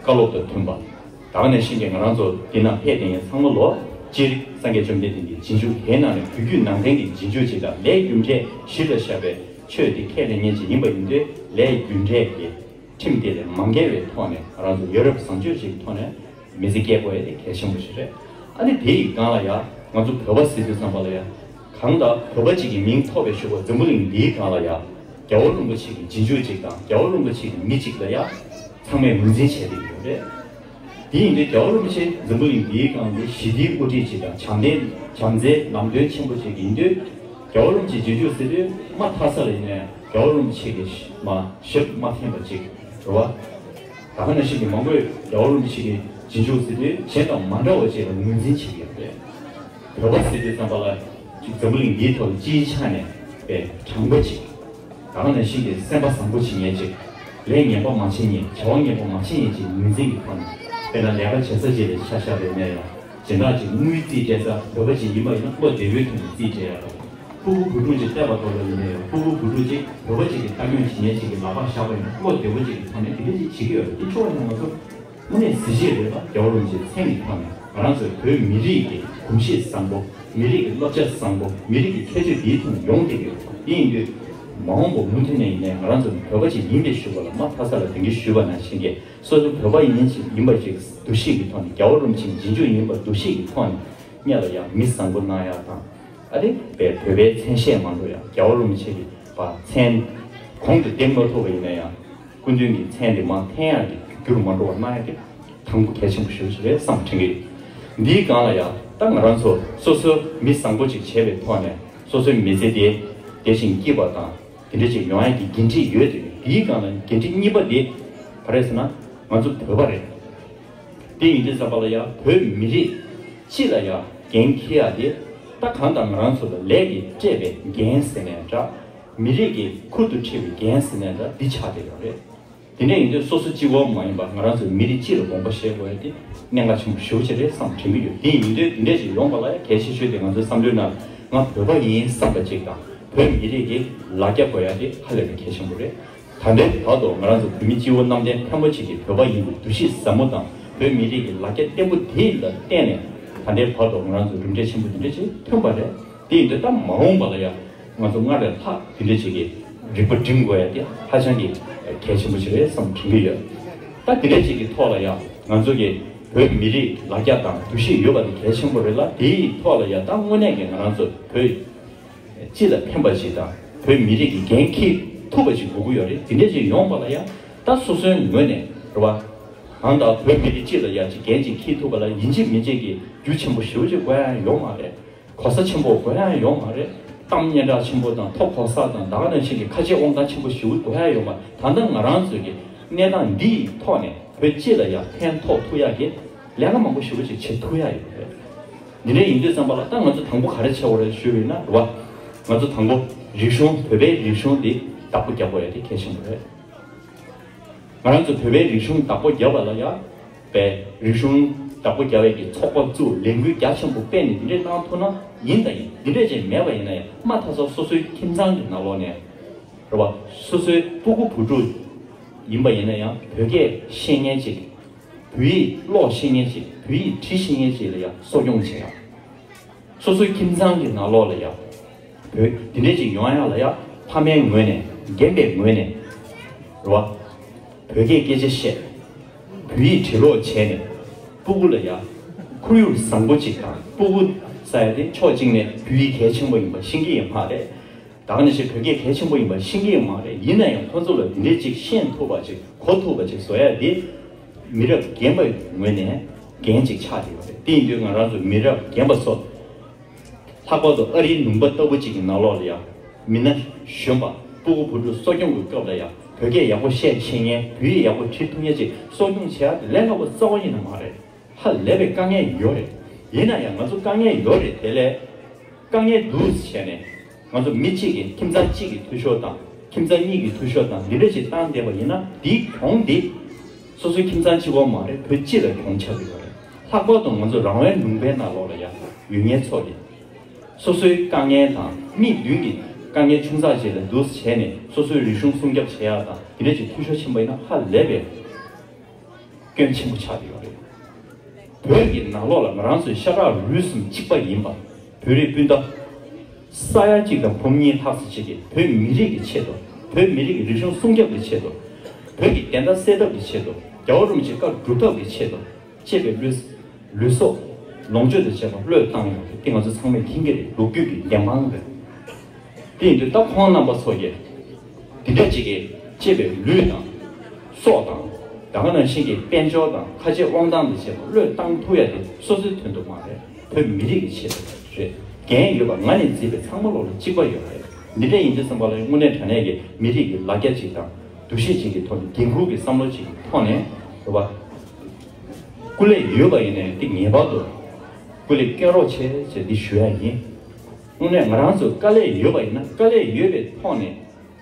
བཀའ་སློབ་དང་མཐུན་པ། ད་ག་ནང་བཞིན་གྱི་ང་རང་ཚོ་འདི་ན་ཕེབས་བསྡད་མཁན་ཚང་མ་ལོ། སྤྱིར་སངས་རྒྱས་བཅོམ་ལྡན་འདས་ཀྱི་རྗེས་འཇུག་དེའི་ནང་ནས་བོད་བརྒྱུད་ནང་བསྟན་གྱི་རྗེས་འཇུག་ཅིག་དང་། ལས་རྒྱུ་འབྲས་གཞི་ལ་བཞག་པའི་ཆོས་དེ་ཁས་ལེན་མཁན་ཅིག་ཡིན་པ་ཡིན་དུས། ལས་རྒྱུ་འབྲས་ཀྱི་ཁྲིམས་དེ་ལས་མ་འགལ་བའི་ཐོག་ནས། ང་རང་ཚོ་ཡ་རབས་བཟང་སྤྱོད་ཅིག་གི་ཐོག་ནས་མི་ཚེ་སྐྱེལ་དགོས་ཡ་དེ་གལ་ཆེན་པོ་ཞིག་རེད། ཨ་ནི་དེ་ཡི་སྒང་ལ་ཡང་ང་ཚོ་བོད་པ་ཟེར་དུས་ཙམ་པ་ལ་ཡང་། གང་ལྟར་བོད་པ་ཅིག་གི་མིང་ཐོགས་པའི་ཞུ་བ་འཛམ་བུ་གླིང་འདིའི་སྒང་ལ་ཡང་རྒྱལ་བ་རིན་པོ་ཆེ་གི་རྗེས་འཇུག་ཅིག་དང་། རྒྱལ་བ་རིན་པོ་ཆེ་གི་མི་ཅིག་ལ་ཡང་ཚང་མས་ངོས་འཛིན་བྱས་བསྡད་ཡོད་རེད། དེ་ཡིན་དུས་རྒྱལ་བ་རིན་པོ་ཆེ་འཛམ་བུ་གླིང་འདིའི་སྒང་གི་ཞི་བདེའི་དབུ་ཁྲིད་ཅིག་དང་། བྱམས་ལྡན་བྱམས་བརྩེའི་ལམ་སྟོན་ཆེན་པོ་ཅིག་ཡིན་དུས། རྒྱལ་བ་རིན་པོ་ཆེ་རྗེས་འཇུག་ཟེར་དུས་མ་མཐའ་ས་ལ་ཡིན་ནའི་རྒྱལ་བ་རིན་པོ་ཆེ་གི་མ་ཞབས་མ་འཐེན་པ་ཅིག་རེད་བ། ད་ག་ནང་བཞིན་གྱི་མང་པོས་རྒྱལ་བ་རིན་པོ་ཆེ་གི་རྗེས་འཇུག་ཟེར་དུས་གཞན་དང་མ་འདྲ་བ་ཅིག་ལ་ངོས་འཛིན་བྱེད་ཀྱི་ཡོད་རེད། བོད་པ་ཟེར་དུས་ཙམ་པ་ལ་ཅིག་འཛམ་བུ་གླིང་འདིའི་ཐོག་ལ་སྤྱིའི་ཆ་ནས་པའི་དྲང་པོ་ཅིག་ད་ག་ནང་བཞིན་གྱི་སེམས་པ་བཟང་པོ་བྱེད་མཁན་ཅིག་ལས་ངན་པ་མ་བྱེད་མཁན། བྱ་བ་ངན་པ་མ་བྱེད་མཁན་ཅིག་ངོས་འཛིན་གྱི་ཐོག་ནས། དཔེར་ན་ལས་ཀ་བྱེད་ས་ཅིག་ལ་ཆ་བཞག་པ་ཡིན་ན་ཡང་། སྦྱིན་བདག་ཅིག་དངུལ་རྩིས་སྤྲད་ས་བོད་པ་ཅིག་ཡིན་པ་ཡིན་ན། བློ་བདེ་པོའི་ཐོག་ནས་རྩིས་སྤྲད་ཡ་དང་། ཕྲུ་གུ་བུ་ཕྲུག་ཅིག་བསྡད་པ་ཐོག་ལ་ཡིན་ན་ཡང་། ཕྲུ་གུ་བུ་ཕྲུག་ཅིག་བོད་པ་ཅིག་གི་ལྟ་སྐྱོང་བྱེད་མཁན་ཅིག་གི་ལག་པར་བཞག་པ་ཡིན་ན། བློ་བདེ་པོ་ཅིག་གི་ཐོག་ནས་དེ་འདྲ་ཅིག་བྱེད་ཀྱི་ཡོད་རེད། དེ་ཆོག་པ་ཡིན་ན་ང་ཚོ་དངོས་གནས་གཟི་བརྗིད་རེད་ལ། རྒྱལ་བ་རིན་པོ་ཆེའི་མཚན་གྱི་ཐོག་ནས་ང་རང་ཚོའི་བོད་མི་རིགས་ཀྱི་གོམས་གཤིས་བཟང་པོ། མི་རིགས་ཀྱི་བསླབ་བྱ་བཟང་པོ། མི་རིགས་ཀྱི་ཁྱད་ཆོས་འདིའི་ཐོག་ནས་ཡོང་བསྡད་ཀྱི་ཡོད་རེད། དེ་ཡིན་དུས་མ་འོངས་པ་མུ་མཐུད་ནས་ཡིན་ནའི་ང་རང་ཚོ་བོད་པ་ཅིག་ཡིན་པའི་ཞུ་བ་ལ། མ་མཐའ་ས་ལ་དེང་གི་ཞུས་པ་ནང་བཞིན་གྱི། སོ་སོ་བོད་པ་ཡིན་ཅིག་ཡིན་པ་ཅིག་འདུ་ཤེས་ཀྱི་ཐོག་ནས། རྒྱལ་བ་རིན་པོ་ཆེའི་རྗེས་འཇུག་ཡིན་པ་འདུ་ཤེས་ཀྱི་ཐོག་ནས། སྔོན་ལ་ཡང་མི་བཟང་པོ་གནང་ཡག་དང་། ཨ་རེ། བོད་པའི་མཚན་ཤས་མ་འགྲོ་ཡག་རྒྱལ་བ་རིན་པོ་ཆེ་གི་བ་མཚན་གོང་དུ་འདེགས་མ་ཐུབ་པ་ཡིན་ན་ཡང་། སྐུ་མདུན་གྱི་མཚན་དེ་མར་འཐེན་ཡག་གི་རྒྱུར་མ་འགྲོ་བ་གནང་ཡག་དེ་དང་པོ་གལ་ཆེན་པོ་ཞེ་པོ་ཅིག་རེད་བསམ་དྲན་གྱི་ཡོད། འདིའི་སྒང་ལ་ཡང་ད་ང་རང་ཚོ་སོ་སོ་མི་བཟང་པོ་ཅིག་བྱས་པའི་ཐོག་ནས་སོ་སོའི་མི་ཚེ་དེ་བདེ་ཞིང་སྐྱིད་པ་དང་། དེ་འདྲ་ཅིག་ཡོང་ཡག་གི་འགན་འཁྲི་ཡོད་དེ། དེའི་སྒང་ལ་འགན་འཁྲི་གཉིས་པ་དེ་ག་རེ་ཟེར་ན། ང་ཚོ་བོད་པ་རེད། དེ་ཡིན་དུས་ཙམ་པ་ལ་ཡང་བོད་མི་རིགས་སྤྱི་ལ་ཡང་འགན་འཁྱེར་ཡག་དེ། ད་གང་ལྟར་ང་རང་ཚོ་ལ་ལས་ཀྱིས་སྤྲད་པའི་འགན་ཟེར་ནའི་འདྲ། མི་རིགས་ཀྱི་ཁུར་དུ་ཁྲིད་པའི་འགན་ཟེར་ནའི་འདྲ། འདི་ཆགས་བསྡད་ཡོད་རེད། དེ་འདྲ་ཡིན་དུས་སོ་སོ་གཅིག་པོ་མ་ཡིན་པར་ང་རང་ཚོའི་མི་རིགས་སྤྱི་ལ་དགོངས་པ་བཞེས་དགོས་ཡ་དེ་གནད་འགག་ཆེན་པོ་ཞེ་པོ་ཅིག་རེད་བསམ་དྲན་གྱི་ཡོད། དེ་ཡིན་དུས་དེ་འདྲ་ཞིག་ཡོང་བ་ལ་ཡ་གལ་ཆེ་ཤོས་དེ། ང་ཚོའི་བསམ་བློའི་ནང་ང་བོད་པ་ཡིན་བསམ་པ་ཅིག་དང་། བོད་མི་རིགས་ཀྱི་ལ་རྒྱ་དགོས་ཡ་དེ་ཧ་ལས་པའི་གལ་ཆེན་པོ་རེད། ད་ལྟའི་བར་དུ་ང་རང་ཚོ་བོད་མི་སྤྱི་བོ་གནམ་བསྟན་ཕལ་མོ་ཆེ་གིས་བོད་པ་ཡིན་པའི་འདུ་ཤེས་ཟབ་མོ་དང་། བོད་མི་རིགས་ཀྱི་ལ་རྒྱ་བརྟན་པོ་དེ་ལ་བརྟེན་ནས་ད་ལྟའི་བར་དུ་ང་རང་ཚོ་གྲུབ་འབྲས་ཆེན་པོ་དེ་འདྲ་ཞིག་ཐོན་པ་རེད། དེ་ཡིན་དུས་ད་མ་འོངས་པ་ལ་ཡ་ང་ཚོ་སྔར་ལས་ལྷག་དེ་འདྲ་ཞིག་གི་ རིག་པ་སྒྲིམ་དགོས་ཡ་དེ་ཧ་ཅང་གི་གལ་ཆེན་པོ་ཞིག་རེད་བསམ་དྲན་གྱི་ཡོད། ད་དེ་འདྲ་ཅིག་གི་ཐོག་ལ་ཡང་ང་ཚོ་གི་བོད་མི་རིགས་ལ་རྒྱ་དང་འདུ་ཤེས་ཡོད་པ་དེ་གལ་ཆེན་པོ་རེད་ལ། དེའི་ཐོག་ལ་ཡང་ད་དངོས་གནས་ཀྱི་ང་རང་ཚོ་བོད་སྤྱི་ལ་ཕན་པ་ཞིག་དང་བོད་མི་རིགས་ཀྱི་འགན་འཁྱེར་ཐུབ་པ་ཞིག་དགོས་ཀྱི་ཡོད་རེད། དེ་འདྲ་ཅིག་ཡོང་བ་ལ་ཡང་ད་སོ་སོའི་ངོས་ནས་རེད་བ། གང་ལྟར་བོད་མི་རིགས་སྤྱི་ལ་ཡང་ཅིག་འགན་ཅིག་འཁྱེར་ཐུབ་པ་ལ་ཡིན་གཅིག་མིན་གཅིག་གི་རྒྱུ་ཆེན་པོ་ཞེ་པོ་ཅིག་དགོས་ཡ་ཡོད་མ་རེད། གོ་ས་ཆེན་པོ་དགོས་ཡ་ཡོད་མ་རེད། གཏམ་སྙན་གྲགས་ཆེན་པོ་དང་ཐོབ་གོ་ས་དང་ད་ག་ནང་བཞིན་གྱི་ཁ་ཆེ་དབང་ཐང་ཆེན་པོ་ཞེ་པོ་དགོས་ཡ་ཡོད་མ་རེད། ད་ལྟ་ང་རང་ཚོའི་གི་གནས་སྟངས་འདིའི་ཐོག་ནས་བོད་སྤྱི་ལ་ཡང་ཕན་ཐོགས་ཐུབ་ཡ་གི་ལས་ཀ་མང་པོ་ཞེ་པོ་ཅིག་བྱེད་ཐུབ་ཡ་ཡོད་རེད། འདི་འདྲ་ཡིན་དུས་ཙམ་པ་ལ་ད་ང་ཚོ་དང་པོ་ག་རེ་བྱེད་དགོས་རེད་ཞུས་པ་ཡིན་ན་རེད་བ། ང་ཚོ་དང་པོ་རིག་གཞུང་བོད་པའི་རིག་གཞུང་འདི་བདག་པོ་རྒྱག་དགོས་ཡ་དེ་གལ་ཆེན་པོ་རེད། ང་རང་ཚོ་བོད་པའི་རིག་གཞུང་བདག་པོ་རྒྱབ་པ་ལ་ཡང་བའི་རིག་གཞུང་བདག་པོ་རྒྱབ་པའི་གི་ཚོགས་པ་བཙུགས་ལས་འགུལ་རྒྱ་ཆེན་པོ་སྤེལ་ནས་འདི་འདྲས་གནང་ཐུབ་ན་ཡིན་ད་ཡིན། འདི་འདྲས་ཅིག་མེད་པ་ཡིན་ན་ཡང་མ་མཐའ་ས་སོ་སོའི་ཁྱིམ་ཚང་གི་ནང་ལོགས་ནས་རེད་བ། སོ་སོའི་སྤུ་གུ་བུ་ཕྲུག་ཡིན་པ་ཡིན་ན་ཡང་བོད་སྐད་ཤེས་མཁན་ཅིག་བོད་ཡིག་ཀློག་ཤེས་མཁན་ཅིག་བོད་ཡིག་འབྲི་ཤེས་མཁན་ཅིག་ལ་ཡང་གསོ་སྐྱོང་བྱེད་ཡ། སོ་སོའི་ཁྱིམ་ཚང་གི་ནང་ལོགས་ལ་ཡང་བོད་འདི་འདྲས་ཅིག་ཡོང་ཡ་ལ་ཡང་ཕ་མའི་ངོས་ནས་རྒན་པའི་ངོས་ནས་རེད་བ། བོད་སྐད་སྐད་ཆ་བཤད། བོད་ཡིག་འབྲི་ཀློག་བྱས་ནས་སྤུ་གུ་ལ་ཡང་ཁོར་ཡུག་བཟང་པོ་ཅིག་དང་སྤུ་གུ་ཟེར་ཡ་དེ་ཕྱོགས་གཅིག་ནས་བོད་ཡིག་གལ་ཆེན་པོ་ཡིན་པ་ཤེས་ཀྱི་ཡོད་མ་རེད། ད་ག་ནང་བཞིན་བོད་སྐད་གལ་ཆེན་པོ་ཡིན་པ་ཤེས་ཀྱི་ཡོད་མ་རེད། ཡིན་ན་ཡང་ཁོ་ཚོ་ལ་འདི་འདྲས་ཅིག་ཤེས་ཐུབ་པ་ཅིག་གོ་ཐུབ་པ་ཅིག་བཟོ་ཡ་དེ་མི་རབས་རྒན་པའི་ངོས་ནས་འགན་ཅིག་ཆགས་བསྡད་ཡོད་རེད། དེ་ཡིན་དུས་ང་རང་ཚོ་མི་རབས་རྒན་པ་ཚོ་ལྷག་པར་དུ་ཨ་རིའི་ལུང་པ་ལྟ་བུ་ཅིག་གི་ནང་ལོགས་ལ་ཡང་མི་སྣ་གཞོན་པ་སྤུ་གུ་བུ་ཕྲུག་གསོ་སྐྱོང་གི་སྐབས་ལ་ཡང་བོད་སྐད་ཡག་པོ་བཤད་ཤེས་མཁན་བོད་ཡིག་ཡག་པོ་འབྲི་ཐུབ་མཁན་ཅིག་གསོ་སྐྱོང་བྱེད་ཡ་དེ་ལས་སླ་པོ་རྩ་བ་ཉིད་ནས་མ་རེད། ཧ་ལས་པའི་དཀའ་ངལ་ཡོད་རེད། ཡིན་ན་ཡང་ང་ཚོ་དཀའ་ངལ་ཡོད་རེད། དེ་ལས་དཀའ་ངལ་འདུག་བྱས་ནས་ང་ཚོ་མི་གཅིག་གི་ཁྱིམ་ཚང་གཅིག་གི་འཐུས་ཤོར་དང་ཁྱིམ་ཚང་གཉིས་ཀྱི་འཐུས་ཤོར་དང་འདི་འདྲ་ཞིག་བཏང་བསྡད་པ་ཡིན་ན་འདིའི་གྱོང་འདི་སོ་སོའི་ཁྱིམ་ཚང་གཅིག་པོ་མ་རེད། བོད་སྤྱི་ལ་གྱོང་ཆགས་ཀྱི་ཡོད་རེད། ལྷག་པར་དུ་ང་ཚོ་རང་དབང་ལུང་པའི་ནང་ལོགས་ལ་ཡང་ཡོད་མཁན་ཚོ་གིས་སོ་སོའི་དཀའ་ངལ་དང་མི་མདུན་གྱི་དཀའ་ངལ་ཆུང་ཙག་ཅིག་ལ་འདུག་བྱས་ནས་སོ་སོའི་རིག་གཞུང་སྲུང་སྐྱོབ་བྱེད་ཡག་དང་འདི་འདྲ་ཞིག་འཐུས་ཤོར་ཕྱིན་པ་ཡིན་ན་ཧ་ལས་པའི་སྐྱོན་ཆེན་པོ་ཆགས་ཀྱི་ཡོད་རེད། བོད་ཀྱི་ནང་ལོགས་ལ་ང་རང་ཚོའི་ཤ་ཁྲག་རུས་གསུམ་གཅིག་པ་ཡིན་པ་བོད་རིགས་སྤུན་ཟླ་ས་ཡ་གཅིག་དང་བུ་མོ་གཉིས་ལྷག་ཙམ་ཅིག་གིས་བོད་མི་རིགས་ཀྱི་ཆེད་དུ་བོད་མི་རིགས་ཀྱི་རིག་གཞུང་སྲུང་སྐྱོབ་ཀྱི་ཆེད་དུ་བོད་ཀྱི་བདེན་མཐའ་གསལ་ཐབས་ཀྱི་ཆེད་དུ་རྒྱལ་བ་རིན་པོ་ཆེའི་བཀའ་སྒྲུབ་ཐབས་ཀྱི་ཆེད་དུ་གཅེས་པའི་ལུས་ལུས་སྲོག་ལོངས་སྤྱོད་དང་བཅས་པ་བློས་བཏང་ཡོད་རེད། དེ་ང་ཚོ་ཚང་མས་མཁྱེན་གྱི་རེད། ལོ་རྒྱུས་ཀྱི་བདེན་དཔང་རེད། དེ་ཡིན་དུས་ད་ཁོང་རྣམ་པ་ཚོ་གིས་འདི་འདྲ་ཅིག་གིས་གཅེས་པའི་ལུས་དང་སྲོག་དང་ད་ག་ནང་བཞིན་གྱི་དཔལ་འབྱོར་དང་ཁ་ཆེ་དབང་ཐང་དང་བཅས་པ་བློས་བཏང་ཐུབ་ཡ་དེ་སོ་སོའི་དོན་དུ་མ་རེད། བོད་མི་རིགས་ཀྱི་ཆེད་དུ་རེད། འགན་ཡོད་པ་ང་ནས་བརྩིས་པའི་ཚང་མ་ལོག་ལ་གཅིག་པ་ཡོད་རེད། འདི་འདྲ་ཡིན་དུས་ཙམ་པ་ལ་དངོས་གནས་དྲང་གནས་ཀྱི་མི་རིགས་ཀྱི་ལ་རྒྱ་ཅིག་དང་འདུ་ཤེས་ཅིག་གི་ཐོག་ནས་འགན་འཁུར་གྱི་བསམ་བློ་ཅིག་གི་ཐོག་ནས་རེད་བ། སྐུ་ལས་ཡོད་པ་ཡིན་ནའི་འདི་ངེས་པར་དུ་སྐུ་ལས་བསྐྱོན་རོགས་བྱེད་ཅེས་འདི་ཞུ་ཡ་ཡིན། དངོས་གནས་ང་རང་ཚོ་དཀའ་ལས་ཡོད་པ་ཡིན་ན་དཀའ་ལས་ཡོད་པའི་ཐོག་ནས་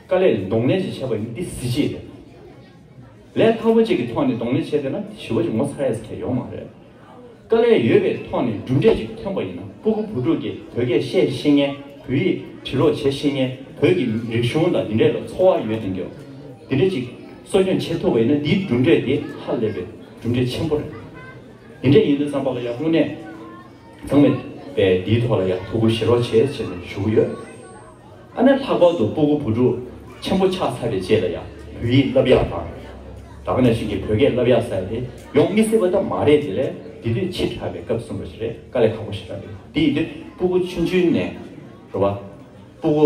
དཀའ་ལས་གདོང་ལེན་ཅིག་བྱས་པ་ཡིན་འདི་གཟི་བརྗིད་རེད། ལས་སླ་པོ་ཅིག་གི་ཐོག་ནས་གདོང་ལེན་བྱས་བསྡད་ན་ཞེ་པོ་ཅིག་ངོ་ཚ་ཡས་ཁྱད་ཡོད་མ་རེད། དཀའ་ལས་ཡོད་པའི་ཐོག་ནས་གྲུབ་འབྲས་ཅིག་ཐོན་པ་ཡིན་ན་སྤུ་གུ་བུ་ཕྲུག་གིས་བོད་སྐད་བཤད་ཤེས་མཁན་བོད་ཡིག་འབྲི་ཀློག་བྱེད་ཤེས་མཁན་བོད་ཀྱི་རིག་གཞུང་དང་འདི་འདྲས་ལ་ཚོར་བ་ཡོད་དེ་འདྲ་འདི་འདྲས་ཅིག་གསོ་སྐྱོང་བྱེད་ཐུབ་པ་ཡིན་ན་འདིའི་གྲུབ་འབྲས་དེ་ཧ་ལས་པའི་གྲུབ་འབྲས་ཆེན་པོ་རེད། འདི་འདྲས་ཡིན་དུས་ཙམ་པ་ལ་ཡང་དངོས་གནས་ཚང་མས་པའི་འདིའི་ཐོག་ལ་ཡང་ཐུགས་ཁུར་བཞེས་རོགས་བྱེད་ཅེས་ནས་ཞུ་གི་ཡོད། ཨ་ནི་ལྷག་པར་དུ་སྤུ་གུ་བུ་ཕྲུག་ཆེན་པོ་ཆགས་ཚར་བའི་རྗེས་ལ་ཡང་བོད་ཡིག་བསླབ་ཡག་དང་། ད་ག་ནང་བཞིན་གྱི་བོད་སྐད་བསླབ་ཡག་ཟེར་ཡག་དེ་ཡོང་མི་སྲིད་པ་ད་མ་རེད། དེ་ལས་དེ་དུས་ཕྱི་དྲགས་པའི་སྐབས་གསུངས་པ་ཞིག་རེད། དཀའ་ལས་ཁག་པོ་ཞིག་རེད། དེ་ཡིན་དུས་སྤུ་གུ་ཆུང་ཆུང་ནས་རེད་བ། སྤུ་གུ་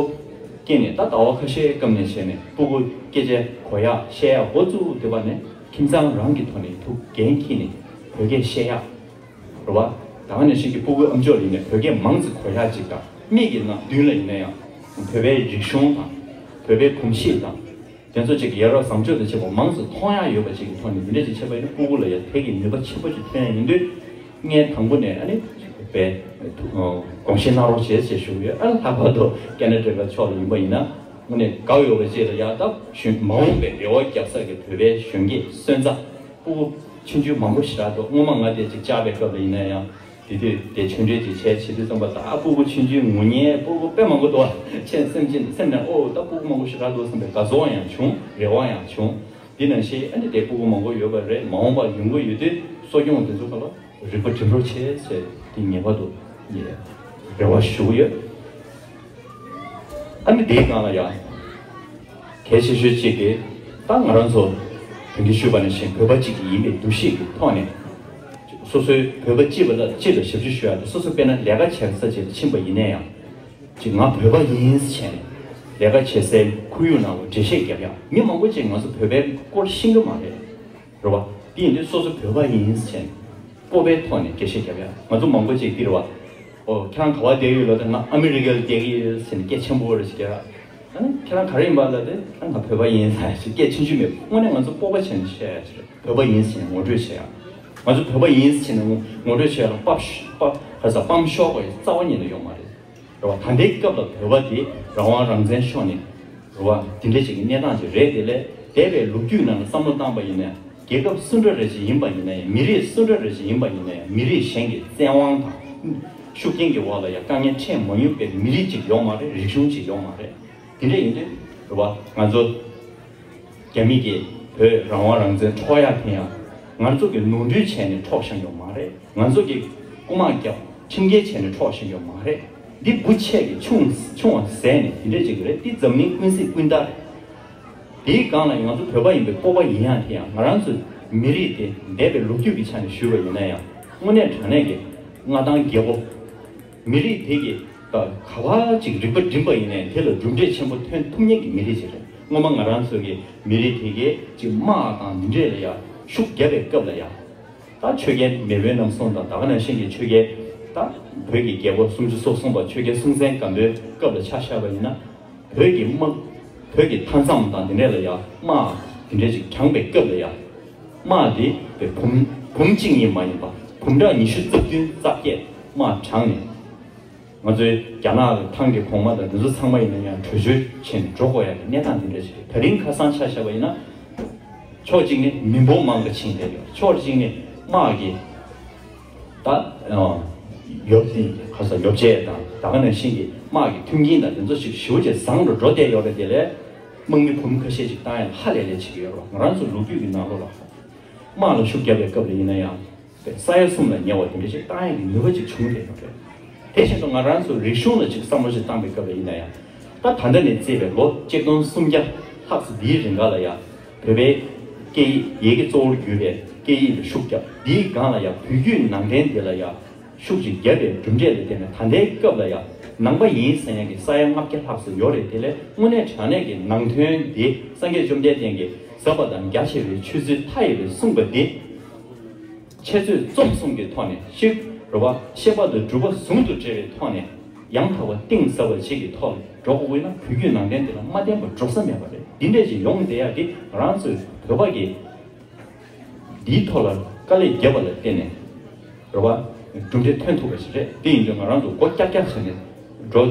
སྐྱེས་ནས་ད་ཟླ་བ་ཁ་ཤས་སྐབས་ནས་བྱས་ནས་སྤུ་གུ་སྐད་ཆ་གོ་ཡག་བཤད་ཡག་འགོ་བཙུགས་དུས་པ་ནས་ཁྱིམ་ཚང་རང་གི་ཐོག་ནས་ཐུགས་འགན་འཁྱེར་ནས་བོད་སྐད་བཤད་ཡག་རེད་བ། ད་ག་ནང་བཞིན་གྱི་སྤུ་གུའི་ཨམ་ཅོག་ལ་ཡིན་ནའི་བོད་སྐད་མང་ཙམ་གོ་ཡག་ཅིག་དང་མིག་གི་ནང་མདུན་ལ་ཡིན་ན་ཡང་བོད་པའི་རིག་གཞུང་དང་བོད་པའི་གོམས་གཤིས་དང་དེ་ཚོ་ཅིག་ཡ་རབས་བཟང་སྤྱོད་དང་བཅས་པ་མང་ཙམ་མཐོང་ཡག་ཡོད་པ་ཅིག་གི་ཐོག་ནས་འདི་འདྲ་ཅིག་བྱས་པ་ཡིན་ན་སྤུ་གུ་ལ་ཡང་དེ་གི་ནུས་པ་ཆེན་པོ་ཅིག་ཐོན་ཡག་ཡིན་དུས་ངས་དང་པོ་ནས་ཨ་ནི་བོད་པའི་དགོངས་བཞེས་གནང་རོགས་བྱེད་ཅེས་ཞུ་གི་ཡོད། ཨ་ལྷག་པར་དུ་ཀེ་ན་ཌ་པ་ཕྱོགས་ལ་ཡིན་པ་ཡིན་ན་དངོས་གནས་དགའ་ཡོད་པ་ཅིག་ལ་ཡང་ད་གཞོན་མ་འོངས་པའི་རེ་བ་རྒྱག་ས་གི་བོད་པའི་གཞོན་སྐྱེས་སོན་རྩ་སྤུ་གུ་ཆུང་ཆུང་མང་པོ་ཞེ་དྲག་འདུག་སྔོན་མ་ང་དེ་ཅིག་བཅར་བའི་སྐབས་ལ་ཡིན་ན་ཡང་དེ་དུས་དེ་ཆུང་གྲས་ཅིག་བྱས་བྱེད་དུས་ཙམ་པ་ད་སྤུ་གུ་ཆུང་ཆུང་ངུ་མཁན་སྤུ་གུ་དཔེ་མང་པོ་འདུག་ཨ། ཁྱེད་སེམས་ཅན་སེམས་ནང་ཨོ་ད་སྤུ་གུ་མང་པོ་ཞེ་དྲག་འདུག་བསམ་པའི་དགའ་ཚོར་ཡང་བྱུང་། རེ་བ་ཡང་བྱུང་། འདི་ནང་བཞིན་ཨ་ནི་དེ་སྤུ་གུ་མང་པོ་ཡོད་པ་རེད། མ་འོངས་པ་ཡོང་གི་ཡོད་དུས་གསོ་སྐྱོང་དེ་ཚོ་ག་ལ་རིག་པ་སྒྲིམ་རོགས་བྱེད་ཟེར་དེ་ངེས་པར་དུ་ངས་རེ་བ་ཞུ་གི་ཡོད། ཨ་ནི་དེའི་སྒང་ལ་ཡང་ གལ་ཆེ་ཤོས་གཅིག་དེ་ད་ང་རང་ཚོ་དེང་གི་ཞུས་པ་ནང་བཞིན་བོད་པ་གཅིག་གི་ཡིན་པའི་འདུ་ཤེས་ཀྱི་ཐོག་ནས། སོ་སོའི་བོད་པ་སྤྱི་པ་ལ་སྤྱི་ལ་ཞབས་ཕྱི་ཞུ་ཡག་དེ་སོ་སོ་དཔེར་ན་ལས་ཀ་བྱེད་ས་ཅིག་ལ་ཕྱིན་པ་ཡིན་ན་ཡང་། ཅིག་ང་བོད་པ་ཡིན་ཟེར་ནས་ལས་ཀ་བྱེད་སའི་ཁོར་ཡུག་ནང་ལ་འགྲེལ་བཤད་རྒྱབ་ཡག་མི་མང་པོ་ཅིག་ང་ཚོ་བོད་པའི་སྐོར་ཤེས་ཀྱི་མ་རེད། རེད་བ། དེ་ཡིན་དུས་སོ་སོ་བོད་པ་ཡིན་ཟེར་ནས་སྤོབས་པའི་ཐོག་ནས་འགྲེལ་བཤད་རྒྱབ་ཡག་ང་ཚོ་མང་པོ་ཅིག་འདི་རེད་བ། ཨོ་ཁྱེད་རང་ག་བ་བསྡད་ཡོད་ལབ་དུས་ང་ཨ་མི་རི་ཀར་བསྡད་ཀྱི་ཡོད་ཟེར་ནས་སྐད་ཆེན་པོ་རེ་ཞིག་རྒྱག་ཡག་ཨ་ནི་ཁྱེད་རང་ག་རེ་ཡིན་པ་ལབ་དུས་ཨ་ང་བོད་པ་ཡིན་ཟེར་ཞིག་སྐད་ཆུང་ཆུང་མེད། དངོས་གནས་ང་ཚོ་སྤོབས་པ་བྱས་ནས་བཤད་ཡག་ཞིག་རེད། བོད་པ་ཡིན་ཟེར་ནས་ངོ་སྤྲོད་བྱེད་ཡག་ང་ཚོ་བོད་པ་ཡིན་ཟེར་ནས་ངོ་ངོ་སྤྲོད་བྱེད་ཡག་ལ་སྤབ་ཤ་སྤ་ག་ས་སྤམ་ཤོར་བ་ཡི་རྩ་བ་ཉིད་ནས་ཡོད་མ་རེད། རེད་བ། ད་ལྟའི་སྐབས་ལ་བོད་པ་དེ་རང་དབང་རང་བཙན་ཤོར་ནས། རེད་བ། དེ་འདྲ་ཞིག་གི་གནས་སྟངས་ཅིག་རེད། དེ་ལས་འདས་པའི་ལོ་རྒྱུས་ནང་ལ་བསམ་བློ་བཏང་པ་ཡིན་ན། རྒྱལ་ཁབ་སུ་འདྲ་རེ་ཞིག་ཡིན་པ་ཡིན་ན་ཡང་། མི་རིགས་སུ་འདྲ་རེ་ཞིག་ཡིན་པ་ཡིན་ན་ཡང་། མི་རིགས་གཞན་གྱི་བཙན་དབང་དང་ཤུགས་རྐྱེན་གྱི་འོག་ལ་ཡང་དཀའ་ངལ་འཕྲད་མ་མྱོང་པའི་མི་རིགས་ཅིག་ཡོད་མ་རེད། རིག་གཞུང་ཅིག་ཡོད་མ་རེད། དེ་འདྲ་ཡིན་དུས་རེད་བ། ང་ཚོ་རྒྱ་མི་གིས་བོད་རང་དབང་རང་བཙན་འཕྲོག་ཡག་དེ་ཡང་ང་ཚོ་གིས་ནོར་འཁྲུལ་བྱས་ནས་འཕྲོག་བཞག་ཡོད་མ་རེད། ང་ཚོ་གིས་རྐུ་མ་བརྒྱབ་ཁྲིམས་འགལ་བྱས་ནས་འཕྲོག་བཞག་ཡོད་མ་རེད། འདི་འབུ་ཆད་ཀྱི་ཆུང་ཆུང་བ་ཟད་ནས་དེ་འདྲ་ཅིག་རེད། འདི་འཛམ་གླིང་ཀུན་གཟིགས་ཀུན་བརྟག་རེད། དེའི་སྒང་ལ་ང་ཚོ་བོད་པ་ཡིན་པའི་སྤོབས་པ་ཡིན་ཡག་དེ་ཡང་ང་རང་ཚོའི་མི་རིགས་དེ་འདས་པའི་ལོ་རྒྱུས་ཀྱི་ཆ་ནས་ཞུས་པ་ཡིན་ན་ཡང་། དངོས་གནས་དྲང་གནས་ཀྱི་མངའ་ཐང་རྒྱལ་པོ། མི་རིགས་དེ་གི་ག་བ་ཅིག་རིག་པ་སྒྲིམ་པ་ཡིན་ནའི་དེ་ལ་གྲུབ་འབྲས་ཆེན་པོ་ཐོན་ཐུབ་མཁན་གྱི་མི་རིགས་ཅིག་རེད། སྔོན་མ་ང་རང་ཚོ་གི་མི་རིགས་དེ་གའི་ཅིག་དམག་དང་འདི་འདྲས་ལ་ཡང་ཤུགས་བརྒྱབ་པའི་སྐབས་ལ་ཡང་། ད་ཆོས་རྒྱལ་མེས་དབོན་རྣམ་གསུམ་དང་ད་ག་ནང་བཞིན་གྱི་ཆོས་རྒྱལ། ད་བོད་ཀྱི་རྒྱལ་པོ་སུམ་ཅུ་སོ་གསུམ་པ་ཆོས་རྒྱལ་སྲོང་བཙན་སྒམ་པོའི་སྐབས་ལ་ཆ་བཞག་པ་ཡིན་ན། བོད་ཀྱི་དམག་བོད་ཀྱི་མཐའ་མཚམས་དང་དེ་འདྲས་ལ་ཡང་དམག་དེ་འདྲས་ཅིག་དྲངས་པའི་སྐབས་ལ་ཡང་། དམག་དེ་བའི་བུམ་བུམ་གཅིག་གཉིས་མ་ཡིན་པ་འབུམ་ཕྲག་ཉི་ཤུ་རྩ་བདུན་རྩ་བརྒྱད་དམག་དྲངས་ནས། ང་ཚོའི་རྒྱ་ནག་གི་ཐང་གི་གོང་མ་དང་དེ་ཚོ་ཚང་མ་ཡིན་ན་ཡང་བྲོས་བྱོལ་བྱས་ནས་འགྲོ་དགོས་ཡ་གི་གནས་སྟངས་དེ་འདྲ་ཞིག་རེད། ད་རིང་ཁ་སང་ཆ་བཞག་པ་ཡིན་ན། ཕྱོགས་གཅིག་ནས་མི་འབོར་མང་ག་ཕྱིན་བསྡད་ཡོད། ཕྱོགས་གཅིག་ནས་དམག་གི་ད་ཡོ་ཁ་ས་ཡོ་བྱད་དང་ད་ག་ནང་བཞིན་གྱི་དམག་གི་མཐུན་རྐྱེན་དང་དེ་ཚོ་ཞིག་ཞེ་པོ་ཅིག་བཟང་རུ་འགྲོ་བསྡད་ཡོད་རེད། དེ་ལས་དམག་མི་བུ་མོ་ཁ་ཤས་ཅིག་བཏང་ཡ་ལ་ཧ་ལས་ལས་བྱེད་ཀྱི་ཡོད་རེད། ང་རང་ཚོ་ལོ་རྒྱུས་ཀྱི་ནང་ལོགས་ལ་དམག་ལ་ཤུགས་བརྒྱབ་པའི་སྐབས་ལ་ཡིན་ན་ཡང་། ས་ཡ་གསུམ་ལ་ཉེ་བ་དེ་འདྲ་ཞིག་བཏང་ཡག་གི་ནུས་པ་ཅིག་བྱུང་བསྡད་ཡོད་རེད། དེ་བཞིན་དུ་ང་རང་ཚོ་རིག་གཞུང་ལ་ཅིག་བསམ་བློ་ཞིག་བཏང་པའི་སྐབས་ལ་ཡིན་ན་ཡང་། ད་ད་ལྟ་ནས་བརྩིས་པའི་ལོ་གཅིག་སྟོང་སུམ་བརྒྱ་ལྷག་ཙམ་འདིའི་རིང་ག་ལ་ཡང་བོད་པའི་སྐད་ཡིག་ཡི་གེ་གཙོ་བོར་གྱུར་པའི་སྐད་ཡིག་ལ་ཤུགས་བརྒྱབ། འདིའི་སྒང་ལ་ཡང་བོད་བརྒྱུད་ནང་བསྟན་འདི་ལ་ཡང་ཤུགས་ཅིག་བརྒྱབ་པའི་གྲུབ་འབྲས་ལ་བརྟེན་ནས་ད་ལྟའི་སྐབས་ལ་ཡང་ནང་པ་ཡིན་ཟེར་མཁན་གྱི་ས་ཡ་ལྔ་བརྒྱ་ལྷག་ཙམ་ཡོད་རེད། དེ་ལས་དངོས་གནས་དྲང་གནས་ཀྱི་ནང་དོན་འདི་སངས་རྒྱས་བཅོམ་ལྡན་འདས་ཀྱིས་ཟབ་པ་དང་རྒྱ་ཆེ་བའི་ཆོས་ཚུལ་མཐའ་ཡས་པའི་གསུངས་པ་འདི། འཆད་རྩོད་རྩོམ་གསུམ་གྱི་ཐོག་ནས་ཤེས་རབ་བཤད་པ་དང་སྒྲུབ་པ་ཟུང་དུ་འབྲེལ་བའི་ཐོག་ནས་ཡང་དག་པ་གཏིང་ཟབ་པ་ཞིག་གི་ཐོག་ལ་འགྲོ་དགོས་ན། བོད་བརྒྱུད་ནང་བསྟན་འདི་ལ་མ་བརྟེན་པར་འགྲོ་ས་མེད་པ་རེད། འདི་འདྲས་ཅིག་ཡོང་བསྡད་ཡག་འདི་ང་རང་ཚོའི་བོད་པ་གིས་འདིའི་ཐོག་ལ་དཀའ་ལས་བརྒྱབ་པ་ལ་བརྟེན་ནས་རེད་བ། གྲུབ་འབྲས་ཐོན་ཐུབ་པ་ཞིག་རེད། དེ་ཡིན་དུས་ང་རང་ཚོ་མགོ་བཀྱག་བཀྱག་བྱས་ནས་འགྲོ་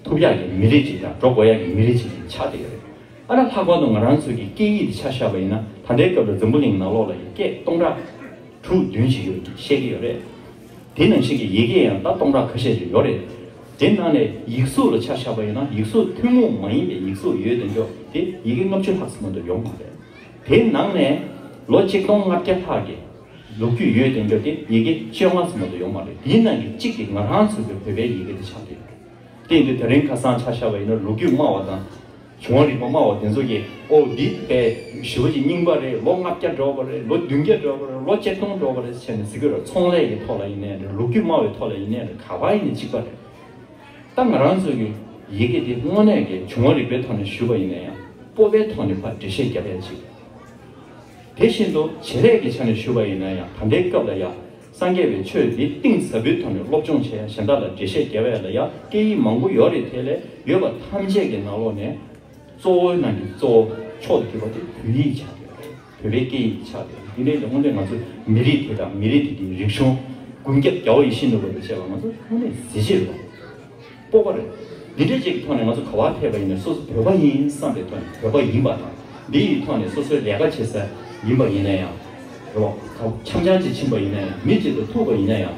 ཐུབ་ཡག་གི་མི་རིགས་ཅིག་དང་འགྲོ་དགོས་ཡག་གི་མི་རིགས་ཅིག་ཆགས་བསྡད་ཡོད་རེད། ཨ་ན་ལྷག་པར་དུ་ང་རང་ཚོའི་གི་སྐད་ཡིག་འདི་ཆ་བཞག་པ་ཡིན་ན། ད་ལྟའི་སྐབས་ལ་འཛམ་བུ་གླིང་ནང་ལོགས་ལ་ཡི་སྐད་སྟོང་ཕྲག་དྲུག་བདུན་ཞིག་ཡོད་བཤད་ཀྱི་ཡོད་རེད། དེ་ནང་བཞིན་གྱི་ཡི་གེ་ཡང་ད་སྟོང་ཕྲག་ཁ་ཤས་ཤིག་ཡོད་རེད། དེ་ནང་ནས་ཡིག་གཟུགས་ལ་ཆ་བཞག་པ་ཡིན་ན། ཡིག་གཟུགས་ཐུན་མོང་མ་ཡིན་པའི་ཡིག་གཟུགས་ཡོད་དེ་འདྲ་དེ་ཡི་གེ་ལྔ་བཅུ་ལྷག་ཙམ་མ་གཏོགས་ཡོད་མ་རེད། དེ་ནང་ནས་ལོ་གཅིག་སྟོང་ལྔ་བརྒྱ་ལྷག་གི་ལོ་རྒྱུས་ཡོད་དེ་འདྲ་དེ་ཡི་གེ་བཅོ་ལྔ་ཙམ་མ་གཏོགས་ཡོད་མ་རེད། དེའི་ནང་གི་གཅིག་དེ་ང་རང་ཚོ་གི་བོད་པའི་ཡི་གེ་དེ་ཆགས་ཀྱི་ཡོད་རེད། དེ་ཡིན་དུས་ད་རིང་ཁ་སང་ཆ་བཞག་པ་ཡིན་ན། ལོ་རྒྱུས་སྨྲ་བ་དང་བྱུང་བ་རིག་པ་སྨྲ་བ་དེ་ཚོ་གིས། ཨོ་འདི་དཔེ་ཞེ་པོ་ཅིག་རྙིང་པ་རེད། ལོ་ལྔ་བརྒྱ་འགྲོ་བ་རེད། ལོ་བདུན་བརྒྱ་འགྲོ་བ་རེད། ལོ་གཅིག་སྟོང་འགྲོ་བ་རེད་ཟེར་ནས་ཟེར་གྱི་རེད། ཚོང་ལས་ཀྱི་ཐོག་ལ་ཡིན་ནའི་རེད། ལོ་རྒྱུས་སྨྲ་བའི་ཐོག་ལ་ཡིན་ནའི་རེད། ག་པར་ཡིན་ནའི་གཅིག་པ་རེད། ད་ང་རང་ཚོ་གི་ཡི་གེ་འདི་དངོས་གནས་ཀྱི་བྱུང་བ་རིག་པའི་ཐོག་ནས་ཞུས་པ་ཡིན་ན་ཡང་། སྤོབས་པའི་ཐོག་ནས་ཕར་འགྲེལ་བཤད་རྒྱབ་ཡ་ཅིག་དེ་བཞིན་དུ་བྱེད་ལས་ཀྱི་ཆ་ནས་ཞུས་པ་ཡིན་ན་ཡང་། ད་ལྟའི་སྐབས་ལ་ཡང་སངས་རྒྱས་པའི་ཆོས་འདི་གཏིང་ཟབ་པོའི་ཐོག་ནས་སློབ་སྦྱོང་བྱས། གཞན་དག་ལ་འགྲེལ་བཤད་རྒྱབ་ཡ་ལ་ཡང་སྐད་ཡིག་མང་པོ་ཡོད་རེད། དེ་ལས་ཡོད་པ་ཐམས་ཅད་ཀྱི་ནང་ལོགས་ནས་གཙོ་བོའི་ནང་གི་གཙོ་བོ་མཆོག་ཏུ་གྱུར་པ་དེ་བོད་ཡིག་ཆགས་ཡོད་རེད། བོད་པའི་སྐད་ཡིག་ཆགས་ཡོད་རེད། འདི་འདྲའི་དངོས་གནས་ང་ཚོ་མི་རིགས་དེ་དང་མི་རིགས་དེ་གི་རིག་གཞུང་། ཀུན་ཁྱབ་རྒྱལ་བ་ཡིད་བཞིན་ནོར་བུ་དང་བཅས་པ་ང་ཚོ་དངོས་གནས་གཟི་བརྗིད་རེད། སྤོབས་པ་རེད། འདི་འདྲའི་ཅིག་གི་ཐོག་ནས་ང་ཚོ་ག་པར་ཕེབས་པ་ཡིན་ན་སོ་སོ་བོད་པ་ཡིན་བསམ་པའི་ཐོག་ནས་བོད་པ་ཡིན་པ་དང་། འདི་ཡི་ཐོག་ནས་སོ་སོའི་ལས་ཀ་བྱེད་ས་ཡིན་པ་ཡིན་ན་ཡང་། རེད་བ། འཆམ་འཆམ་ཅིག་ཕྱིན་པ་ཡིན་ན་ཡང་། མི་གཅིག་ཏུ་ཐུག་པ་ཡིན་ན་ཡང་།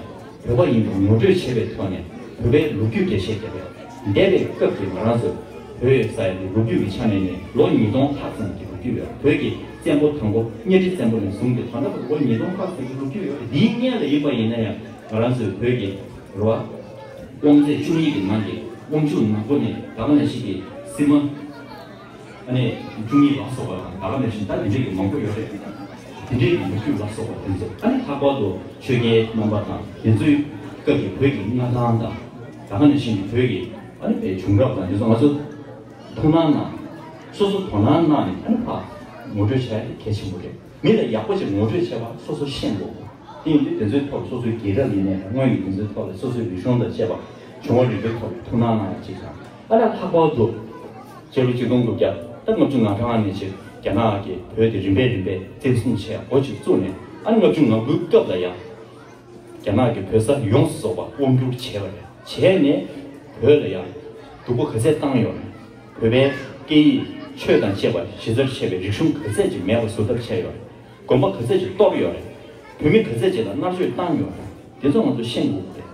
བོད་པ་ཡིན་པའི་ངོ་སྤྲོད་བྱེད་པའི་ཐོག་ནས་བོད་པའི་ལོ་རྒྱུས་འགྲེལ་བཤད་རྒྱབ་ཡོད། འདས་པའི་སྐབས་ཀྱི་ང་རང་ཚོ་བོད་ཡོད་ས་ཡ་གི་ལོ་རྒྱུས་ཀྱི་ཆ་ནས་ནི་ལོ་ཉིས་སྟོང་ལྷག་ཙམ་གྱི་ལོ་རྒྱུས་ཡོད། བོད་ཀྱི་བཙན་པོ་དང་པོ་གཉའ་ཁྲི་བཙན་པོ་ནས་བཟུང་སྟེ་ད་ལྟ་བར་ལོ་ཉིས་སྟོང་ལྷག་ཙམ་གྱི་ལོ་རྒྱུས་ཡོད། འདིའི་སྔོན་ལ་ཡིན་པ་ཡིན་ན་ཡང་། ང་རང་ཚོའི་བོད་ཀྱི་རེད་བ། དབང་རྩས་བཅུ་གཉིས་ཀྱི་ནང་གི་དབང་ཕྱུག་ནག་པོ་ནས་ད་ག་ནང་བཞིན་གྱི་སྲིད་མ། ཨ་ནི་བཅུ་གཉིས་ལ་སོགས་པ་དང་། ད་ག་ནང་བཞིན་ད་འདི་འདྲའི་གི་མང་པོ་ཡོད་རེད། འདི་འདྲའི་གི་ལོ་རྒྱུས་ལ་སོགས་པ་དེ་ཚོ། ཨ་ནི་ལྷག་པར་དུ་ཆོས་རྒྱལ་རྣམ་པ་དང་དེ་ཚོའི་སྐབས་ཀྱི་བོད་ཀྱི་མངའ་ཐང་དང་། ད་ག་ནང་བཞིན་གྱི་བོད་ཀྱི་ཨ་ནི་བོད་བྱུང་རབས་དང་དེ་ཚོ་ང་ཚོ་ཐུགས་སྣང་གནང་། སོ་སོ་དོ་སྣང་གནང་ནས་ཨ་ནི་ཕར་ངོ་སྤྲོད་བྱ་ཡ་དེ་གལ་ཆེན་པོ་རེད། མི་ལ་ཡག་པོ་ཞིག་ངོ་སྤྲོད་བྱས་པ་སོ་སོ་ཤེས་དགོས། དེ་ཡིན་དུས་དེ་ཚོའི་ཐོག་ལ་སོ་སོའི་རྒྱལ་རབས་ཡིན་ནའི་སྔོན་གྱི་དེ་ཚོའི་ཐོག་ལ་སོ་སོའི་རིག་གཞུང་དང་བཅས་པ་བྱུང་བ་རིག་པའི་ཐོག་ལ་ཐུགས་སྣང་གནང་ཡ་གཅིག་དང་། ཨ་ནི་ལྷག་པར་དུ་སྤྱི་ལོ་ཆིག་སྟོང་དགུ་བརྒྱ་ད་ལྔ་བཅུ་ང་གྲངས་ནས་ཅིག་རྒྱ་ནག་གིས་བོད་དེ་རིམ་པས་རིམ་པས་བཙན་བཟུང་བྱས་འགོ་ཅིག་བཙུགས་ནས། ཨ་ནི་ལྔ་བཅུ་ང་དགུའི་སྐབས་ལ་ཡང་རྒྱ་ནག་གིས་བོད་ས་ཡོངས་སུ་རྫོགས་པ་དབང་བསྒྱུར་བྱས་པ་རེད། བྱས་ནས་བོད་ལ་ཡང་སྡུག་པོ་ག་ཚད་བཏང་ཡོད་རེད། བོད་པའི་སྐད་ཡིག་ཆོས་དང་བཅས་པ་གཞི་རྩར་བྱས་པའི་རིག་གཞུང་ག་ཚད་ཅིག་མེད་པ་བཟོ་ཐབས་བྱས་ཡོད་རེད། དགོན་པ་ག་ཚད་ཅིག་གཏོར་ཡོད་རེད། བོད་མི་ག་ཚད་ཅིག་ལ་མནར་གཅོད་བཏང་ཡོད་རེད། དེ་ཚོ་ང་ཚོ་ཤེས་དགོས་རེད།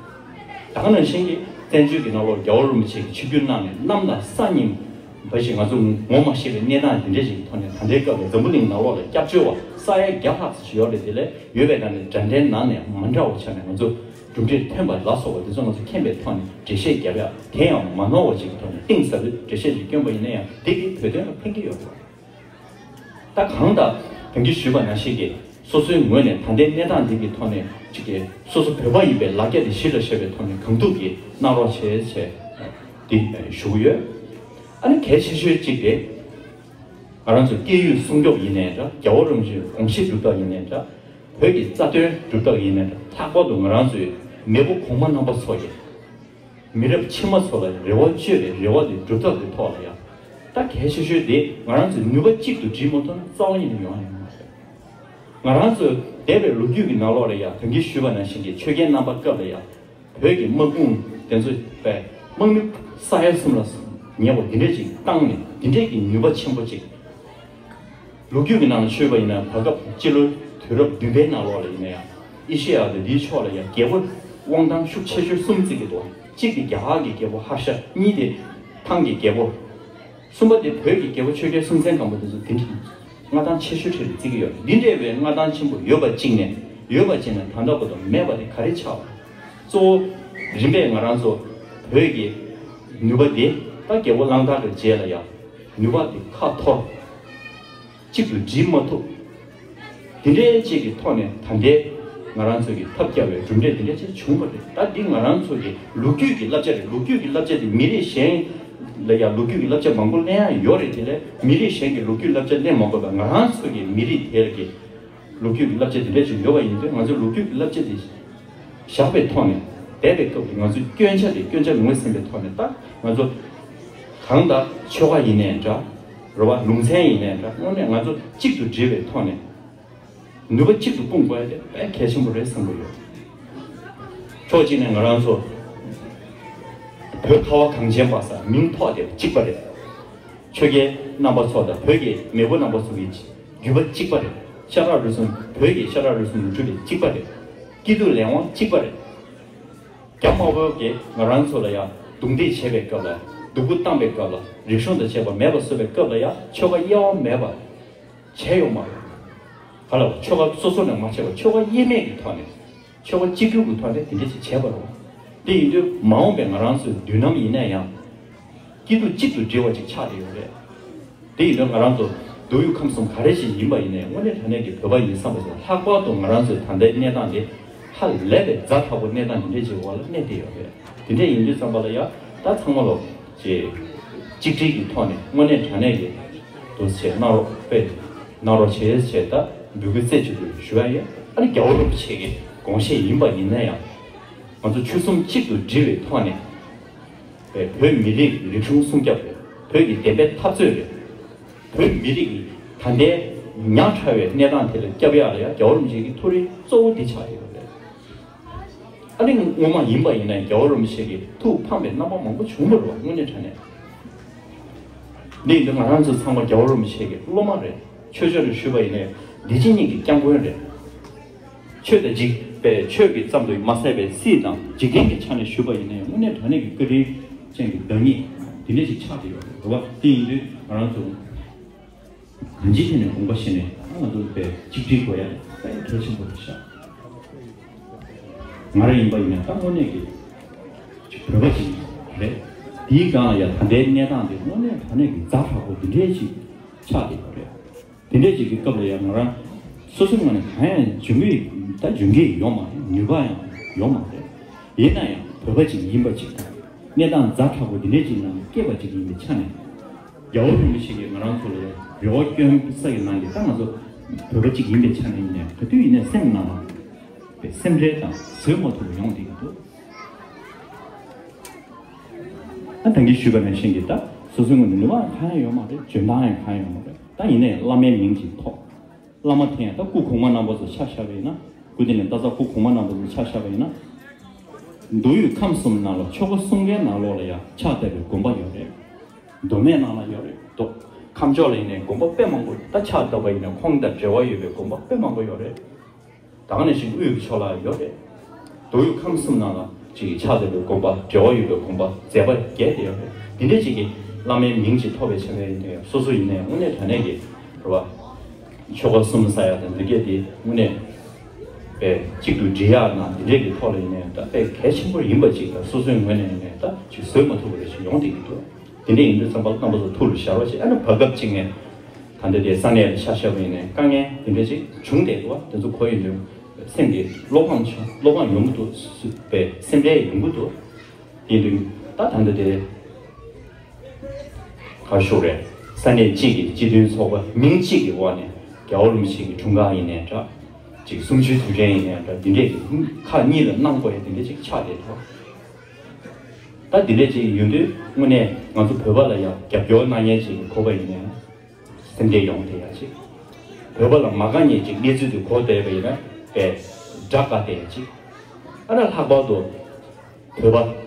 ད་ག་ནང་བཞིན་གྱི་བཙན་བྱོལ་གྱི་ནང་ལོགས་རྒྱལ་བ་རིན་པོ་ཆེ་གིས་ཆིབས་བསྒྱུར་གནང་ནས་གནམ་དང་ས་གཉིས་འབའ་ཞིག་ང་ཚོ་ངོ་མ་ཤེས་པའི་གནས་སྟངས་དེ་འདྲ་ཞིག་གི་ཐོག་ནས། ད་ལྟའི་སྐབས་ལ་འཛམ་བུ་གླིང་ནང་ལོགས་ལ་སྐྱབས་བཅོལ་བ་ས་ཡ་བརྒྱ་ལྷག་ཙམ་ཞིག་ཡོད་རེད། དེ་ལས་ཡོད་པའི་ནང་ནས་འདྲ་འདྲའི་ནང་ནས་མ་འདྲ་བ་ཆ་ནས་ང་ཚོ་གྲུབ་འབྲས་ཐོན་པ་ལ་སོགས་པ་དེ་ཚོ་ང་ཚོ་མཁྱེན་པའི་ཐོག་ནས་འགྲེལ་བཤད་རྒྱབ་ཡ། དེ་ཡང་མ་ནོར་བ་ཞིག་གི་ཐོག་ནས་གཏིང་ཟབ་པའི་འགྲེལ་བཤད་ཅིག་བསྐྱོན་པ་ཡིན་ན་ཡང་། དེ་གིས་བོད་དོན་ལ་ཕན་གྱི་ཡོད་རེད། ད་གང་ལྟར་ད་གིན་ཞུས་པ་ནང་བཞིན་གྱི་སོ་སོའི་ངོས་ནས་ད་ལྟའི་གནས་སྟངས་འདི་གི་ཐོག་ནས་ཅིག་གི་སོ་སོ་བོད་པ་ཡིན་པའི་ལ་རྒྱ་དེ་གཞི་ལ་བཞག་པའི་ཐོག་ནས་གང་ཐུབ་ཀྱིས་གནང་རོགས་བྱེད་ཅེས་འདི་ཞུ་གི་ཡོད། ཨ་ནི་གལ་ཆེ་ཤོས་གཅིག་དེ། ང་རང་ཚོའི་སྐད་ཡིག་སྲུང་སྐྱོབ་ཡིན་ནའི་འདྲ། རྒྱལ་བ་རིན་པོ་ཆེའི་དགོངས་གཞི་སྒྲུབ་ཐབས་ཡིན་ནའི་འདྲ། བོད་ཀྱི་རྩ་དོན་སྒྲུབ་ཐབས་ཡིན་ནའི་འདྲ། ལྷག་པར་དུ་ང་རང་ཚོའི་མེས་པོ་གོང་མ་རྣམ་པ་ཚོ་ཡི་མི་རབས་ཕྱི་མ་ཚོ་ལ་རེ་བ་བཅོལ་བའི་རེ་བ་དེ་སྒྲུབ་ཐབས་ཀྱི་ཐོག་ལ་ཡང་། ད་གལ་ཆེ་ཤོས་དེ་ང་རང་ཚོའི་ནུས་པ་གཅིག་ཏུ་སྒྲིལ་མ་ཐུབ་ན་རྩ་བ་ཉིད་ནས་ཡོང་ཡ་ཡོད་མ་རེད། ང་རང་ཚོ་འདས་པའི་ལོ་རྒྱུས་ཀྱི་ནང་ལོགས་ལ་ཡང་ད་གིན་ཞུས་པ་ནང་བཞིན་གྱི་ཆོས་རྒྱལ་རྣམ་པ་སྐབས་ལ་ཡང་བོད་ཀྱི་དམག་དཔུང་དེ་ཚོ་པའི་དམག་མི་ས་ཡ་གསུམ་ལ་ཉེ་བ་འདི་འདྲས་ཅིག་བཏང་ནས། འདི་འདྲས་ཀྱི་ནུས་པ་ཆེན་པོ་ཅིག་ལོ་རྒྱུས་ཀྱི་ནང་ལ་ཤོད་པ་ཡིན་ན། བར་སྐབས་སྤྱི་ལོ་དུས་རབས་བདུན་པའི་ནང་ལོགས་ལ་ཡིན་ན་ཡང་། ཨེ་ཤེ་ཡ་དང་འདིའི་ཕྱོགས་ལ་ཡང་རྒྱལ་པོ་དབང་ཐང་ཤུགས་ཆེ་ཤོས་གསུམ་བརྩི་གི་འདུག་གཅིག་དེ་རྒྱ་གར་གྱི་རྒྱལ་པོ་ཧར་ཤ། གཉིས་དེ་ཐང་གི་རྒྱལ་པོ། གསུམ་པ་དེ་བོད་ཀྱི་རྒྱལ་པོ་ཆོས་རྒྱལ་སྲོང་བཙན་སྒམ་པོ། དེ་ཚོ་འདི་འདྲ་མངའ་ཐང་ཆེ་ཤོས་གྲས་ལ་བརྩི་གི་ཡོད། འདི་འདྲ་བའི་མངའ་ཐང་ཆེན་པོ་ཡོད་པ་གཅིག་ནས། ཡོད་པ་གཅིག་ནས་ད་ལྟ་བར་དུ་མེད་པ་དེ་ག་རེ་ཆགས་པ། གཙོ་བོ་རིམ་པས་ང་རང་ཚོ་བོད་ཀྱི་ནུས་པ་དེ། ད་རྒྱལ་པོ་གླང་དར་གྱི་རྗེས་ལ་ཡང་ནུས་པ་དེ་ཁ་འཐོར། གཅིག་ཏུ་སྒྲིལ་མ་ཐུབ། དེ་འདྲའི་ཅིག་གི་ཐོག་ནས་ད་ལྟའི་ང་རང་ཚོ་གིས་ཐབས་བརྒྱབ་པའི་གྲུབ་འབྲས་དེ་འདྲ་ཅིག་བྱུང་བ་རེད། ད་འདི་ང་རང་ཚོ་གི་ལོ་རྒྱུས་ཀྱི་བསླབ་བྱ་རེད། ལོ་རྒྱུས་ཀྱི་བསླབ་བྱ་དེ་མི་རིགས་གཞན་ལ་ཡང་ལོ་རྒྱུས་ཀྱི་བསླབ་བྱ་མང་པོ་ལེན་ཡ་ཡོད་རེད། དེ་ལས་མི་རིགས་གཞན་གྱི་ལོ་རྒྱུས་བསླབ་བྱ་ལེན་མ་དགོས་པར། ང་རང་ཚོ་གི་མི་རིགས་དེ་ལ་གི་ལོ་རྒྱུས་ཀྱི་བསླབ་བྱ་དེ་འདྲ་ཅིག་ཡོད་པ་ཡིན་དུས། ང་ཚོའི་ལོ་རྒྱུས་ཀྱི་བསླབ་བྱ་དེ་བཞག་པའི་ཐོག་ནས། འདས་པའི་སྐབས་ཀྱི་ང་ཚོའི་སྐྱོན་ཆ་དེ་སྐྱོན་ཆ་ངོས་ཟིན་པའི་ཐོག་ནས། ད་ང་ཚོ་གང་ལྟར་ཆོལ་ཁ་ཡིན་ནའི་འདྲ། རེད་བ། ལུང་ཚན་ཡིན་ནའི་འདྲ། དངོས་གནས་ང་ཚོ་གཅིག་ཏུ་སྒྲིལ་བའི་ཐོག་ནས་ནུས་པ་གཅིག་ཏུ་སྤུངས་དགོས་ཡ་དེ་དཔེ་གལ་ཆེན་པོ་རེད་བསམ་གྱི་ཡོད། ཕྱོགས་གཅིག་ནས་ང་རང་ཚོ་བོད་ཁ་བ་གངས་ཅན་པ་ཟེར་མིང་ཐོགས་བསྡད་པ་གཅིག་པ་རེད། ཆོས་རྒྱལ་རྣམ་པ་ཚོ་དང་བོད་ཀྱི་མེས་པོ་རྣམ་པ་ཚོ་གི་རྒྱུད་པ་གཅིག་པ་རེད། ཤ་ཁྲག་རུས་གསུམ། བོད་ཀྱི་ཤ་ཁྲག་རུས་གསུམ་ནང་འཁྲུལ་བའི་གཅིག་པ་རེད། སྐྱིད་སྡུག་ལས་དབང་གཅིག་པ་རེད། རྒྱ་དམར་པོ་གིས་ང་རང་ཚོ་ལ་ཡང་རྡུང་རྡེག་བྱས་པའི་སྐབས་ལ། སྡུག་པོ་བཏང་པའི་སྐབས་ལ། རིག་གཞུང་དང་བཅས་པ་མེད་པ་བཟོ་བའི་སྐབས་ལ་ཡང་ཆོལ་ཁ་དབྱེ་བ་མེད་པ་བྱས་ཡོད་མ་རེད། ག་ལ་བ། ཆོལ་ཁ་སོ་སོ་ནས་མ་བྱས་པར་ཆོལ་ཁ་དབྱེ་མེད་ཀྱི་ཐོག་ནས། ཆོལ་ཁ་གཅིག་གྱུར་གྱི་ཐོག་ནས་དེ་འདྲ་ཞིག་བྱས་པ་རེད། དེ་ཡིན་དུས་མ་འོངས་པའི་ང་རང་ཚོའི་མདུན་ལམ་ཡིན་ན་ཡང་། སྐྱིད་སྡུག་གཅིག་ཏུ་སྒྲིལ་བ་ཅིག་ཆགས་བསྡད་ཡོད་རེད། དེ་ཡིན་དུས་ང་རང་ཚོ་མདོ་དབུས་ཁམས་གསུམ་ག་རེ་ཞིག་ཡིན་པ་ཡིན་ནའི། དངོས་གནས་དྲང་གནས་ཀྱི་བོད་པ་ཡིན་བསམ་པ་ཞིག་ལྷག་པར་དུ་ང་རང་ཚོའི་ད་ལྟའི་གནས་སྟངས་དེ་ཧ་ལས་པའི་ཛ་དྲག་པོ་གནས་སྟངས་དེ་འདྲ་ཞིག་འོག་ལ་གནས་བསྡད་ཡོད་རེད། དེ་འདྲ་ཡིན་དུས་ཙམ་པ་ལ་ཡ། ད་ཚང་མ་ལོ་ཅིག་གཅིག་སྒྲིལ་གྱི་ཐོག་ནས་དངོས་གནས་དྲང་གནས་ཀྱི་འདུ་བྱེད་གནང་རོགས། དཔེ་གནང་རོགས་བྱེད་ཅེས་ད་འབོད་སྐུལ་རྩེ་གཅིག་ཏུ་ཞུ་ཡ་ཡིན། ཨ་ནི་རྒྱལ་བ་རིན་པོ་ཆེ་གི་དགོངས་བཞེད་ཡིན་པ་ཡིན་ན་ཡང་། ང་ཚོ་ཆོལ་གསུམ་གཅིག་ཏུ་སྒྲིལ་བའི་ཐོག་ནས། བོད་མི་རིགས་རིག་གཞུང་སྲུང་སྐྱོབ་རེད། བོད་ཀྱི་བདེན་པའི་འཐབ་རྩོད་རེད། བོད་མི་རིགས་ཀྱི་ད་ལྟའི་ཉག་ཕྲ་བའི་གནས་སྟངས་དེ་ལ་སྐྱོབ་ཡག་ལ་ཡང་རྒྱལ་བ་རིན་པོ་ཆེ་གི་ཐུགས་རེ་གཙོ་བོ་འདི་ཆགས་ཡོད་རེད། ཨ་ནི་སྔོན་མ་ཡིན་པ་ཡིན་ན་རྒྱལ་བ་རིན་པོ་ཆེ་གི་ཐུགས་ཕངས་པའི་རྣམ་པ་མང་པོ་བྱུང་བ་རེད་བ། དངོས་གནས་དྲང་གནས། འདི་ཡིན་དུས་ང་རང་ཚོ་ཚང་མ་རྒྱལ་བ་རིན་པོ་ཆེ་གི་སློབ་མ་རེད། ཆོས་ཕྱོགས་ནས་ཞུས་པ་ཡིན་ནའི་བདེ་སྐྱིད་གཉིས་ཀྱི་སྐྱབས་མགོན་རེད། ཆོས་དང་འཇིག་པའི་ཆོས་ཀྱི་ཙམ་དུ་མ་ཟད་པའི་སྲིད་དང་འཇིག་རྟེན་གྱི་ཆ་ནས་ཞུས་པ་ཡིན་ནའི་དངོས་གནས་དྲང་གནས་ཀྱི་བཀའ་དྲིན་ཅན་གྱི་བདག་ཉིད་དེ་འདྲ་ཞིག་ཆགས་བསྡད་ཡོད་རེད་བ། དེ་ཡིན་དུས་ང་རང་ཚོ་གང་ཅིའི་ཐད་ནས་དགོངས་པ་བཞེས་ནས། ང་ཚོ་དཔེ་གཅིག་སྒྲིལ་དགོས་ཡ་དཔེ་གལ་ཆེན་པོ་རེད་ཤག་ང་རང་ཡིན་པ་ཡིན་ན་ད་དངོས་གནས་ཀྱི་བོད་པ་ཞིག་རེད། དེའི་སྒང་ལ་ཡང་ད་ལྟའི་གནས་སྟངས་དེ་དངོས་གནས་དྲང་གནས་ཀྱི་ཛ་དྲག་པོ་འདི་འདྲའི་ཅིག་ཆགས་བསྡད་ཡོད་རེད། དེ་འདྲའི་ཅིག་གི་སྐབས་ལ་ཡང་ང་རང་སོ་སོའི་ངོས་ནས་གང་ཡང་འཇོན་གྱི་ད་འཇོན་གྱི་ཡོད་མ་རེད། ནུས་པ་ཡང་ཡོད་མ་རེད། ཡིན་ན་ཡང་བོད་པ་ཅིག་ཡིན་པ་ཅིག་དང་གནས་སྟངས་ཛ་དྲག་པོ་འདི་འདྲའི་ཅིག་ནང་སྐྱེས་པ་ཅིག་ཡིན་པའི་ཆ་ནས། རྒྱལ་བ་རིན་པོ་ཆེ་གིས་ང་རང་ཚོ་ལ་རེ་བ་བསྐྱོན་ས་གི་ནང་གི་ད་ང་ཚོ་བོད་པ་གཅིག་ཡིན་པའི་ཆ་ནས་ཡིན་ནའི་ག་དུས་ཡིན་ནའི་སེམས་ནང་ལ་པའི་སེམས་ཁྲལ་དང་བཟོད་མ་ཐུབ་པ་ཡོང་བསྡད་ཀྱི་འདུག་ཨ་ད་གིན་ཞུས་པ་ནང་བཞིན་གྱི་ད་སོ་སོའི་ངོས་ནས་ནུས་པ་གང་ཡང་ཡོད་མ་རེད། འཇོན་ཐང་ཡང་གང་ཡང་ཡོད་མ་རེད། ད་ཡིན་ནའི་བླ་མའི་མིང་ཅིག་ཐོགས། བླ་མ་དེ་ཡང་ད་སྐུ་གོང་མ་རྣམ་པ་ཚོ་ཆ་བཞག་པ་ཡིན་ན། སྐུ་དེ་ནས་ད་ལྟ་སྐུ་གོང་མ་རྣམ་པ་ཚོ་ཆ་བཞག་པ་ཡིན་ན། མདོ་དབུས་ཁམས་གསུམ་ནང་ལ་ཆོལ་ཁ་གསུམ་ཀའི་ནང་ལོགས་ལ་ཡང་ཕྱག་བཏབ་པའི་དགོན་པ་ཡོད་རེད། མདོ་སྨད་ནང་ལ་ཡོད་རེད་འདུག་ཁམས་ཕྱོགས་ལ་ཡིན་ནའི་དགོན་པ་དཔེ་མང་པོ། ད་ཕྱག་བཏབ་པ་ཡིན་ནའི་ཁོང་དང་འབྲེལ་བ་ཡོད་པའི་དགོན་པ་དཔེ་མང་པོ་ཡོད་རེད། ད་ག་ནང་བཞིན་དབུས་ཀྱི་ཕྱོགས་ལ་ཡོད་རེད། མདོ་དབུས་ཁམས་གསུམ་ནང་ལ་ཅིག་ཕྱག་བཏབ་པའི་དགོན་པ། འབྲེལ་བ་ཡོད་པའི་དགོན་པ་མཛད་པ་རྒྱས་བསྡད་ཡོད་རེད། འདི་འདྲའི་ཅིག་གི་བླ་མའི་མིང་ཅིག་ཐོགས་པའི་ཆ་ནས་ཡིན་ནའི་སོ་སོ་ཡིན་ནའི་དངོས་གནས་དྲང་གནས་ཀྱི་རེད་བ། ཆོལ་ཁ་གསུམ་ཟེར་ཡ་དང་འདི་གས་དེ་དངོས་གནས་པའི་གཅིག་ཏུ་སྒྲིལ་ཡག་ནང་འདི་འདྲས་ཀྱི་ཐོག་ལ་ཡིན་ནའི་ད་དཔེ་གལ་ཆེན་པོ་ཡིན་པ་ཅིག་དང་། སོ་སོའི་ངོས་ནས་ཡིན་ནའི་ད་ཅིག་བཟོད་མ་ཐུབ་པ་རེ་ཞིག་ཡོང་བསྡད་ཀྱི་འདུག་དེ་འདྲས་ཡིན་དུས་ཙམ་པ་ལ་རྣམ་པ་ཚོ་ཐུགས་ལ་བཞག་རོགས་བྱེད། ཨ་ནི་བར་སྐབས་ཅིག་ནས་ད་ལྟ་དེ་ས་གནས་ལ་ཆ་བཞག་པ་ཡིན་ནའི་དཀའ་ངལ་དེ་འདྲས་ཅིག་བྱུང་བསྡད་འདུག་བ། དེ་ཚོ་གོ་ཡོང་དུས་སེམས་ཀྱི་བློ་ཕམ་བྱུང་། བློ་ཕམ་ཡོང་གི་འདུག་སུ་པའི་སེམས་ཁྲལ་ཡོང་གི་འདུག་དེ་ཡིན་དུས་ད་ད་ལྟ་དེ་ག་ཞུ་རེད། ས་གནས་གཅིག་གི་སྤྱི་མཐུན་ཚོགས་པ་མིང་གཅིག་གི་འོག་ནས་རྒྱལ་བ་རིན་པོ་ཆེ་གི་འཁྲུངས་སྐར་ཡིན་ནའི་འདྲ། ཅིག་གསུམ་བཅུའི་དུས་དྲན་ཡིན་ནའི་འདྲ། འདི་འདྲས་ཀྱི་ཁག་གཉིས་ལ་གནང་དགོས་ཡ་དེ་འདྲས་ཅིག་ཆགས་བསྡད་འདུག་ད་འདི་འདྲས་ཅིག་ཡོང་དུས་དངོས་གནས་ང་ཚོ་བོད་པ་ལ་ཡང་རྒྱབ་སྐྱོར་གནང་མཁན་ཅིག་གི་ཁོ་པ་ཡིན་ནའི་སེམས་ཁྲལ་ཡོང་བསྡད་ཡ་ཅིག་བོད་པ་ལ་མ་དགའ་མཁན་ཅིག་གནས་ཚུལ་དེ་གོ་བསྡད་པ་ཡིན་ན་པས་དགྲ་དགའ་བསྡད་ཡ་ཅིག་ཨ་ནི་ལྷག་པར་དུ་བོད་པ་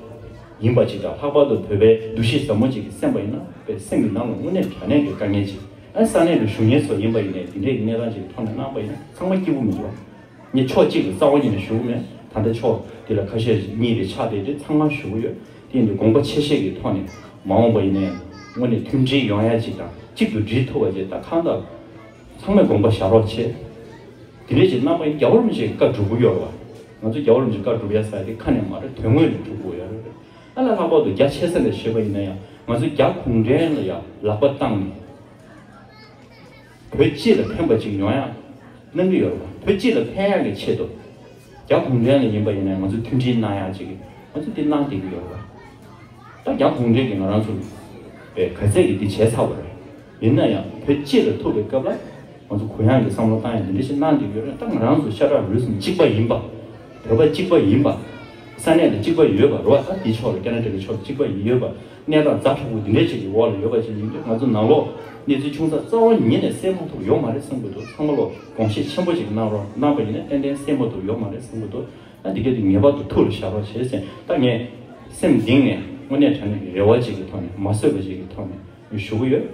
ཡིན་པ་ཅིག་དང་། ལྷག་པར་དུ་བོད་པའི་འདུ་ཤེས་ཟབ་མོ་ཅིག་གི་སེམས་པ་ཡིན་ན་པས་སེམས་ཀྱི་ནང་ལ་དངོས་གནས་དྲང་གནས་ཀྱི་དཀའ་ངལ་ཅིག་ཨ་ས་གནས་ལ་བཞུགས་མཁན་ཚོ་ཡིན་པ་ཡིན་ནའི་དེ་འདྲའི་གནས་སྟངས་ཅིག་གི་ཐོག་ནས་གནང་པ་ཡིན་ན་ཚང་མ་སྐྱིད་པོ་མི་འདུག་ངས་ཕྱོགས་གཅིག་ལ་རྩ་བ་ཉིད་ནས་ཞུ་གི་མེད། ད་ལྟ་ཕྱོགས་འདི་ལ་ཁ་ཤས་གཉིས་རེ་ཆགས་བསྡད་དུས་ཚང་མ་ཞུ་གི་ཡོད། དེ་ཡིན་དུས་དགོངས་པ་ཆེ་བཞེས་ཀྱི་ཐོག་ནས་མ་འོངས་པ་ཡིན་ནའི་དངོས་གནས་མཐུན་སྒྲིལ་ཡོང་ཡ་ཅིག་དང་གཅིག་ཏུ་སྒྲིལ་ཐུབ་པ་ཅིག་ད་གང་ལྟར་ཚང་མས་དགོངས་པ་བཞག་རོགས་བྱེད། དེ་འདྲས་ཅིག་གནང་པ་ཡིན་རྒྱལ་བ་རིན་པོ་ཆེའི་བཀའ་སྒྲུབ་ཀྱི་ཡོད་རེད་བ། ང་ཚོ་རྒྱལ་བ་རིན་པོ་ཆེའི་བཀའ་སྒྲུབ་ཡ་ཟེར་ཡ་དེ་ཁ་ནས་མ་རེད། དོན་དངོས་ནས་སྒྲུབ་དགོས་ཡ་རེད། ཨ་ལ་ལྷག་པར་དུ་རྒྱ་ཆེ་ས་ནས་བཤད་པ་ཡིན་ན་ཡང་ང་ཚོ་རྒྱ་གུང་ཁྲན་ལ་ཡང་ལག་པ་བཏང་ནས། བོད་སྤྱི་ལ་ཕན་པ་ཅིག་ཡོང་ཡ་གནང་གི་ཡོད་རེད་བ། བོད་སྤྱི་ལ་ཕན་ཡ་གི་ཆེད་དུ་རྒྱ་གུང་ཁྲན་ལ་ཡིན་པ་ཡིན་ན་ང་ཚོ་མཐུན་སྒྲིལ་གནང་ཡ་ཅིག་ང་ཚོ་འདི་གནང་བསྡད་ཀྱི་ཡོད་རེད་བ། ད་རྒྱ་གུང་ཁྲན་གྱིས་ང་རང་ཚོ་བའི་ག་ཚད་ཀྱི་འདི་བྱས་ཚར་བ་རེད། ཡིན་ན་ཡང་བོད་སྤྱི་ལ་ཐུག་པའི་སྐབས་ལ་ང་ཚོ་གུ་ཡངས་ཀྱི་བསམ་བློ་བཏང་ཡ་འདི་འདྲ་ཞིག་གནང་བསྡད་ཀྱི་ཡོད་རེད། ད་ང་རང་ཚོ་ཤ་ཁྲག་རུས་གསུམ་གཅིག་པ་ཡིན་པ། བོད་པ་གཅིག་པ་ཡིན་པ། ས་གནས་ལ་གཅིག་པ་ཡོད་པ་རེད་བ། ད་འདི་ཕྱོགས་ལ་ཀ་ན་ཌ་གི་ཕྱོགས་ལ་གཅིག་པ་ཡོད་པ། གནས་སྟངས་ཛ་དྲག་པོ་འདི་འདྲའི་ཅིག་གི་འོག་ལ་ཡོད་པ་ཅིག་ཡིན་དུས་ང་ཚོ་ནང་ལོགས་གནས་ཚུལ་ཆུང་ཙག་རྩ་བ་ཉིད་ནས་སེལ་མ་ཐུབ་ཡོད་མ་རེད་བསམ་གྱི་འདུག་ཚང་མ་ལོ་དགོངས་བཞེས་ཆེན་པོ་ཅིག་གནང་རོགས་གནང་པ་ཡིན་ན་ཏན་ཏན་སེལ་མ་ཐུབ་ཡོད་མ་རེད་བསམ་གྱི་འདུག་ཨ་འདི་ག་དེ་ངེས་པར་དུ་ཐུགས་ལ་བཞག་རོགས་བྱེད་ཟེར། ད་ངས་སེམས་གཏིང་ནས་དངོས་གནས་དྲང་གནས་ཀྱི་རེ་བ་ཅིག་གི་ཐོག་ནས་མ་བཟོད་པ་ཅིག་གི་ཐོག་ནས་ཞུ་གི་ཡོད།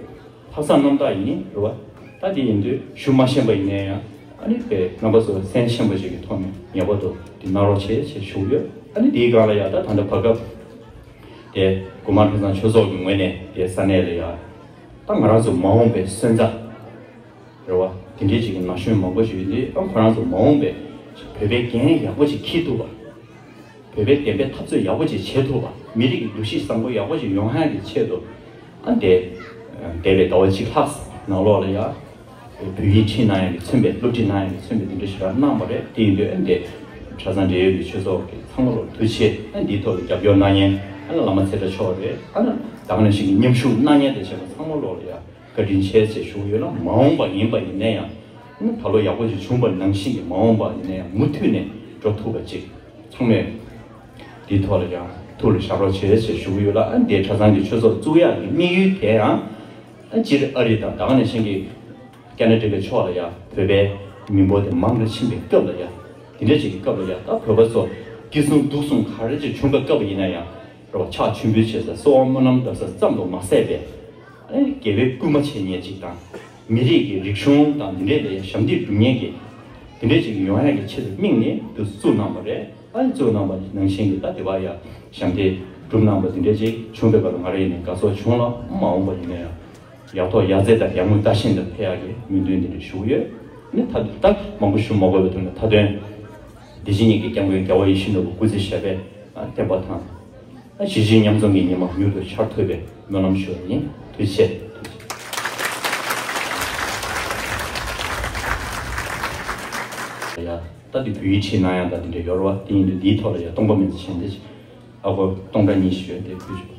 ལྷག་བསམ་རྣམ་དག་ཡིན་རེད་བ། ད་དེ་ཡིན་དུས་ཞུ་མ་ཤེས་པ་ཡིན་ན་ཡང་ཨ་ནི་པའི་རྣམ་པ་ཚོ་སེམས་ཆེན་པོ་ཅིག་གི་ཐོག་ནས་ངེས་པར་དུ་འདི་གནང་རོགས་བྱེད་ཅེས་ཞུ་གི་ཡོད། ཨ་ནི་དེའི་སྒང་ལ་ཡང་ད་ད་ལྟ་བར་སྐབས་དེ་དགོན་པ་ཁྲི་ཚང་ཆོས་ཚོགས་ཀྱི་ངོས་ནས་དེ་ས་གནས་ལ་ཡང་ད་ང་རང་ཚོ་མ་འོངས་པའི་སོན་རྩ་རེད་བ། དེ་འདྲའི་ཅིག་གི་ན་གཞོན་མང་པོ་ཞིག་ཡོད་དུས་ཨ་ཁོ་རང་ཚོ་མ་འོངས་པའི་བོད་པའི་འགན་ཡག་པོ་ཅིག་འཁྱེར་ཐུབ་པ། བོད་པའི་བདེན་པའི་འཐབ་རྩོད་ཡག་པོ་ཅིག་བྱེད་ཐུབ་པ། མི་རིགས་ཀྱི་འདུ་ཤེས་བཟང་པོ་ཡག་པོ་ཅིག་ཡོང་ཡག་གི་ཆེད་དུ་ཨ་འདས་འདས་པའི་ཟླ་བ་གཅིག་ལྷག་ནང་ལོགས་ལ་ཡང་བོད་ཡིག་ཁྲིད་གནང་ཡག་གི་མཚོན་པའི་སློབ་ཁྲིད་གནང་ཡག་གི་མཚོན་པའི་དེ་འདྲ་ཞིག་རང་གནང་བ་རེད། དེ་ཡིན་དུས་ཨ་འདས་གྲྭ་ཚང་འབྲེལ་ཡོད་ཀྱི་ཆོས་ཚོགས་ཀྱི་ཚང་མ་ལོ་ཐུགས་རྗེ་ཆེ། ཨ་འདིའི་ཐོག་ལ་རྒྱབ་སྐྱོར་གནང་མཁན་ཨ་ནི་བླ་མ་ཚེ་བཀྲ་མཆོག་རེད། ཨ་ནི་ད་ག་ནང་བཞིན་གྱི་མཉམ་ཞུགས་གནང་མཁན་དང་བཅས་པ་ཚང་མ་ལོ་ལ་ཡང་བཀའ་དྲིན་ཆེ་ཞེས་ཞུ་གི་ཡོད་ལ། མ་འོངས་པ་ཡིན་པ་ཡིན་ན་ཡང་ད་ལོ་ཡག་པོ་ཞིག་བྱུང་པ་ནང་བཞིན་གྱི་མ་འོངས་པ་ཡིན་ན་ཡང་མུ་མཐུད་ནས་འགྲོ་ཐུབ་པ་ཅིག་ཚང་མས་འདིའི་ཐོག་ལ་ཡང་ཐུགས་ལ་བཞག་རོགས་བྱེད་ཞེས་ཞུ་གི་ཡོད་ལ། ཨ་འདིའི་གྲྭ་ཚང་གི་ཆོས་ཚོགས་བཙུགས་ཡག་གི་དམིགས་ཡུལ་དེ་ཡང་ཨ་སྤྱིར་ཨ་རི་དང་ད་ག་ནང་བཞིན་གྱི་ཀ་ན་ཌ་གི་ཕྱོགས་ལ་ཡང་བོད་པའི་མི་འབོར་དེ་མང་དུ་ཕྱིན་པའི་སྐབས་ལ་ཡང་དེ་འདྲ་ཅིག་གི་སྐབས་ལ་ཡང་ད་བོད་པ་ཚོ་སྐྱིད་གསུམ་སྡུག་གསུམ་ག་རེ་ཅིག་བྱུང་བའི་སྐབས་ཡིན་ན་ཡང་རེད་བ། ཕྱག་མཆོད་འབུལ་བྱེད་ས་གསོལ་བ་སྨོན་ལམ་འདེབས་ས་ཙམ་དུ་མ་ཟད་པའི་ཨ་ནི་དགེ་བའི་བསྐུལ་མ་བྱེད་མཁན་ཅིག་དང་། མི་རིགས་ཀྱི་རིག་གཞུང་དང་འདི་འདྲའི་ལ་ཡང་ཞབས་འདེགས་སྒྲུབ་མཁན་གྱི་འདི་འདྲའི་ཅིག་ཡོང་ཡག་གི་ཆེད་དུ་དམིགས་ནས་འདུ་བཙུགས་གནང་བ་རེད། ཨ་ནི་བཙུགས་གནང་བ་ནང་བཞིན་གྱི་ད་དེ་བ་ཡང་ཞབས་འདེགས་སྒྲུབ་གནང་བ་འདི་འདྲའི་ཅིག་བྱུང་བའི་སྐབས་ལ་ང་རང་ཡིན་ནའི་དགའ་ཚོར་བྱུང་ལ། མ་འོངས་པ་ཡིན་ན་ཡང་ཡག་ཐོག་ཡག་བརྩེགས་དང་ཡག་མུ་མཐའ་གཞན་དུ་འཕེལ་ཡག་གི་སྨོན་འདུན་འདི་འདྲ་ཞུ་གི་ཡོད། ཨ་ནི་ད་ད་མང་པོ་ཞུ་མ་དགོས་པའི་དོན་ལ་མཐའ་དོན་བདེ་ཆེན་གཉིས་ཀྱི་སྐྱབས་མགོན་རྒྱལ་བ་ཡིད་བཞིན་ནོར་བུ་སྐུ་ཚེ་ཞབས་པད་བརྟན་པ་དང་། གཞིས་བྱེས་མཉམ་འཛོམས་ཀྱི་ཉི་མ་མྱུར་དུ་ཤར་ཐུབ་པའི་སྨོན་ལམ་ཞུ་བ་ཡིན། ཐུགས་རྗེ་ཆེ། ཐུགས་རྗེ་ཆེ། ཡ། ད་འདི་བོད་ཡིག་བྲིས་གནང་ཡག་ད་འདི་འདྲ་ཡོད་རེད་བ། དེ་ཡིན་དུས་འདིའི་ཐོག་ལ་ཡ་སྟོང་པ་མིན་ཚེ་བྱས་འདི་ཨ་ཁོ་སྟོང་ཕྲག་གཉིས་ཤིག་ཡོད་དེ་ཕུལ་ཆོག་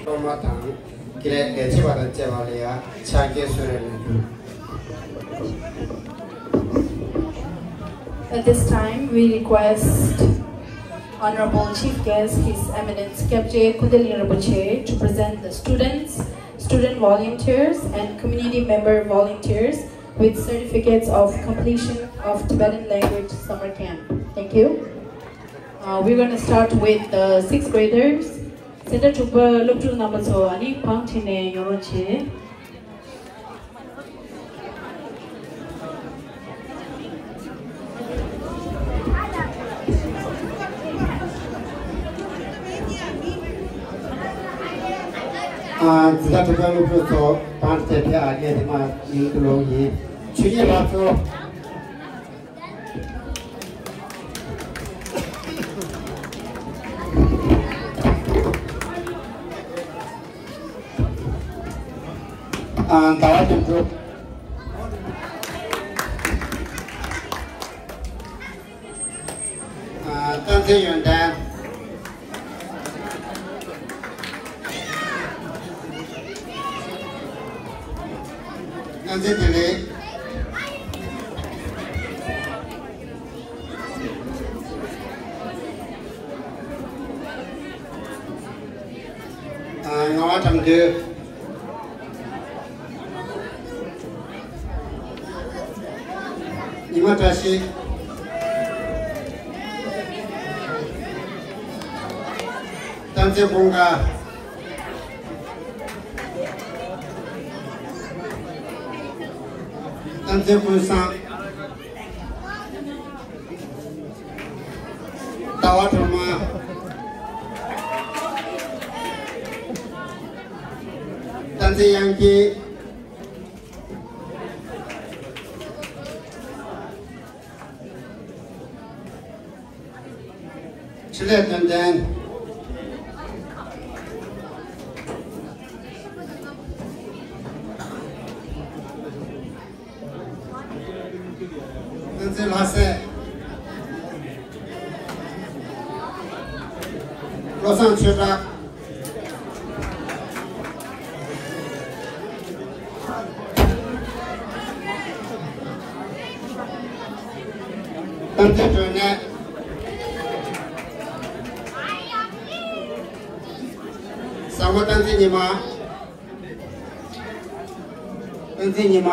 སློབ་མ་དང་། དགེ་ལས་ལས་བྱེད་པ་དང་བཅས་པ་ལ་ཡང་ཕྱག་འཁྱེར་གསོལ་རས་ལེན་རྒྱུ། At this time, we request Honorable Chief Guest, His Eminence Kyabje Kundalini Rinpoche, to present the students, student volunteers, and community member volunteers with certificates of completion of Tibetan language summer camp. Thank you. Uh, we're going to start with the sixth graders. སེ་འབྲས་དྲུག་པ་སློབ་ཕྲུག་རྣམ་པ་ཚོ་ཨ་ནི་བང་ཁྲིད་ནས་ཡོང་རོགས་བྱེད། ཨ། འཛིན་གྲྭ་དྲུག་པའི་སློབ་ཕྲུག་ཚོ་བང་ཁྲིད་དེ་ཕེབས། ཨ། ངས་དེ་མ་ཡིན་དུ་ལོག་ཡིན། ཆོས་ཉིད་ལགས་ཚོ། ཨ། ཟླ་བ་དོན་གྲུབ། ཨ། བསྟན་འཛིན་ཡོན་ཏན། བསྟན་འཛིན་བདེ་ལེགས། ཨ། ངག་དབང་དྲང་བདེན། ཉི་མ་བཀྲ་ཤིས། བསྟན་འཛིན་ཀུན་དགའ། བསྟན་འཛིན་ཀུན་བཟང་། ཟླ་བ་སྒྲོལ་མ། བསྟན་འཛིན་དབྱངས་སྐྱིད། འཕྲིན་ལས་དོན་ལྡན། བསྟན་འཛིན་ལྷ་སྲས། བློ་བཟང་ཆོས་གྲགས། བསྟན་འཛིན་སྒྲོན་གནས། བཟང་མོ་བསྟན་འཛིན་ཉི་མ། བསྟན་འཛིན་ཉི་མ།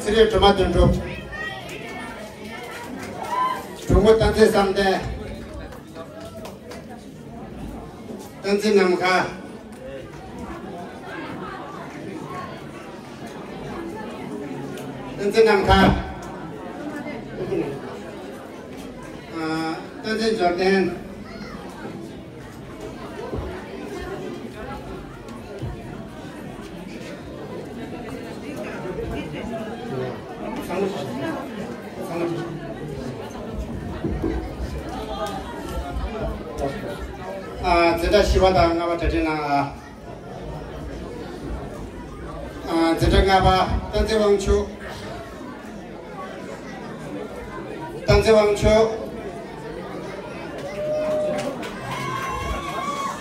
ཚེ་རིང་སྒྲོལ་མ་དོན་གྲུབ། གྲོགས་མོ་བསྟན་འཛིན་བསམ་གཏན། བསྟན་འཛིན་ནམ་མཁའ། བསྟན་འཛིན་ནམ་མཁའ། ཨ། བསྟན་འཛིན་འབྱོར་ལྡན། ཨ། འཛིན་གྲྭ་བཞི་པ་དང་ལྔ་པ་གྲ་སྒྲིག་གནང་ཨ། ཨ། འཛིན་གྲྭ་ལྔ་པ་བསྟན་འཛིན་དབང་ཕྱུག། བསྟན་འཛིན་དབང་ཕྱུག།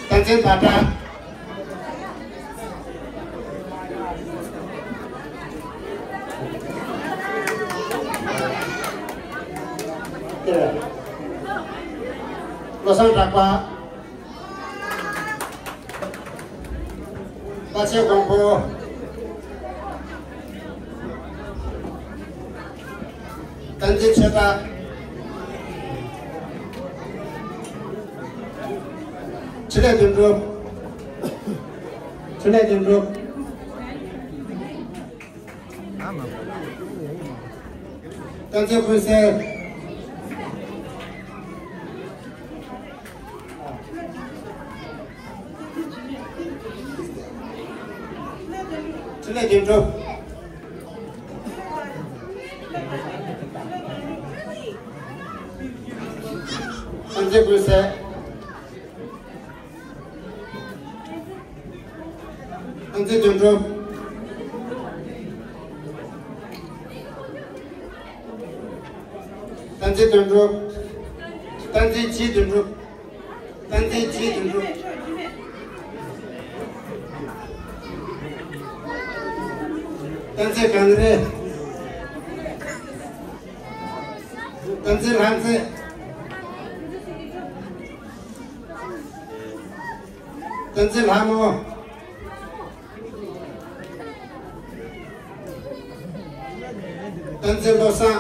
བསྟན་འཛིན་ཟླ་གྲགས། བློ་བཟང་གྲགས་པ། དཔའ་ཆེན་དགོན་པོ། བསྟན་འཛིན་ཆོས་གྲགས། འཕྲིན་ལས་དོན་གྲུབ། འཕྲིན་ལས་དོན་གྲུབ། བསྟན་འཛིན་ཀུན་གསལ། འཕྲིན་ལས་དོན་གྲུབ། བསྟན་འཛིན་ཀུན་གསལ། བསྟན་འཛིན་དོན་གྲུབ། བསྟན་འཛིན་དོན་གྲུབ། བསྟན་འཛིན་སྤྱིའི་དོན་གྲུབ། བསྟན་འཛིན་སྤྱིའི་དོན་གྲུབ། བསྟན་འཛིན་གངས་རི། བསྟན་འཛིན་ལྷ་མཛེས། བསྟན་འཛིན་ལྷ་མོ། བསྟན་འཛིན་བློ་བཟང་།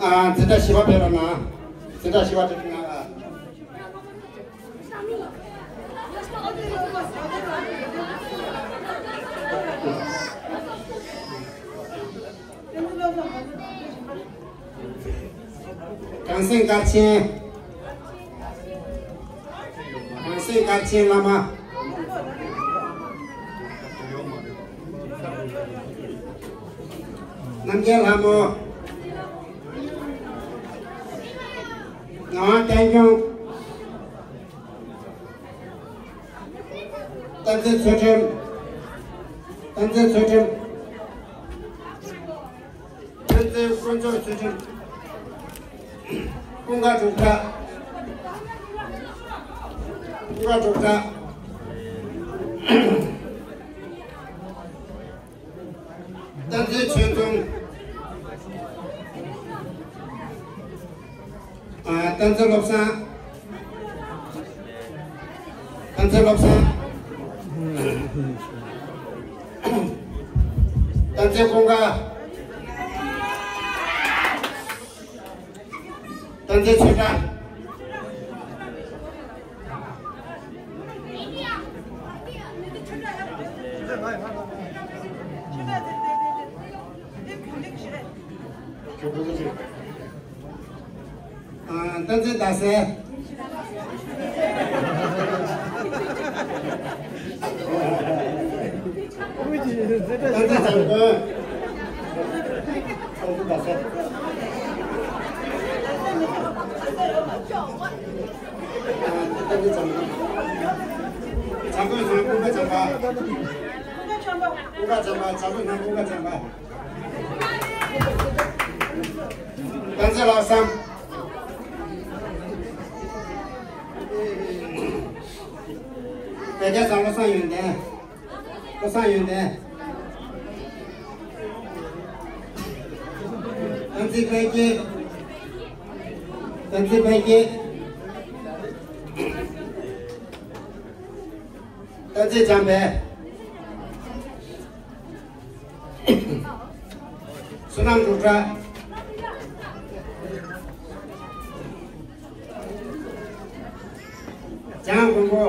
ཨ། འཛིན་གྲྭ་བཞི་པ་ཕེབས་རོགས་གནང་། འཛིན་གྲྭ་བཞི་པ་ཕེབས་རོགས་གནང་། ཨ། གངས་སེང་དཀར་ཆེན། གངས་སེང་དཀར་ཆེན་བླ་མ། རྣམ་རྒྱལ་ལྷ་མོ། ངག་དབང་བསྟན་སྐྱོང་། བསྟན་འཛིན་ཚུལ་ཁྲིམས། བསྟན་འཛིན་ཚུལ་ཁྲིམས། བསྟན་འཛིན་དཀོན་མཆོག་ཚུལ་ཁྲིམས། ཀུན་དགའ་འབྲུག་གྲགས། ཀུན་དགའ་འབྲུག་གྲགས། བསྟན་འཛིན་ཆོས་འཛོམས། ཨ། བསྟན་འཛིན་བློ་བཟང་། བསྟན་འཛིན་བློ་བཟང་། བསྟན་འཛིན་ཀུན་དགའ། བསྟན་འཛིན་ཆོས་གྲགས། ཨ། བསྟན་འཛིན་ཟླ་གསལ། བསྟན་འཛིན་བྱམས་མགོན། བསྟན་འཛིན་ཟླ་གསལ། ཨ། བསྟན་འཛིན་བྱམས་མགོན། བྱམས་མགོན་ཟེར་ན་ཀུན་དགའ་བྱམས་པ། ཀུན་དགའ་བྱམས་པ། བྱམས་མགོན་ཟེར་ན་ཀུན་དགའ་བྱམས་པ། བསྟན་འཛིན་ལྷག་བསམ། བོད་རྒྱལ་ཚང་བློ་བཟང་ཡོན་ཏན། བློ་བཟང་ཡོན་ཏན། བསྟན་འཛིན་དཔལ་སྐྱེས། བསྟན་འཛིན་དཔལ་སྐྱེས། བསྟན་འཛིན་བྱམས་པ། བསོད་ནམས་འབྲུག་གྲགས། འཇང་མགོན་པོ།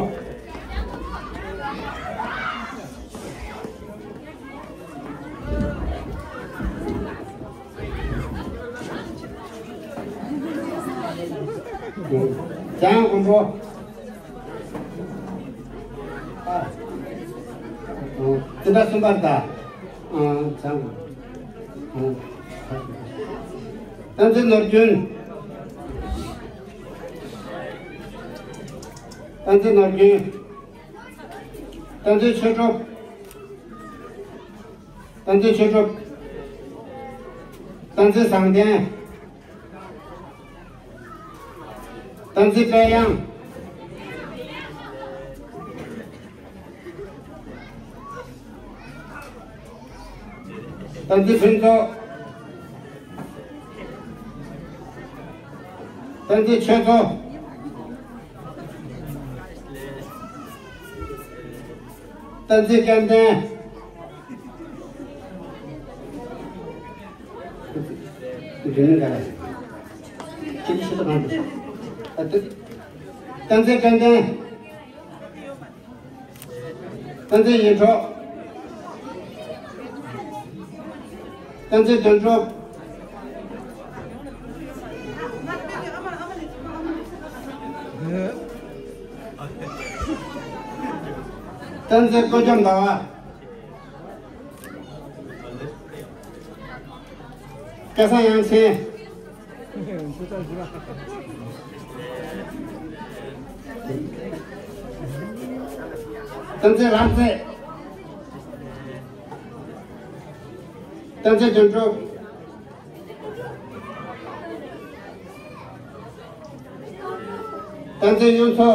འཇང་མགོན་པོ། ཨ། འཛིན་གྲྭ་གསུམ་པར་ད། ཨ། འཇང་། ཨ། བསྟན་འཛིན་ནོར་རྒྱུན། བསྟན་འཛིན་ནོར་རྒྱུན། བསྟན་འཛིན་ཆོས་གྲུབ། བསྟན་འཛིན་ཆོས་གྲུབ། བསྟན་འཛིན་བཟང་ལྡན། བསྟན་འཛིན་དཔལ་དབྱངས། བསྟན་འཛིན་ཕུན་ཚོགས། བསྟན་འཛིན་ཆོས་མཚོ། བསྟན་འཛིན་སྐལ་ལྡན། ཁྱེད་ཀྱི་ཤེས་ཚོད་གང་འདུག་ཨ་ཏི། བསྟན་འཛིན་དྲན་རྟེན། བསྟན་འཛིན་ཡིད་འཕྲོག་བསྟན་འཛིན་དོན་གྲུབ། བསྟན་འཛིན་ཀུན་ཁྱབ་ཟླ་བ། སྐལ་བཟང་དབྱངས་ཅན། བསྟན་འཛིན་ལྷ་མཛེས། བསྟན་འཛིན་དོན་གྲུབ། བསྟན་འཛིན་གཡུ་མཚོ།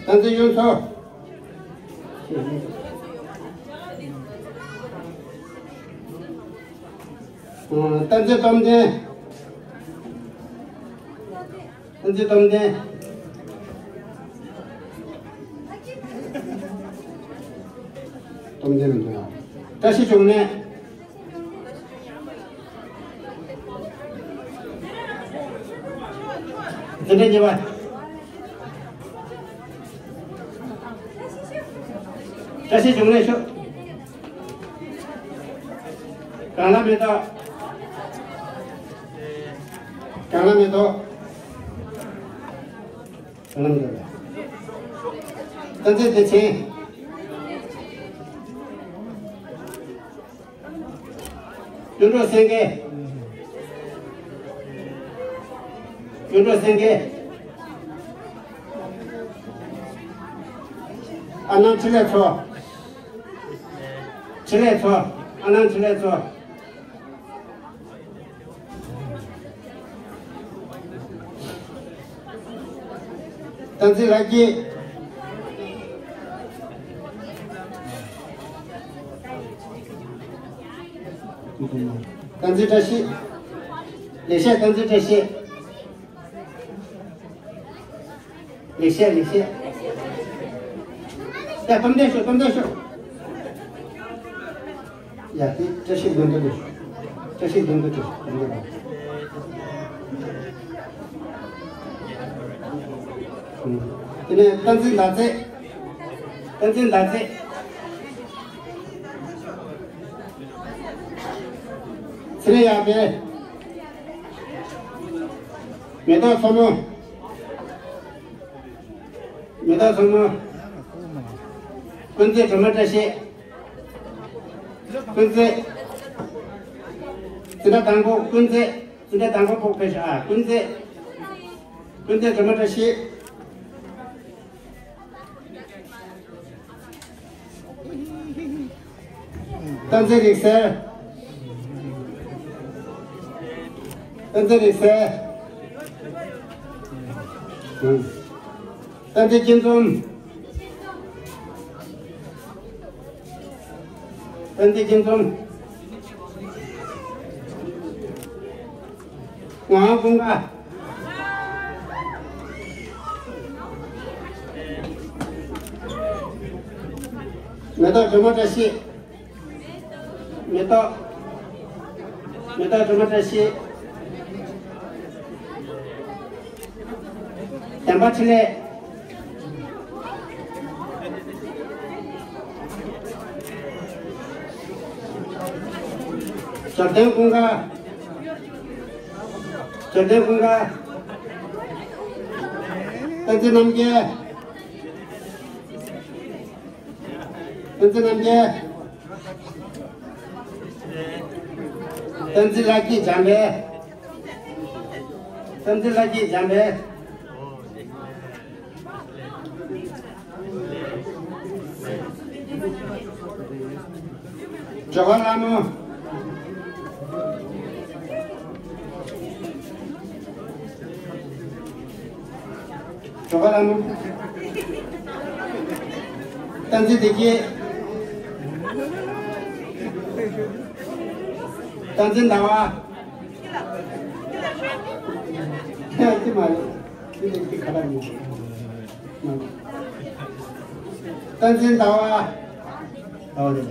བསྟན་འཛིན་གཡུ་མཚོ། བསྟན་འཛིན་སྟོབས་ལྡན། བསྟན་འཛིན་སྟོབས་ལྡན། སྟོབས་ལྡན་མི་འདུག་ཨ། བཀྲ་ཤིས་འབྱུང་གནས། འཛིན་གྲྭ་གཉིས་པ། བཀྲ་ཤིས་འབྱུང་གནས་ཤོག་གང་ལ་མེ་ཏོག་གང་ལ་མེ་ཏོག་གང་ལ་མེ་ཏོག་བསྟན་འཛིན་བདེ་ཆེན། དོན་གྲུབ་སེང་གེ། དོན་གྲུབ་སེང་གེ། ཨ་ནང་འཕྲིན་ལས་མཚོ། འཕྲིན་ལས་མཚོ། ཨ་ནང་འཕྲིན་ལས་མཚོ། བསྟན་འཛིན་ལྷ་སྐྱིད། བསྟན་འཛིན་བཀྲ་ཤིས། ལེགས་བཤད་བསྟན་འཛིན་བཀྲ་ཤིས། ལེགས་བཤད་ལེགས་བཤད། ཡ་གཏམ་བདེ་ཤོག་གཏམ་བདེ་ཤོག་ཡ་དེ་བཀྲ་ཤིས་ལྷུན་པོ་དེ། བཀྲ་ཤིས་ལྷུན་པོ་དེ་ལྷུན་པོ་དང་། དེ་ནས་བསྟན་འཛིན་ཟླ་མཛེས། བསྟན་འཛིན་ཟླ་མཛེས། ཚེ་རིང་ཡར་འཕེལ། མེ་ཏོག་མཚོ་མོ། མེ་ཏོག་མཚོ་མོ། ཀུན་གཟིགས་སྒྲོལ་མ་བཀྲ་ཤིས། ཀུན་གཟིགས། འཛིན་གྲྭ་དང་པོ་ཀུན་གཟིགས། འཛིན་གྲྭ་དང་པོ་ཕོག་ཕེབས་ཤག་ཨ་ཀུན་གཟིགས། ཀུན་གཟིགས་སྒྲོལ་མ་བཀྲ་ཤིས། བསྟན་འཛིན་རིག་གསལ། བསྟན་འཛིན་རིག་གསལ། བསྟན་འཛིན་སྐྱིད་འཛོམས། བསྟན་འཛིན་སྐྱིད་འཛོམས། ངག་དབང་ཀུན་དགའ། མེ་ཏོག་སྒྲོལ་མ་བཀྲ་ཤིས། མེ་ཏོག་མེ་ཏོག་སྒྲོལ་མ་བཀྲ་ཤིས། བདེན་པ་འཕྲིན་ལས། འབྱོར་ལྡན་ཀུན་དགའ། འབྱོར་ལྡན་ཀུན་དགའ། བསྟན་འཛིན་རྣམ་རྒྱལ། བསྟན་འཛིན་རྣམ་རྒྱལ། བསྟན་འཛིན་ལྷ་སྐྱིད་འཇམ་དཔལ། བསྟན་འཛིན་ལྷ་སྐྱིད་འཇམ་དཔལ། ཇོ་ཁང་ལྷ་མོ། ཇོ་ཁང་ལྷ་མོ། བསྟན་འཛིན་བདེ་སྐྱིད། བསྟན་འཛིན་ཟླ་བ། ཅི་མ་རེད། ཅི་ལས་ཅི་ཁ་ལ་མི་འདུག་བསྟན་འཛིན་ཟླ་བ། ཟླ་བ་རེད།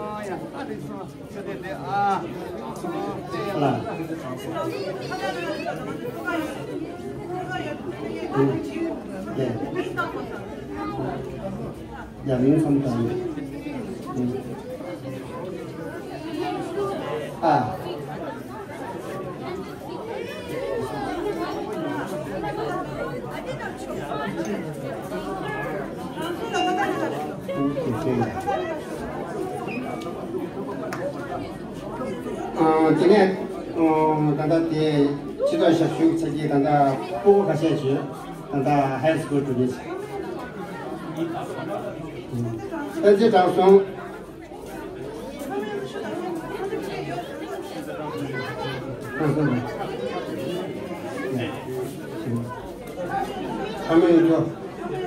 ཨ་ཡ། ཨ་དེ་སོང་། ཨ་དེ་དེ་ཨ། ཨ་ལ། ཨུ། ཡ། ཡ། མིང་ཙམ་དང་། ཨ། ཨ། དེ་ནས་ཨ། ད་ལྟ་དེ་སྤྱི་ཚོགས་ཞབས་ཞུ་ཚོགས་ཀྱི་ད་ལྟ་སྤུ་གུ་ཁ་ཤས་བྱོས། ད་ལྟ་ཧའི་སི་ཁུལ་འགྲོ་མཁན་ཞིག་ཨ། བསྟན་འཛིན་དྲང་སྲོང་། ཨ་མ་ཡོད་འགྲོ།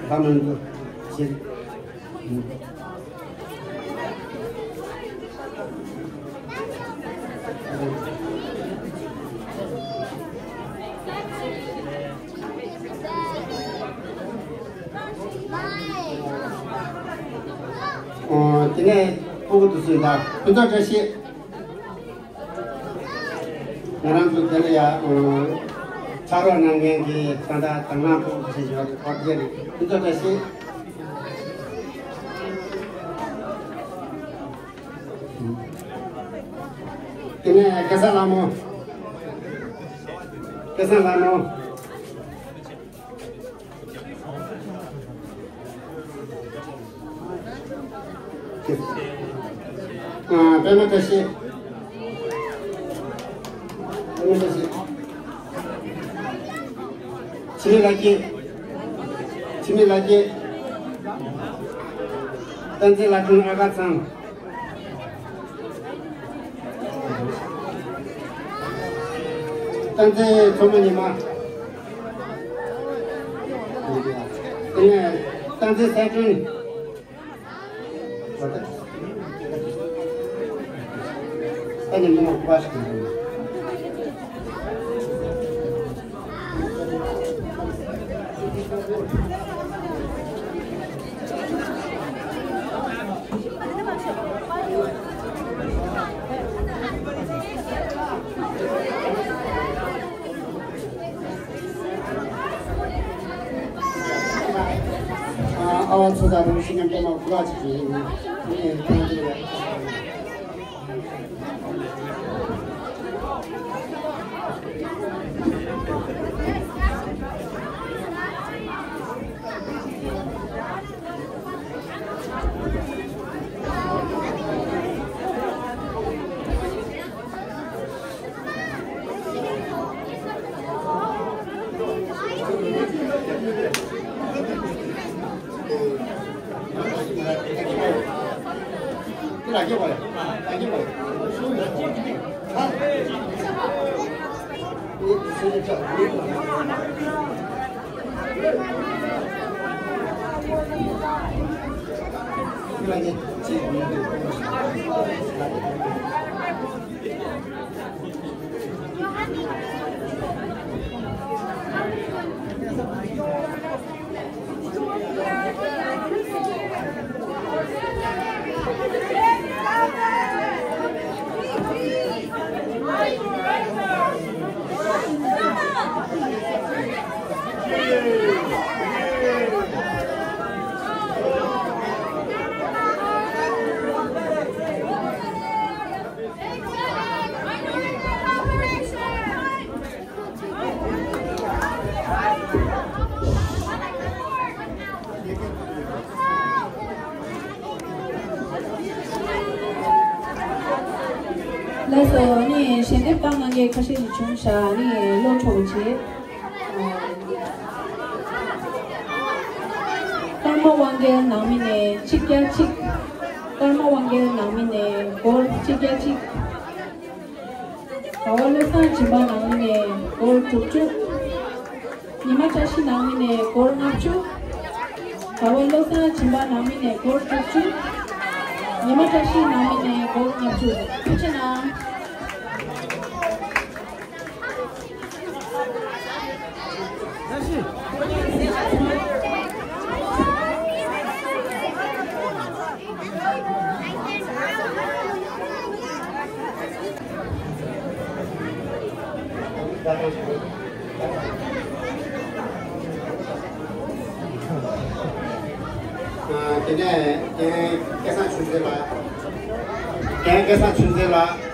ཨ་མ་ཡོད་འགྲོ། ཞེས། ཨོ། དེ་ནས་སྤུ་གུ་དེ་ཚོ་ལ་ཕུན་ཚོགས་བཀྲ་ཤིས། ང་རང་ཚོ་དེ་ལ་ཡ་ཕྱག་རོགས་གནང་མཁན་གྱི་ད་ལྟ་དང་བླངས་སྤུ་གུ་དེ་ཚོ་ཡོད་རེད། ཨོ། དེ་རེད། ཕུན་ཚོགས་བཀྲ་ཤིས། དེ་ནས་སྐལ་བཟང་ལྷ་མོ། སྐལ་བཟང་ལྷ་མོ། ཨ། པད་མ་བཀྲ་ཤིས། པད་མ་བཀྲ་ཤིས། འཆི་མེད་ལྷ་སྐྱིད། འཆི་མེད་ལྷ་སྐྱིད། བསྟན་འཛིན་ལྷ་སྒྲོན། ཨ་ཁ་ཚང་། བསྟན་འཛིན་མཚོ་མོ་ཉི་མ། དེ་ནས་བསྟན་འཛིན་གསལ་སྒྲོན། ཨ་ནི་མི་མང་པོ་ཞིག་ཡོད། ཨ་བ་ཚོ་དང་རང་བཞིན་ངན་པ་མ་འགུལ་བ་ཅིག་ཡིན། ངས་ཁོང་ཚོ་ལ། ལགས་སོ། ནི་ཞལ་འདེབས་བཏང་གནང་མཁན་ཁ་ཤས་ཤིག་བྱུང་ཤག་ནི་བློ་འཕྲོག་བྱེད། ཀརྨ་དབང་རྒྱལ་ནང་མི་ནས་གཅིག་བརྒྱ་གཅིག་ཀརྨ་དབང་རྒྱལ་ནང་མི་ནས་སྒོར་གཅིག་བརྒྱ་གཅིག་ག་བ་བློ་བཟང་སྦྱིན་པ་ནང་མི་ནས་སྒོར་དྲུག་ཅུ། ཉི་མ་བཀྲ་ཤིས་ནང་མི་ནས་སྒོར་ལྔ་བཅུ། ག་བ་བློ་བཟང་སྦྱིན་པ་ནང་མི་ནས་སྒོར་དྲུག་ཅུ། ཉི་མ་བཀྲ་ཤིས་ནང་མི་ནས་སྒོར་ལྔ་བཅུ། ཐུགས་རྗེ་གནང་། དེ་ནས་རྒན་སྐལ་བཟང་ཆོས་མཛད་ལགས། རྒན་སྐལ་བཟང་ཆོས་མཛད་ལགས།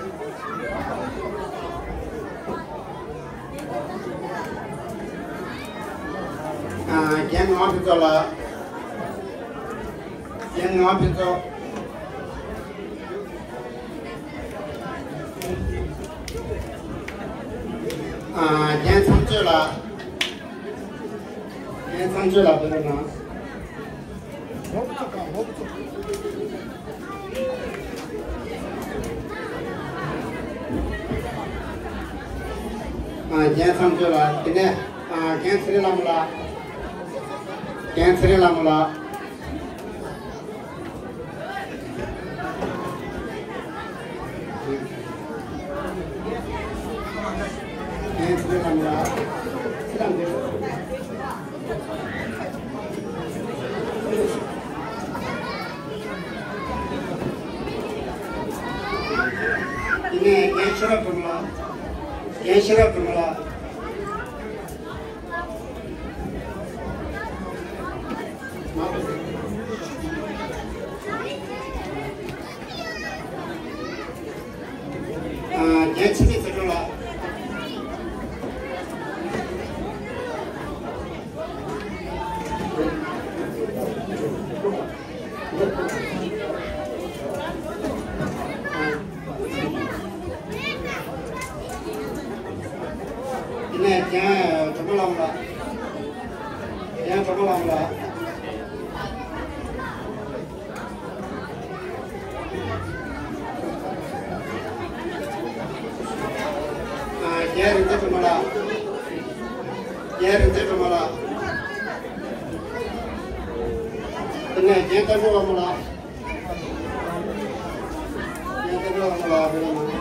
རྒན་ངག་དབང་ཕུན་ཚོགས་ལགས། རྒན་ངག་དབང་ཕུན་ཚོགས། རྒན་ཚངས་སྤྱོད་ལགས། རྒན་ཚངས་སྤྱོད་ལགས་ཕེབས་རོགས་གནང་། རྒན་ཚངས་སྤྱོད་ལགས། དེ་ནས་རྒན་ཚེ་རིང་ལྷ་མོ་ལགས། རྒན་ཚེ་རིང་ལྷ་མོ་ལགས། རྒན་ཚེ་རིང་ལྷ་མོ་ལགས། ཚེ་རིང་ལྷ་མོ། དེ་ནས་རྒན་ཤེས་རབ་སྒྲོལ་མ་ལགས། རྒན་ཤེས་རབ་སྒྲོལ་མ་ལགས། རྒན་འཆི་མེད་ཚེ་སྒྲོན་ལགས། དེ་ནས་རྒན་སྒྲོལ་མ་ལྷ་མོ་ལགས། རྒན་སྒྲོལ་མ་ལྷ་མོ་ལགས། རྒན་རིག་འཛིན་སྒྲོལ་མ་ལགས། རྒན་རིག་འཛིན་སྒྲོལ་མ་ལགས། དེ་ནས་རྒན་བསྟན་འགྲོ་ལྷ་མོ་ལགས། རྒན་བསྟན་འགྲོ་ལྷ་མོ་ལགས།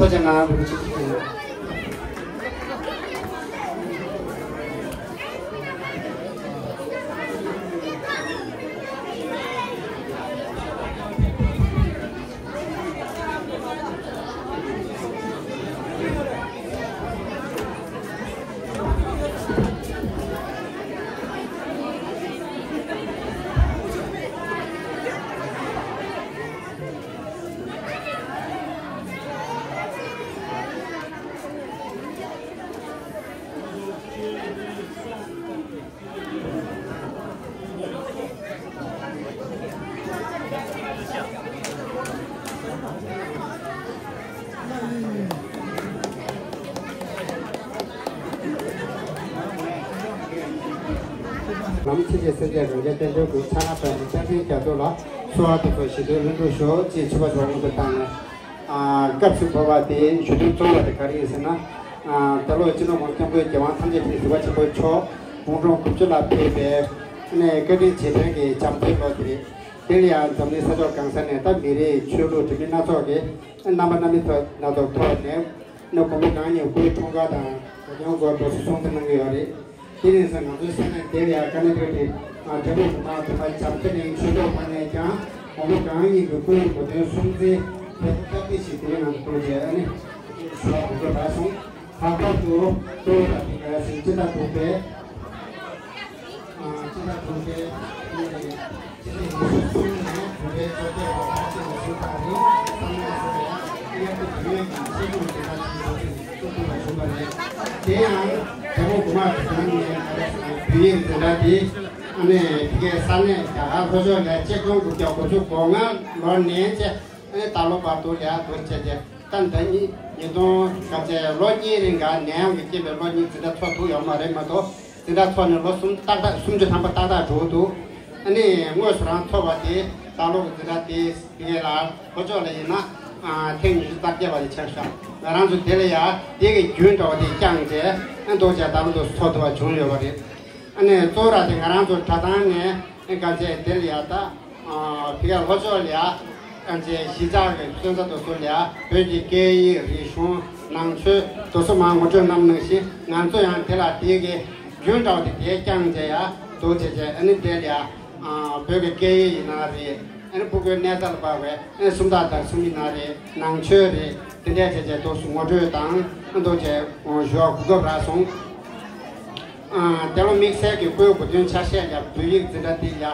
ཐུགས་རྗེ་གནང་། རིན་པོ་ཆེ་ཐུགས་རྗེ་གནང་། ལམ་ཆེ་ཆེ་སེར་སྐྱ་རང་རྒྱལ་བསྟན་འགྲོའི་སྐུ་ཕྱག་ན་པདྨོ་སྐྱབས་འགྲོའི་རྒྱ་མཚོ་ལ་གསོལ་བ་འདེབས་སོ། ཞི་དུལ་ལྷུན་གྲུབ་ཤོག་ཅེས་མཆོད་པ་སོགས་དབུ་འདུ་བཏང་ནས། ཨ། སྐབས་སུ་བབས་པ་དེ་ཞུ་དོན་གཙོ་བོ་དེ་ག་རེ་ཡིན་ཟེར་ན། ཨ། ད་ལོ་སྤྱི་ནོར་༸གོང་ས་༸སྐྱབས་མགོན་རྒྱལ་དབང་ཐམས་ཅད་མཁྱེན་གཟིགས་པ་ཆེན་པོ་མཆོག་དགུང་གྲངས་དགུ་བཅུ་ལ་ཕེབས་པའི་ཨ་ནི་བཀའ་དྲིན་རྗེས་དྲན་གྱི་བྱམས་བརྩེའི་ལོ་དེ་རེད། དེ་ལ་ཡང་འཛམ་གླིང་ས་ཕྱོགས་གང་ས་ནས་ད་མི་རིགས་ཆོས་ལུགས་འདྲ་མིན་སྣ་ཚོགས་ཀྱི་རྣམ་པ་སྣ་མིན་ཐོག་སྣ་ཚོགས་ཐོག་ནས་ཨ་ནི་མགོན་པོ་གང་ཉིད་སྐུའི་འཁྲུངས་སྐར་དང་གོ་སྐྱོང་སྐོར་འགྲོ་སོང་སྲུང་བརྩི་གནང་གི་ཡོད་རེད། དེ་ཡིན་ཙང་ང་ཚོའི་ས་གནས་དེར་ཡང་དཀའ་གནད་འཕྲད་དེ། ཨ། འབྲས་སྤུངས་མི་མང་དུ་མ་བྱམས་བརྩེ་གླིང་ཆོས་ཚོགས་ཁང་ནས་ཀྱང་དགོངས་པ་གང་ཡིན་གྱི་སྐུའི་གོ་སྟོན་སྲུང་བརྩི་དེ་སྟབས་བདེ་ཞིག་དེའི་ནང་དུ་གཏོང་བྱས། ཨ་ནི་ཞུ་བ་དགོས་པ་སོང་། ལྷག་པར་དུ་གཙོ་བོ་དང་དེ་ག་ཟིན་སྤྱི་ཟླ་དྲུག་པའི། ཨ། སྤྱི་ཟླ་དྲུག་པའི་ཉིན་ནས་སྤྱི་ཟླ་ཉི་ཤུ་གསུམ་ནས་དྲུག་པའི་བཅོ་བརྒྱད་བར་ཁ་ཆེ་བའི་ཟུར་དང་རིང་ས་གནས་སུ་ཡང་མཉམ་དུ་བོད་ཡིག་གི་ཆེད་སྦྱོང་འཛིན་གྲྭ་ཆེན་པོ་ཞིག་ཚུགས་ཐུབ་པ་བྱུང་བ་རེད། དེ་ཡང་དེ་སྔོན་དགུ་དམག་གྲྭ་ཚང་ནས་བོད་ཡིག་འཛིན་གྲྭ་དེ་ཨ་ནི་དེ་གའི་ས་གནས་རྒྱ་གར་ལྷོ་ཕྱོགས་ལ་ཆིག་སྟོང་དགུ་བརྒྱ་དགུ་བཅུ་གོ་ལྔ་ལོ་ནས་བྱས། ཨ་ནི་ད་ལོ་བར་དུ་ལས་ཀ་འདུག་བྱས་ཏེ། ད་ལྟ་ཉིས་ཉིས་སྟོང་ག་ཚད་ལོ་གཉིས་རིང་ག་ནད་ཡམས་ཀྱི་རྐྱེན་པས་ལོ་གཉིས་འཛིན་གྲྭ་ཚོགས་ཐུབ་ཡོད་མ་རེད་མ་གཏོགས། འཛིན་གྲྭ་ཚོགས་ནས་ལོ་གསུམ་ཏག་ཏག་སུམ་ཅུ་ཐམ་པ་ཏག་ཏག་འགྲོ་གི་འདུག་ཨ་ནི་དངོས་སུ་རང་ཚོགས་པ་དེ་ད་ལོ་གི་འཛིན་གྲྭ་དེ་དེ་གའི་ལ་ལྷོ་ཕྱོགས་ལ་ཡིན་ན་ཨ་ཐེངས་ཉི་ཤུ་རྩ་བརྒྱད་པ་དེ་ཆགས་ཤག་ང་རང་ཚོ་དེ་ལ་ཡ་དེ་གི་རྒྱུན་འདྲ་བ་དེ་བསྐྱངས་རྗེས་ཨ་འདུག་བྱས་ད་ལོ་འདུག་ཚོགས་ཐུབ་པ་བྱུང་ཡོད་པ་རེད། ཨ་ནི་གཙོ་བོ་ར་དེ་ང་རང་ཚོ་གྲྭ་ཚང་ནས་ཨ་ག་ཚད་དེ་ལ་ཡ་ད་ཨ་ཕི་ག་ལྷོ་ཕྱོགས་ལ་ཡ་ཨ་ཅེ་གཞིས་ཆགས་ཀྱི་སོན་རྩ་དེ་ཚོ་ལ་ཡ་བོད་ཀྱི་སྐད་ཡིག་རིག་གཞུང་ནང་ཆོས་དེ་ཚོ་མར་ངོ་སྤྲོད་གནང་ནང་བཞིན་ང་ཚོ་ཡང་དེ་ལ་དེ་གི་རྒྱུན་འདྲ་བ་དེ་དེ་བསྐྱངས་བྱས་ཡ་འདུག་བྱས་བྱས་ཨ་ནི་དེ་ལ་ཡ་ཨ་བོད་ཀྱི་སྐད་ཡིག་ཡིན་ན་རེད། ཨ་ནི་སྤུ་གུའི་གནས་ཚད་ལ་དཔག་པའི་ཨ་ནི་སུམ་རྟགས་དང་སུམ་ཡིག་ན་རེ་ནང་ཆོས་རེ་དེ་འདྲས་བྱས་བྱས་ཏོག་ཙམ་ངོ་སྤྲོད་དང་ཨ་འདུག་བྱས་ཞུ་བ་གོ་སྐབས་རག་སོང་། ཨ་དེ་ལོ་དམིགས་བསལ་གྱི་སྐུའི་གོ་སྟོན་ཆ་ཤས་ལ་བོད་ཡིག་འཛིན་གྲྭ་འདི་ལ་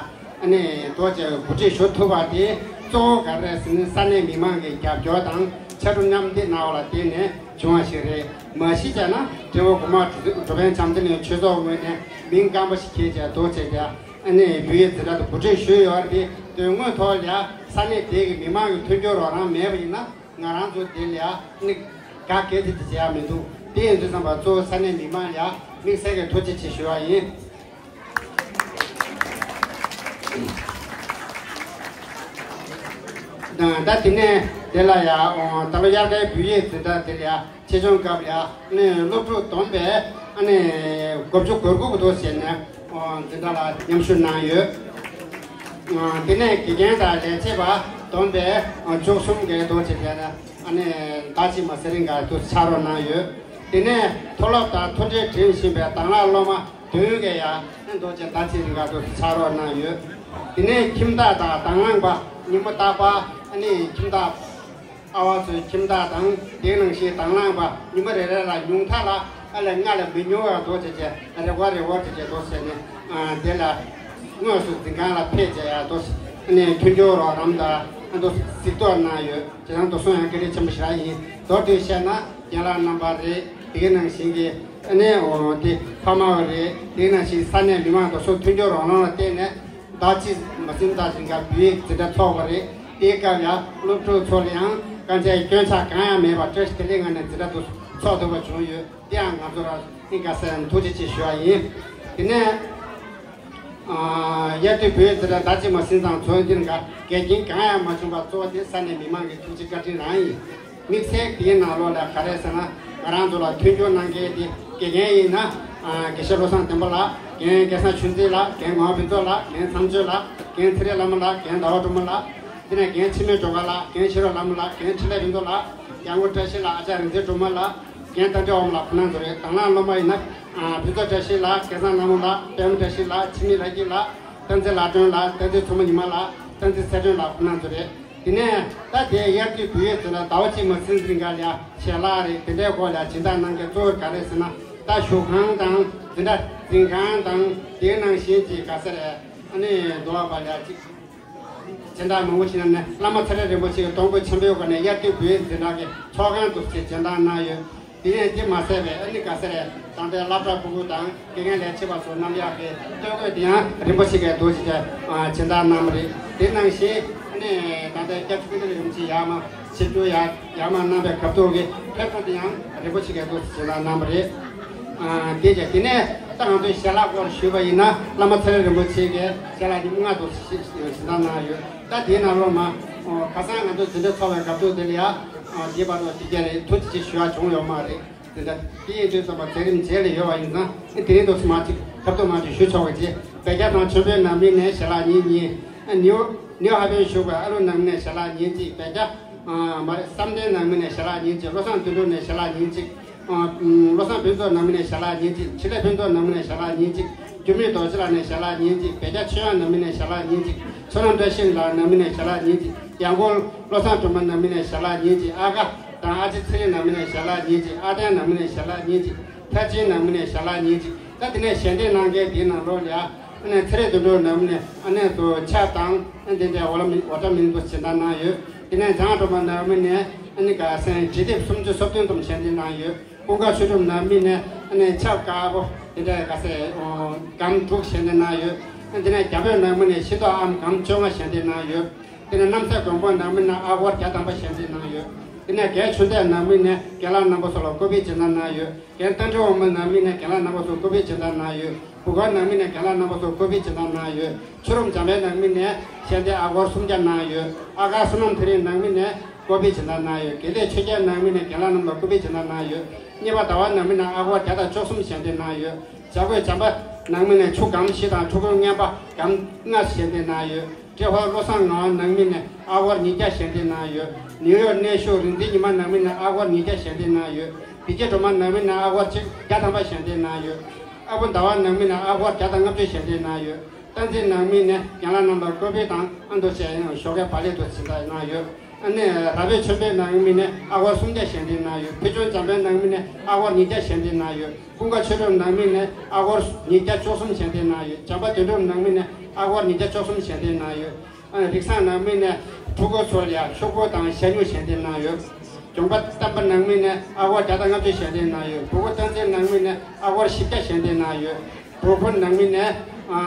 ཨ་ནི་འདུག་བྱས་གོ་སྒྲིག་ཞུ་ཐུབ་པ་དེ་གཙོ་བོ་ག་རེ་རེད་ཟེར་ན་ས་གནས་མི་མང་གི་རྒྱབ་སྐྱོར་དང་ཕྱར་གྲུ་མཉམ་འདེགས་གནང་བ་ལ་བརྟེན་ནས་བྱུང་བ་ཞིག་རེད། མ་གཞི་བྱས་ན་སྤྲེལ་བ་གོང་མ་འགྲོ་ཕན་བྱམས་བརྩེ་གླིང་ཆོས་ཚོགས་ངོས་ནས་མིང་སྐམ་པོ་ཞིག་འཁྱེར་བྱས་འདུག་བྱས་ཀྱང་། ཨ་ནི་བོད་ཡིག་འཛིན་གྲྭ་དུ་གོ་སྒྲིག་ཞུས་ཡོད་རེད། དོན་དངོས་ཐོག་ལ་ཡ་ས་གནས་དེ་གི་མི་མང་གི་མཐུན་འགྱུར་རོགས་རམ་མེད་པ་ཡིན་ན་ང་རང་ཚོ་དེ་ལ་ཡ་ནི་དགའ་གལ་ཏེ་དེ་བྱེད་ཡ་མི་འདུག་དེ་ཡིན་དུས་ཙམ་པ་གཙོ་བོ་ས་གནས་མི་མང་ལ་ཡ་དམིགས་བསལ་གྱི་ཐུགས་རྗེ་ཆེ་ཞུ་བ་ཡིན། ད་དེ་ནས་དེ་ལ་ཡ་ད་ལོ་དབྱར་ཁའི་བོད་ཡིག་འཛིན་གྲྭ་དེ་ལ་ཡ། ཆེད་སྦྱོང་སྐབས་ལ་ཨ་ནི་སློབ་ཕྲུག་བསྡོམས་པས་ཨ་ནི་དགུ་བཅུ་གོ་དགུ་འདུག་ཟེར་ནས་འཛིན་གྲྭ་ལ་མཉམ་ཞུགས་གནང་ཡོད། དེ་ནས་དགེ་རྒན་དང་ལས་བྱེད་པ་བསྡོམས་པས་བཅུ་གསུམ་གྱི་འདུག་ཅེས་བྱས་ནས་ཨ་ནི་ཟླ་གཅིག་མ་ཟིན་རིང་ག་འདུག་ཕྱག་རོགས་གནང་ཡོད། དེ་ནས་མཐོ་སློབ་དང་མཐོ་འབྲིང་འགྲིམ་བཞིན་པའི་དང་བླངས་སློབ་མ་བདུན་གྱིས་ཡང་འདུག་ཅེས་ཟླ་གཅིག་རིང་ག་འདུག་ཕྱག་རོགས་གནང་ཡོད། དེ་ནས་ཁྱིམ་བདག་དང་དང་བླངས་པ་ཉིན་མོ་རྟག་པར་ཨ་ནི་ཁྱིམ་བདག་ཨ་བ་ཚོའི་ཁྱིམ་བདག་དང་དེ་ནང་བཞིན་དང་བླངས་པ་ཉི་མ་རེ་རེ་ལ་ཉུང་མཐའ་ལ་ཨ་ལས་ལྔ་ལས་མི་ཉུང་བ་འདུག་ཅེས་བྱས་རེ་བ་རེ་བ་ཅེས་བྱས་འདུག་ཟེར་ནས་དེ་ལ་དངོས་སུ་འཛིན་ཁང་ལ་ཕེབས་བྱས་ཡ་འདུག་ནས་མཐུན་སྦྱོར་རོགས་རམ་དང་ཨ་འདུག་གཟིགས་རྟོག་གནང་ཡོད། དེ་ཡང་འདུག་སོང་ཡང་བཀའ་དྲིན་ཆེན་པོ་ཞེ་དྲག་ཡིན། མདོར་བསྡུས་བཤད་ན་རྒན་ལགས་རྣམ་པ་རེད། དེ་གའི་ནང་བཞིན་གྱི་ཨ་ནི་འོ་དེ་ཕ་མ་བ་རེད། དེ་གའི་ནང་བཞིན་ས་གནས་མི་མང་དང་སོགས་མཐུན་སྦྱོར་རོགས་རམ་ལ་བརྟེན་ནས། ཟླ་གཅིག་མ་ཟིན་ཙམ་ཞིག་ག་བོད་ཡིག་འཛིན་གྲྭ་ཚོགས་པ་རེད། དེའི་སྐབས་ཡང་སློབ་ཕྲུག་ཚོ་ལ་ཡང་དཀའ་ཚེགས་སྐྱོན་ཆ་གང་ཡང་མེད་པར་བཀྲ་ཤིས་བདེ་ལེགས་ངང་ནས་འཛིན་གྲྭ་དུ་ཚོགས་ཐུབ་པ་བྱུང་ཡོད། དེ་ཡང་ང་ཚོ་རང་ཨིན་དགའ་སའི་ཐུགས་རྗེ་ཆེ་ཞུ་བ་ཡིན། དེ་ནས་ཨ་དབྱར་དུས་བོད་ཡིག་འཛིན་གྲྭ་ཟླ་གཅིག་མ་ཟིན་ཙམ་ཚོགས་འདིར་འགའ་འགལ་རྐྱེན་གང་ཡང་མ་བྱུང་བར་གཙོ་བོ་དེ་ས་གནས་མི་མང་གི་ཐུགས་རྗེ་བཀའ་དྲིན་རང་ཡིན། དམིགས་བསལ་དེའི་ནང་ལོགས་ལ་ག་རེ་ཟེར་ན། ང་རང་ཚོ་ལ་མཐུན་འགྱུར་གནང་མཁན་དེ་དགེ་རྒན་ཡིན་ན། ཨ་དགེ་བཤེས་བློ་བཟང་བསྟན་པ་ལགས། རྒན་སྐལ་བཟང་ཆོས་འཛིན་ལགས། རྒན་ངག་དབང་ཕུན་ཚོགས་ལགས། རྒན་མཚམས་གཅོད་ལགས། རྒན་ཚེ་རིང་བླ་མ་ལགས། རྒན་ཟླ་བ་སྒྲོལ་མ་ལགས། དེ་ནས་རྒན་འཆི་མེད་སྒྲོལ་དཀར་ལགས། རྒན་ཤེས་རབ་བླ་མ་ལགས། རྒན་འཕྲིན་ལས་ཕུན་ཚོགས་ལགས། སྐྱབས་མགོན་བཀྲ་ཤིས་ལགས། ཨ་ཅག་རིག་འཛིན་སྒྲོལ་མ་ལགས། རྒན་རྟ་མགྲིན་དབང་མོ་ལགས། ཁོང་རྣམ་ཚོ་རེད། དང་བླངས་སློབ་མ་ཡིན་ན། ཨ་ཕུན་ཚོགས་བཀྲ་ཤིས་ལགས། སྐལ་བཟང་ལྷ་མོ་ལགས། པད་མ་བཀྲ་ཤིས་ལགས། འཆི་མེད་ལྷ་སྐྱིད་ལགས། བསྟན་འཛིན་ལྷ་སྒྲོན་ལགས། བསྟན་འཛིན་མཚོ་མོ་ཉི་མ་ལགས། བསྟན་འཛིན་ཚེ་སྒྲོན་ལགས། ཁོང་རྣམ་ཚོ་རེད། དེ་ནས་ད་དེ་དབྱར་དུས་བོད་ཡིག་འཛིན་གྲྭ་ཟླ་བ་གཅིག་མ་ཟིན་རིང་ག་ལ་ཞལ་ལག་རེད། དེ་འདྲའི་སྐོར་ལ་སྦྱིན་བདག་གནང་མཁན་གཙོ་བོ་ག་རེ་ཟེར་ན། ད་བཞུགས་ཁང་དང་འཛིན་གྲྭ་འཛིན་ཁང་དང་དེའི་ནང་བཞིན་གྱི་ག་ས་རེད། ཨ་ནི་འདུག་པ་ལ་ཅིག་སྦྱིན་བདག་མང་པོ་ཞིག་ནང་ནས་བླ་མ་ཚེ་རིང་རིན་པོ་ཆེ་གི་གཏོང་སྒོ་ཆེན་པོའི་སྒོ་ནས་དབྱར་དུས་བོད་ཡིག་འཛིན་གྲྭ་གི་ཚོགས་ཁང་དུ་ཅིག་སྦྱིན་བདག་གནང་ཡོད། དེ་ཡང་དེ་མ་ཟད་པའི་ཨ་ནི་ག་ས་རེད། ད་ལྟའི་སློབ་གྲྭ་ཕྲུ་གུ་དང་དགེ་རྒན་ལས་བྱེད་པ་སོགས་རྣམ་གཡར་གྱི་སྟོད་གོས་དེ་ཡང་རིན་པོ་ཆེ་གིས་འདུག་ཅེས་བྱས་སྦྱིན་བདག་གནང་བ་རེད། དེ་ནང་བཞིན་ཨ་ནི་ད་ལྟའི་སྐྱབས་རྗེ་ཀུན་བདག་རིན་པོ་ཆེ་ཡར་མར་ཆིབས་བསྒྱུར་ཡར་ཡར་མར་གནང་བའི་སྐབས་ཐོག་གི་ཕེབས་བསུ་དེ་ཡང་རིན་པོ་ཆེ་གིས་འདུག་སྦྱིན་བདག་གནང་བ་རེད། དེ་བྱས་དེ་ནས་ད་ང་ཚོའི་ཞལ་ལག་སྐོར་ཞུས་པ་ཡིན་ན། བླ་མ་ཚེ་རིང་རིན་པོ་ཆེ་གིས་ཞལ་ལག་ཉིན་མོ་ལྔ་འདུག་སྦྱིན་བདག་གནང་ཡོད། ད་དེའི་ནང་ལོགས་མ་ཁ་སང་ང་ཚོ་འཛིན་གྲྭ་ཚོགས་པའི་སྐབས་ཐོག་དེ་ལ་ཡང་དེའི་བར་དུ་དེ་ག་རེ་ཐུགས་རྗེ་ཆེ་ཞུ་བ་བྱུང་ཡོད་མ་རེད། དེ་འདྲ་དེ་ཡིན་དུས་ཙམ་པ་མཛད་རིམ་རྗེས་ལ་ཡོད་པ་ཡིན་ཙང་། དེ་རིང་དུ་མ་ཅིག་ཁ་ཐུག་མ་ཅིག་ཞུ་ཆོག་གི་ཅེས། བོད་རྒྱ་དང་ཆོས་འབོད་ནང་མི་ནས་ཞལ་ལག་ཉིན་གཉིས། ནིའུ་ནིའུ་ཧ་པན་བཞུགས་པའི་ཨ་ལུ་ནང་མི་ནས་ཞལ་ལག་ཉིན་གཅིག། བོད་རྒྱ་མ་རེད། བསམ་གཏན་ནང་མི་ནས་ཞལ་ལག་ཉིན་གཅིག། བློ་བཟང་དོན་གྲུབ་ནས་ཞལ་ལག་ཉིན་གཅིག། བློ་བཟང་ཕུན་ཚོགས་ནང་མི་ནས་ཞལ་ལག་ཉིན་གཅིག། འཕྲིན་ལས་ཕུན་ཚོགས་ནང་མི་ནས་ཞལ་ལག་ཉིན་གཅིག། འགྱུར་མེད་རྡོ་རྗེ་ལགས་ནས་ཞལ་ལག་ཉིན་གཅིག། བོད་རྒྱ་ཆོས་དབྱངས་ནང་མི་ནས་ཞལ་ལག་ཉིན་གཅིག། བསོད་ནམས་བཀྲ་ཤིས་ལགས་ནང་མི་ནས་ཞལ་ལག་ཉིན་གཅིག། ཡང་སྒོ་བློ་བཟང་སྒྲོལ་མ་ནང་མི་ནས་ཞལ་ལག་ཉིན་གཅིག། ཨ་ཁ་དང་ཨ་ཅེ་ཚེ་རིང་ནང་མི་ནས་ཞལ་ལག་ཉིན་གཅིག། ཨ་བསྟན་ནང་མི་ནས་ཞལ་ལག་ཉིན་གཅིག། ཐར་ཆེན་ནང་མི་ནས་ཞལ་ལག་ཉིན་གཅིག། ད་དེ་ནས་ཞལ་འདེབས་གནང་མཁན་དེའི་ནང་ལོགས་ལ་ཡ། ཨ་ནི་ཚེ་རིང་དོན་གྲུབ་ནང་མི་ནས་ཨ་ནི་ཚོ་ཆབ་དང་ཨ་འདི་འདྲའི་འོ་ལ་མི་འོ་ཏྲ་མིན་པོ་སྦྱིན་བདག་གནང་ཡོད། དེ་ནས་ཛའ་ཀྲོ་པ་ནང་མི་ནས་ཨ་ནི་ག་སེང་འབྲི་དེབ་སུམ་ཅུ་སོ་བདུན་ཙམ་ཞལ་འདེབས་གནང་ཡོད། ཀུན་དགའ་ཆོས་གྲུབ་ནང་མི་ནས་ཨ་ནི་ཆབ་དཀར་པོ་དེ་འདྲའི་ག་སེ་སྒམ་དྲུག་ཞལ་འདེབས་གནང་ཡོད། ཨ་དེ་ནས་རྒྱ་བོད་ནང་མི་ནས་ཤིང་ཏོག་ཨམ་སྒམ་བཅོ་ལྔ་ཞལ་འདེབས་གནང་ཡོད། དེ་ནས་རྣམ་སྲས་མགོན་པོ་ནང་མི་ནས་ཨ་སྒོར་བརྒྱ་ཐམ་པ་ཞལ་འདེབས་གནང་ཡོད། དེ་ནས་རྒན་ཆོས་འདེབས་ནང་མི་ནས་རྒན་ལགས་རྣམ་པ་ཚོ་ལ་སྐུ་པར་སྦྱིན་བདག་གནང་ཡོད། རྒན་རྟ་མགྲིན་དབང་མོ་ནང་མི་ནས་རྒན་ལགས་རྣམ་པ་ཚོ་སྐུ་པར་སྦྱིན་བདག་གནང་ཡོད། བུ་གར་ནང་མི་ནས་རྒན་ལགས་རྣམ་པ་ཚོར་བཀོད་སྤེལ་སྦྱིན་བདག་གནང་ཡོད། ཆོས་རབ་འཇམ་དཔལ་ནང་མི་ནས་ཞལ་འདེབས་ཨ་སྒོར་སུམ་བརྒྱ་གནང་ཡོད། ཨ་གར་བསོད་ནམས་ཚེ་རིང་ནང་མི་ནས་བཀོད་སྤེལ་སྦྱིན་བདག་གནང་ཡོད། དགེ་ལེགས་ཆོས་རྒྱལ་ནང་མི་ནས་རྒན་ལགས་རྣམ་པ་ལ་བཀོད་སྤེལ་སྦྱིན་བདག་གནང་ཡོད། གཉིས་པ་ཟླ་བ་ནང་མི་ནས་ཨ་སྒོར་བརྒྱ་དང་བཅུ་གསུམ་ཞལ་འདེབས་གནང་ཡོད། བྱ་རྒོད་བྱམས་པ་ནང་མི་ནས་ཆུ་སྒམ་བཞི་དང་ཕྲུ་གུ་རྔན་པ་སྒམ་ལྔ་ཞལ་འདེབས་གནང་ཡོད། ཏྲེ་ཧོར་བློ་བཟང་ངག་དབང་ནང་མི་ནས་ཨ་སྒོར་ཉིས་བརྒྱ་ཞལ་འདེབས་གནང་ཡོད། ནིའུ་ཡོག་གནས་བཞུགས་རིག་འཛིན་ཉི་མ་ནང་མི་ནས་ཨ་སྒོར་ཉིས་བརྒྱ་ཞལ་འདེབས་གནང་ཡོད། བི་ཇེ་སྒྲོལ་མ་ནང་མི་ནས་ཨ་སྒོར་ཆིག་བརྒྱ་ཐམ་པ་ཞལ་འདེབས་གནང་ཡོད། ཨ་ཁུ་ཟླ་བ་ནང་མི་ནས་ཨ་སྒོར་བརྒྱ་དང་ལྔ་བཅུ་ཞལ་འདེབས་གནང་ཡོད། སྟག་འཛིན་ནང་མི་ནས་རྒན་ལགས་རྣམ་པ་ལ་བཀོད་སྤེལ་དང་ཨ་མདོ་བཅས་ཡང་ཞོགས་ཀའི་བག་ལེབ་དུ་སྦྱིན་བདག་གནང་ཡོད། ཨ་ནི་ར་བས་ཆོས་འཕེལ་ནང་མི་ནས་ཨ་སྒོར་སུམ་བརྒྱ་ཞལ་འདེབས་གནང་ཡོད། ཕུལ་བྱུང་འཇམ་དཔལ་ནང་མི་ནས་ཨ་སྒོར་ཉིས་བརྒྱ་ཞལ་འདེབས་གནང་ཡོད། ཀུན་དགའ་ཆོས་གྲུབ་ནང་མི་ནས་ཨ་སྒོར་ཉིས་བརྒྱ་བཅུ་གསུམ་ཞལ་འདེབས་གནང་ཡོད། བྱམས་པ་དོན་གྲུབ་ནང་མི་ནས་ཨ་སྒོར་ཉིས་བརྒྱ་བཅུ་གསུམ་ཞལ་འདེབས་གནང་ཡོད། ཨ་ནི་རིག་བཟང་ནང་མི་ནས་ཕྲུ་གུ་ཚོ་ལ་ཡང་ཤོག་བུ་དང་ཞྭ་སྨྱུག་ཞལ་འདེབས་གནང་ཡོད། ལྗོངས་པ་བསྟན་པ་ནང་མི་ནས་ཨ་སྒོར་བརྒྱ་དང་ལྔ་བཅུ་ཞལ་འདེབས་གནང་ཡོད། བུ་གུ་སྟག་འཛིན་ནང་མི་ནས་ཨ་སྒོར་བཞི་བརྒྱ་ཞལ་འདེབས་གནང་ཡོད། བོད་ཕུ་ནང་མི་ནས་ཨ་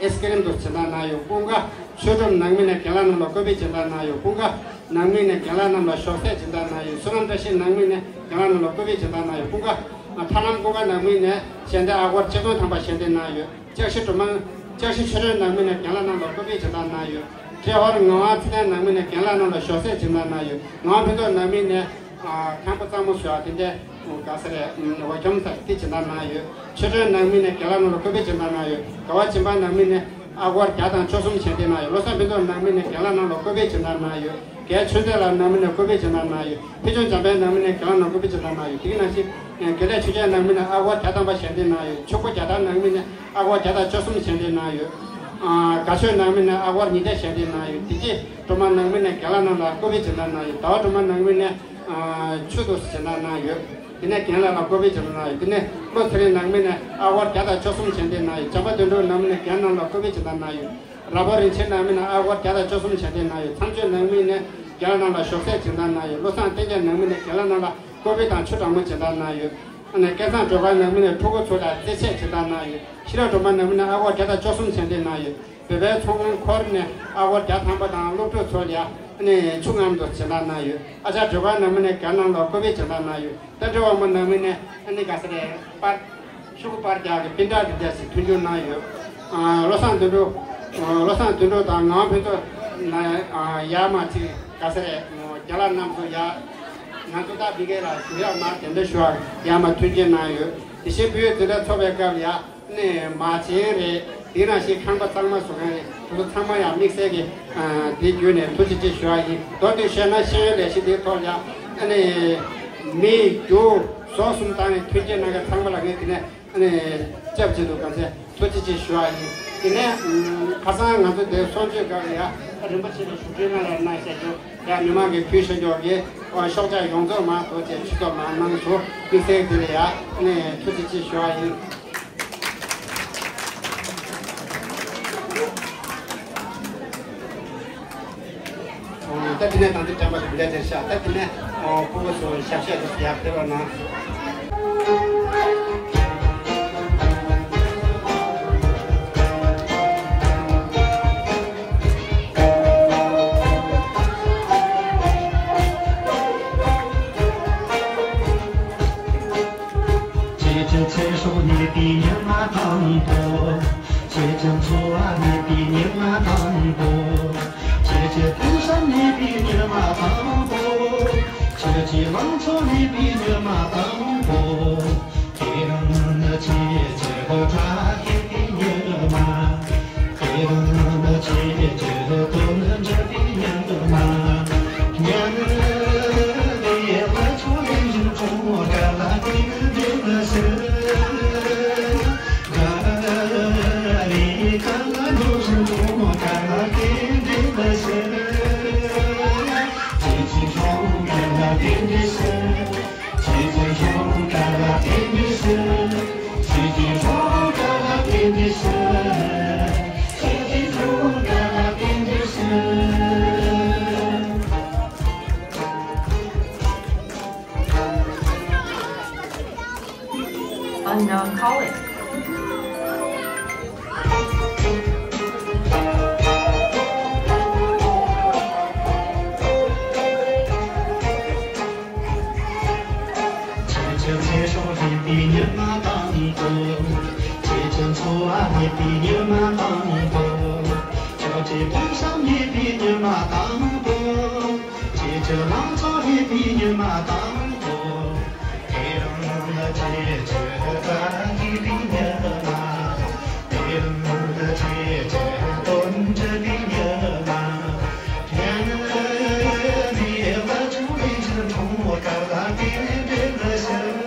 ཨེ་སི་ཀི་རིམ་དུ་སྦྱིན་བདག་གནང་ཡོད། ཀུན་དགའ་ཆོས་གྲུབ་ནང་མི་ནས་རྒན་ལགས་རྣམས་ལ་བཀོད་པའི་སྦྱིན་བདག་གནང་ཡོད། ཀུན་དགའ་ནང་མི་ནས་རྒན་ལགས་རྣམས་ལ་ཞོགས་ཟས་སྦྱིན་བདག་གནང་ཡོད། བསོད་ནམས་བཀྲ་ཤིས་ནང་མི་ནས་རྒན་ལགས་རྣམས་ལ་བཀོད་པའི་སྦྱིན་བདག་གནང་ཡོད། ཀུན་དགའ་ཨ་ཐར་ལམ་ཀུན་དགའ་ནང་མི་ནས་ཞལ་འདེབས་ཨ་སྒོར་ཆིག་སྟོང་ཐམ་པ་ཞལ་འདེབས་གནང་ཡོད། ལྕགས་བཞི་སྒྲོལ་མ། ལྕགས་བཞི་ཆོས་སྒྲོན་ནང་མི་ནས་རྒན་ལགས་རྣམས་ལ་བཀོད་པའི་སྦྱིན་བདག་གནང་ཡོད། ཏྲེ་ཧོར་ངག་དབང་ཚེ་བརྟན་ནང་མི་ནས་རྒན་ལགས་རྣམས་ལ་ཞོགས་ཟས་སྦྱིན་བདག་གནང་ཡོད། ངག་དབང་ཕུན་ཚོགས་ནང་མི་ནས་ཨ་ཁང་པ་གཙང་མ་བཟོ་ཡག་དེ་འདྲའི་ག་ས་རེད། འོ་འཁྱམ་ས་དེ་སྦྱིན་བདག་གནང་ཡོད། ཆོས་སྒྲོན་ནང་མི་ནས་རྒན་ལགས་རྣམས་ལ་བཀོད་པའི་སྦྱིན་བདག་གནང་ཡོད། དགའ་བ་སྦྱིན་པ་ནང་མི་ནས་ཨ་སྒོར་བརྒྱ་དང་བཅུ་གསུམ་ཞལ་འདེབས་གནང་ཡོད། བློ་བཟང་ཕུན་ཚོགས་ནང་མི་ནས་རྒན་ལགས་རྣམས་ལ་བཀོད་པའི་སྦྱིན་བདག་གནང་ཡོད། རྒན་ཆོས་འདོད་ལགས་ནང་མི་ནས་བཀོད་པའི་སྦྱིན་བདག་གནང་ཡོད། ཕུལ་བྱུང་འཇམ་དཔལ་ནང་མི་ནས་རྒན་ལགས་རྣམས་བཀོད་པའི་སྦྱིན་བདག་གནང་ཡོད། དེ་ག་ནང་བཞིན་དགེ་ལེགས་ཆོས་རྒྱལ་ནང་མི་ནས་ཨ་སྒོར་བརྒྱ་ཐམ་པ་ཞལ་འདེབས་གནང་ཡོད། ཕྱུག་པོ་རྒྱ་ཐར་ནང་མི་ནས་ཨ་སྒོར་བརྒྱ་དང་བཅུ་གསུམ་ཞལ་འདེབས་གནང་ཡོད། ཨ་དགའ་ཆོས་ནང་མི་ནས་ཨ་སྒོར་ཉིས་བརྒྱ་ཞལ་འདེབས་གནང་ཡོད། བདེ་སྐྱིད་སྒྲོལ་མ་ནང་མི་ནས་རྒན་ལགས་རྣམས་ལ་བཀོད་པའི་སྦྱིན་བདག་གནང་ཡོད། ཟླ་བ་སྒྲོལ་མ་ནང་མི་ནས་ཨ་ཆུ་དུ་སྦྱིན་བདག་གནང་ཡོད། དེ་ནས་རྒན་ལགས་ལ་བཀོད་པའི་སྦྱིན་བདག་གནང་ཡོད། དེ་ནས་བློ་ཚེ་རིང་ནང་མི་ནས་ཨ་སྒོར་བརྒྱ་དང་བཅུ་གསུམ་ཞལ་འདེབས་གནང་ཡོད། བྱམས་པ་དོན་གྲུབ་ནང་མི་ནས་རྒན་རྣམས་ལ་བཀོད་པའི་སྦྱིན་བདག་གནང་ཡོད། ར་བ་རིན་ཆེན་ནང་མི་ནས་ཨ་སྒོར་བརྒྱ་དང་བཅུ་གསུམ་ཞལ་འདེབས་གནང་ཡོད། མཚམས་གཅོད་ནང་མི་ནས་རྒན་ལགས་རྣམས་ལ་ཞོགས་ཟས་སྦྱིན་བདག་གནང་ཡོད། བློ་བཟང་བསྟན་རྒྱས་ནང་མི་ནས་རྒན་ལགས་རྣམས་ལ་ཀོ་ཕི་དང་ཆུ་གྲང་མོ་སྦྱིན་བདག་གནང་ཡོད། ཨ་ནི་སྐལ་བཟང་སྒྲོལ་དཀར་ནང་མི་ནས་ཕྲུ་གུ་ཚོ་ལ་རྩེད་ཆས་སྦྱིན་བདག་གནང་ཡོད། ཤེས་རབ་སྒྲོལ་མ་ནང་མི་ནས་ཨ་སྒོར་བརྒྱ་དང་བཅུ་གསུམ་ཞལ་འདེབས་གནང་ཡོད། བོད་པའི་ཚོང་དཔོན་ཁོར་ནས་ཨ་སྒོར་བརྒྱ་ཐམ་པ་དང་སློབ་ཕྲུག་ཚོ་ལ་ཨ་ནི་ཆུ་རྔམ་དུ་སྦྱིན་བདག་གནང་ཡོད། ཨ་ཅག་སྒྲོལ་དཀར་ནང་མི་ནས་རྒན་རྣམས་ལ་ཀོ་ཕི་སྦྱིན་བདག་གནང་ཡོད། རྟ་མགྲིན་དབང་མོ་ནང་མི་ནས་ཨ་ནི་ག་ས་རེད་པར། ཤོག་གུ་པར་རྒྱག་གི་པིན་ཊར་འདི་འདྲ་ཞིག་མཐུན་འགྱུར་གནང་ཡོད། ཨ་བློ་བཟང་དོན་གྲུབ། ཨ་བློ་བཟང་དོན་གྲུབ་དང་ངག་དབང་ཕུན་ཚོགས་ལ་ཨ་ཡར་མར་ཅིག་ག་ས་རེད། རྒན་ལགས་རྣམ་ཚོ་ཡར་ང་ཚོ་ད་འདི་གའི་ལ་ཞུ་ཡག་མ་དེ་འདྲ་ཞུ་བ་ཡར་མར་མཐུན་རྐྱེན་གནང་ཡོད། དེ་བཞིན་བོད་ཡིག་འཛིན་གྲྭ་ཚོགས་པའི་སྐབས་ལ་ཡ་ནས་མ་བྱན་རེད། དེ་ནང་བཞིན་ཁང་པ་གཙང་མ་བཟོ་མཁན་རེད། དེ་ཚོ་ཚང་མ་ཡང་དམིགས་བསལ་གྱི་ཨ་དེ་བརྒྱུད་ནས་ཐུགས་རྗེ་ཆེ་ཞུ་བ་ཡིན། མདོར་བསྡུས་བཤད་ན་ཤེས་ཡོན་ལས་གཞི་འདིའི་ཐོག་ལ་ཡང་ཨ་ནི་མི་རྒྱུ་ཟོག་གསུམ་བཏང་ནས་མཐུན་རྐྱེན་གནང་མཁན་ཚང་མ་ལ་ངས་དེ་ནས་ཨ་ནི་སྐྱབས་བྱེད་དུ་ག་ཚད་ཐུགས་རྗེ་ཆེ་ཞུ་བ་ཡིན། དེ་ནས་ཨ་ཁ་སང་ང་ཚོ་འདིར་གསུང་ཆོས་སྐབས་ལ་ཡང་རིན་པོ་ཆེ་ལ་བཞུགས་ཁྲི་ལ་ལ་གནང་བཤད་རྒྱུ་ཡང་མི་མང་གིས་ཕུལ་བཞག་རྒྱུ་གི་ཨ་ཤོག་ཆག་ཡོངས་རྫོགས་མར་དོར་བྱས་ཕྱི་ཐོག་མར་གནང་སོང་། དམིགས་བསལ་དེ་ལ་ཡང་ཨ་ནི་ཐུགས་རྗེ་ཆེ་ཞུ་བ་ཡིན། ད་དེ་ནས་དང་དེ་དྲན་པ་དང་འབྲེལ་ཏེ་ཤག་ད་དེ་ནས་ཕྲུ་གུ་ཚོ་ཞབས་ཕྱི་དེ་ཡར་ཕེབས་རོགས་གནང་། ཁྱེད་ཀྱི་ཚེ་སྲོག་རྙེད་པའི་ཉི་མ་དང་པོ། ཁྱེད་ཀྱི་འཚོ་བ་རྙེད་པའི་ཉི་མ་དང་པོ། ཁྱེད་ཀྱི་དུས་བསམ་རྙེད་པའི་ཉི་མ་དང་པོ། ཁྱེད་ཀྱི་ལང་ཚོ་རྙེད་པའི་ཉི་མ་དང་པོ། དེ་རིང་ནི་ཁྱེད་ཀྱི་སྒོ་ཁྲ་ཁེབས་པའི་ཉི་མ། དེ་རིང་ནི་ཁྱེད་ཀྱི་དོན་འགྲུབ་པའི་ཉི་མ། ཉི་མ་འདི་ལ་ཚོགས་ཡིན་ཀྲུང་གོ་ག་ལ་དེ་འདྲ་མི་སྲིད། ག་རེ་ག་ལ་ལོ་ཟུར་ཀྲུང་གོ་ག་ལ་དེ་འདྲ་མི་སྲིད། ཁྱེད་ཀྱི་ཀྲུང་གོ་ག་ལ་དེ་འདྲ་སྲིད། ཁྱེད་ཀྱི་ཀྲུང་གོ་ག་ལ་དེ་འདྲ་སྲིད། ཁྱེད་ཀྱི་ཀྲུང་གོ་ག་ལ་དེ་འདྲ་སྲིད། ཁྱེད་ཀྱི་ཀྲུང་གོ་ག་ལ་དེ་འདྲ་སྲིད། རྙེད་པའི་ཉི་མ་དང་པོ། ཕྱོགས་བཅུའི་ཕུན་སུམ་རྙེད་པའི་ཉི་མ་དང་པོ། ཆོས་ཀྱི་ལང་ཚོ་རྙེད་པའི་ཉི་མ་དང་པོ། དེ་རིང་ནི་ཆོས་ཀྱི་བཀའ་རྒྱས་པའི་ཉི་མ། དེ་རིང་ནི་ཆོས་ཀྱི་དོན་འགྲུབ་པའི་ཉི་མ། ཉན་པའི་བ་ཆུང་བའི་ཆུ་འཁྲུངས་བཀའ་ལ་རྟེན་འབྲེལ་ཞུ།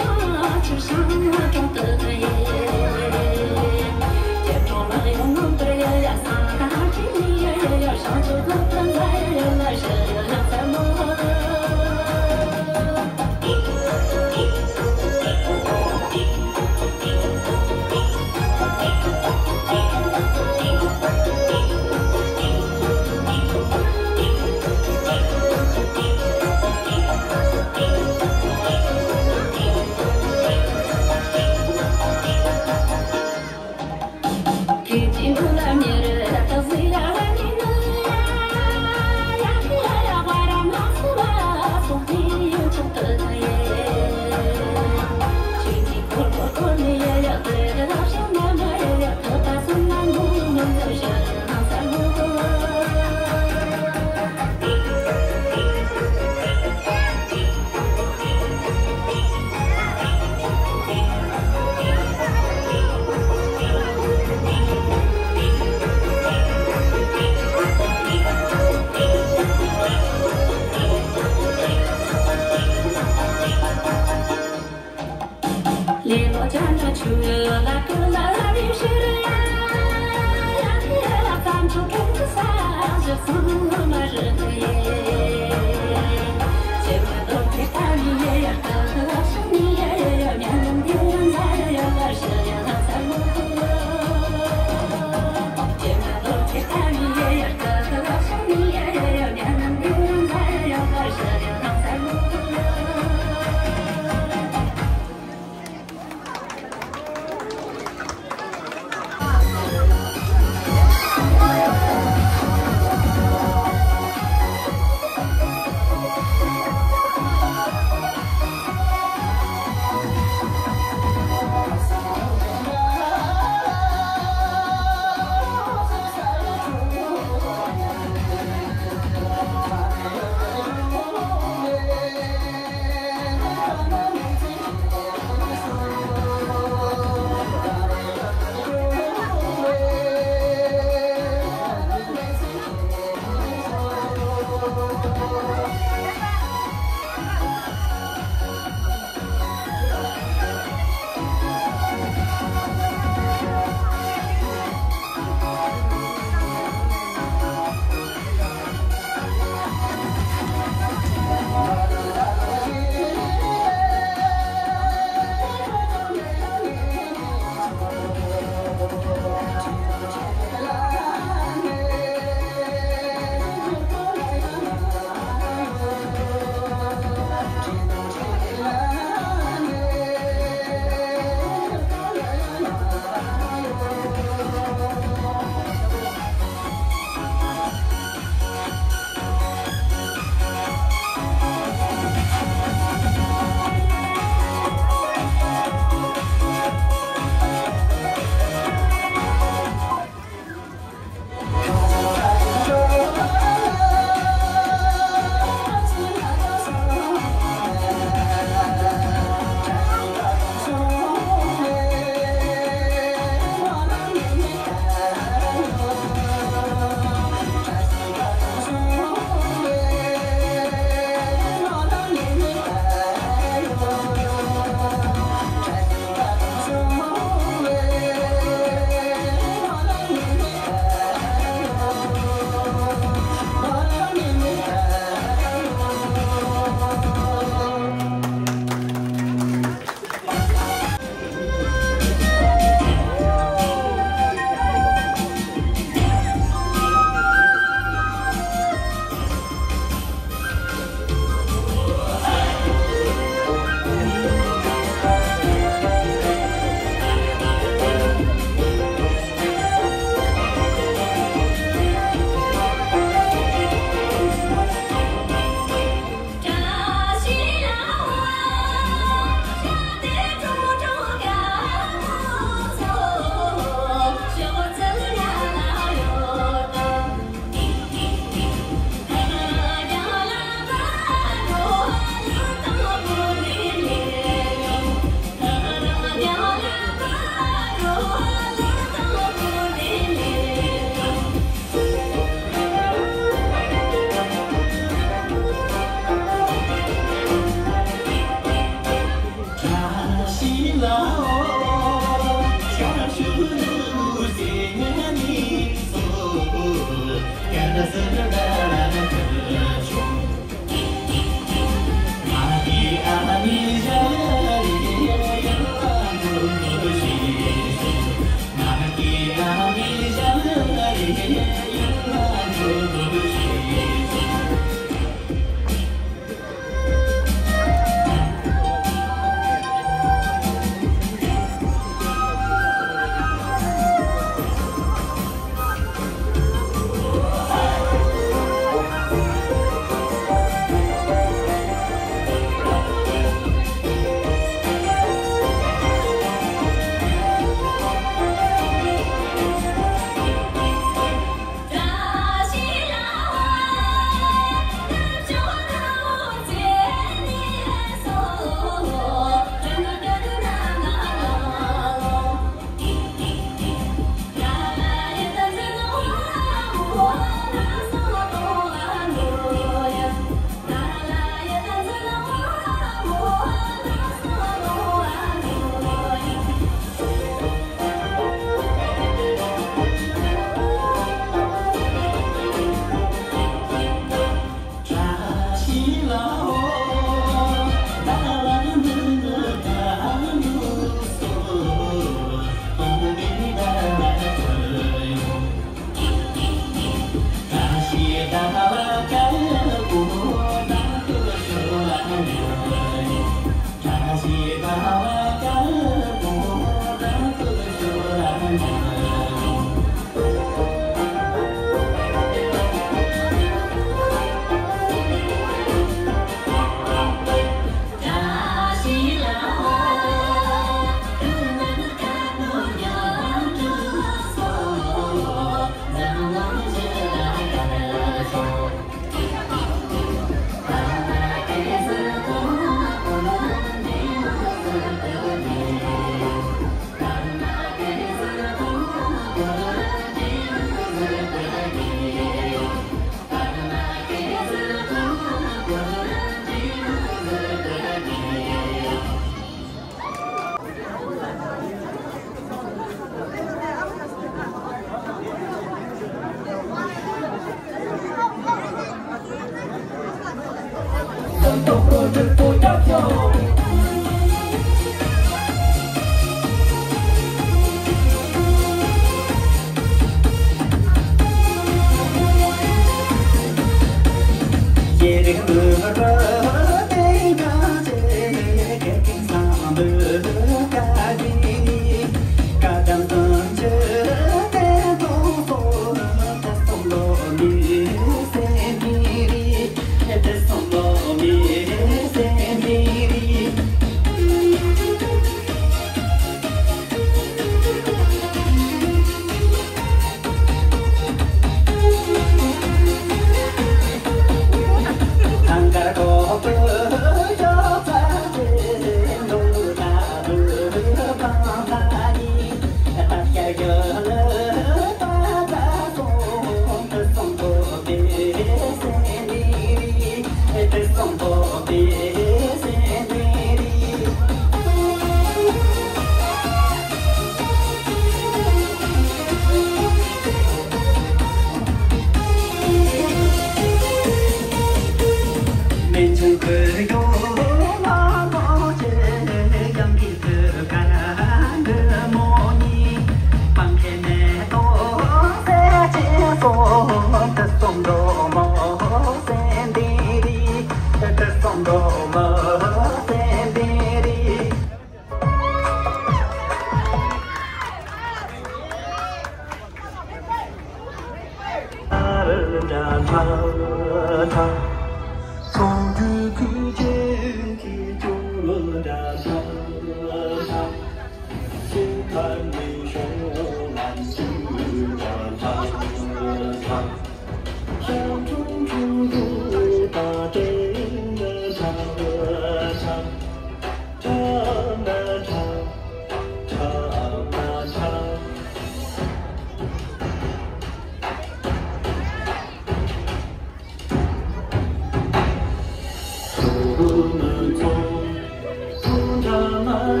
སང་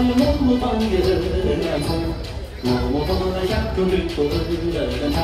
ཉིན་ལྷོད་ལྷོད་རྒྱས་པ། ཨ།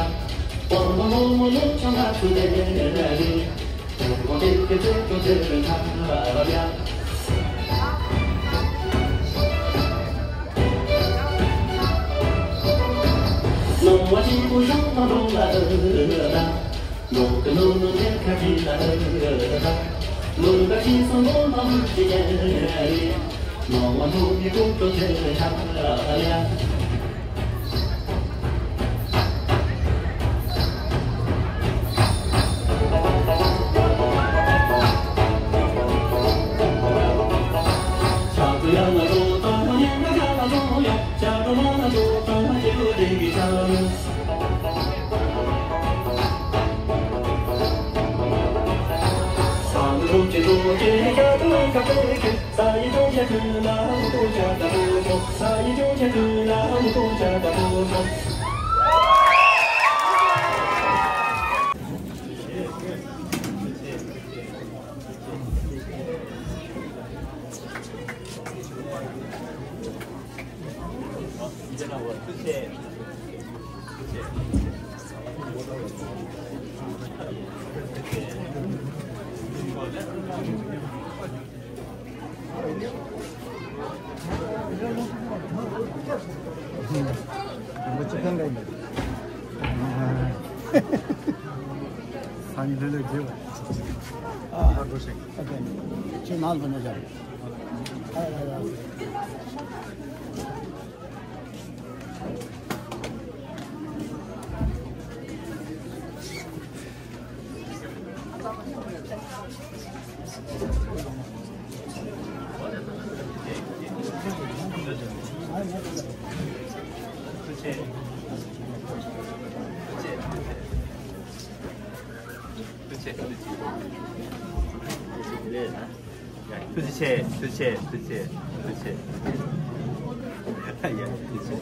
ཁྱོད་ནང་ལ་ཕེབས་ན་བྱ། ཨ་ཡ་ཡ། ཐུགས་རྗེ་ཆེ། ཐུགས་རྗེ་ཆེ། ཐུགས་རྗེ་ཆེ། ཐུགས་རྗེ་ཆེ། ཡ། ཐུགས་རྗེ་ཆེ།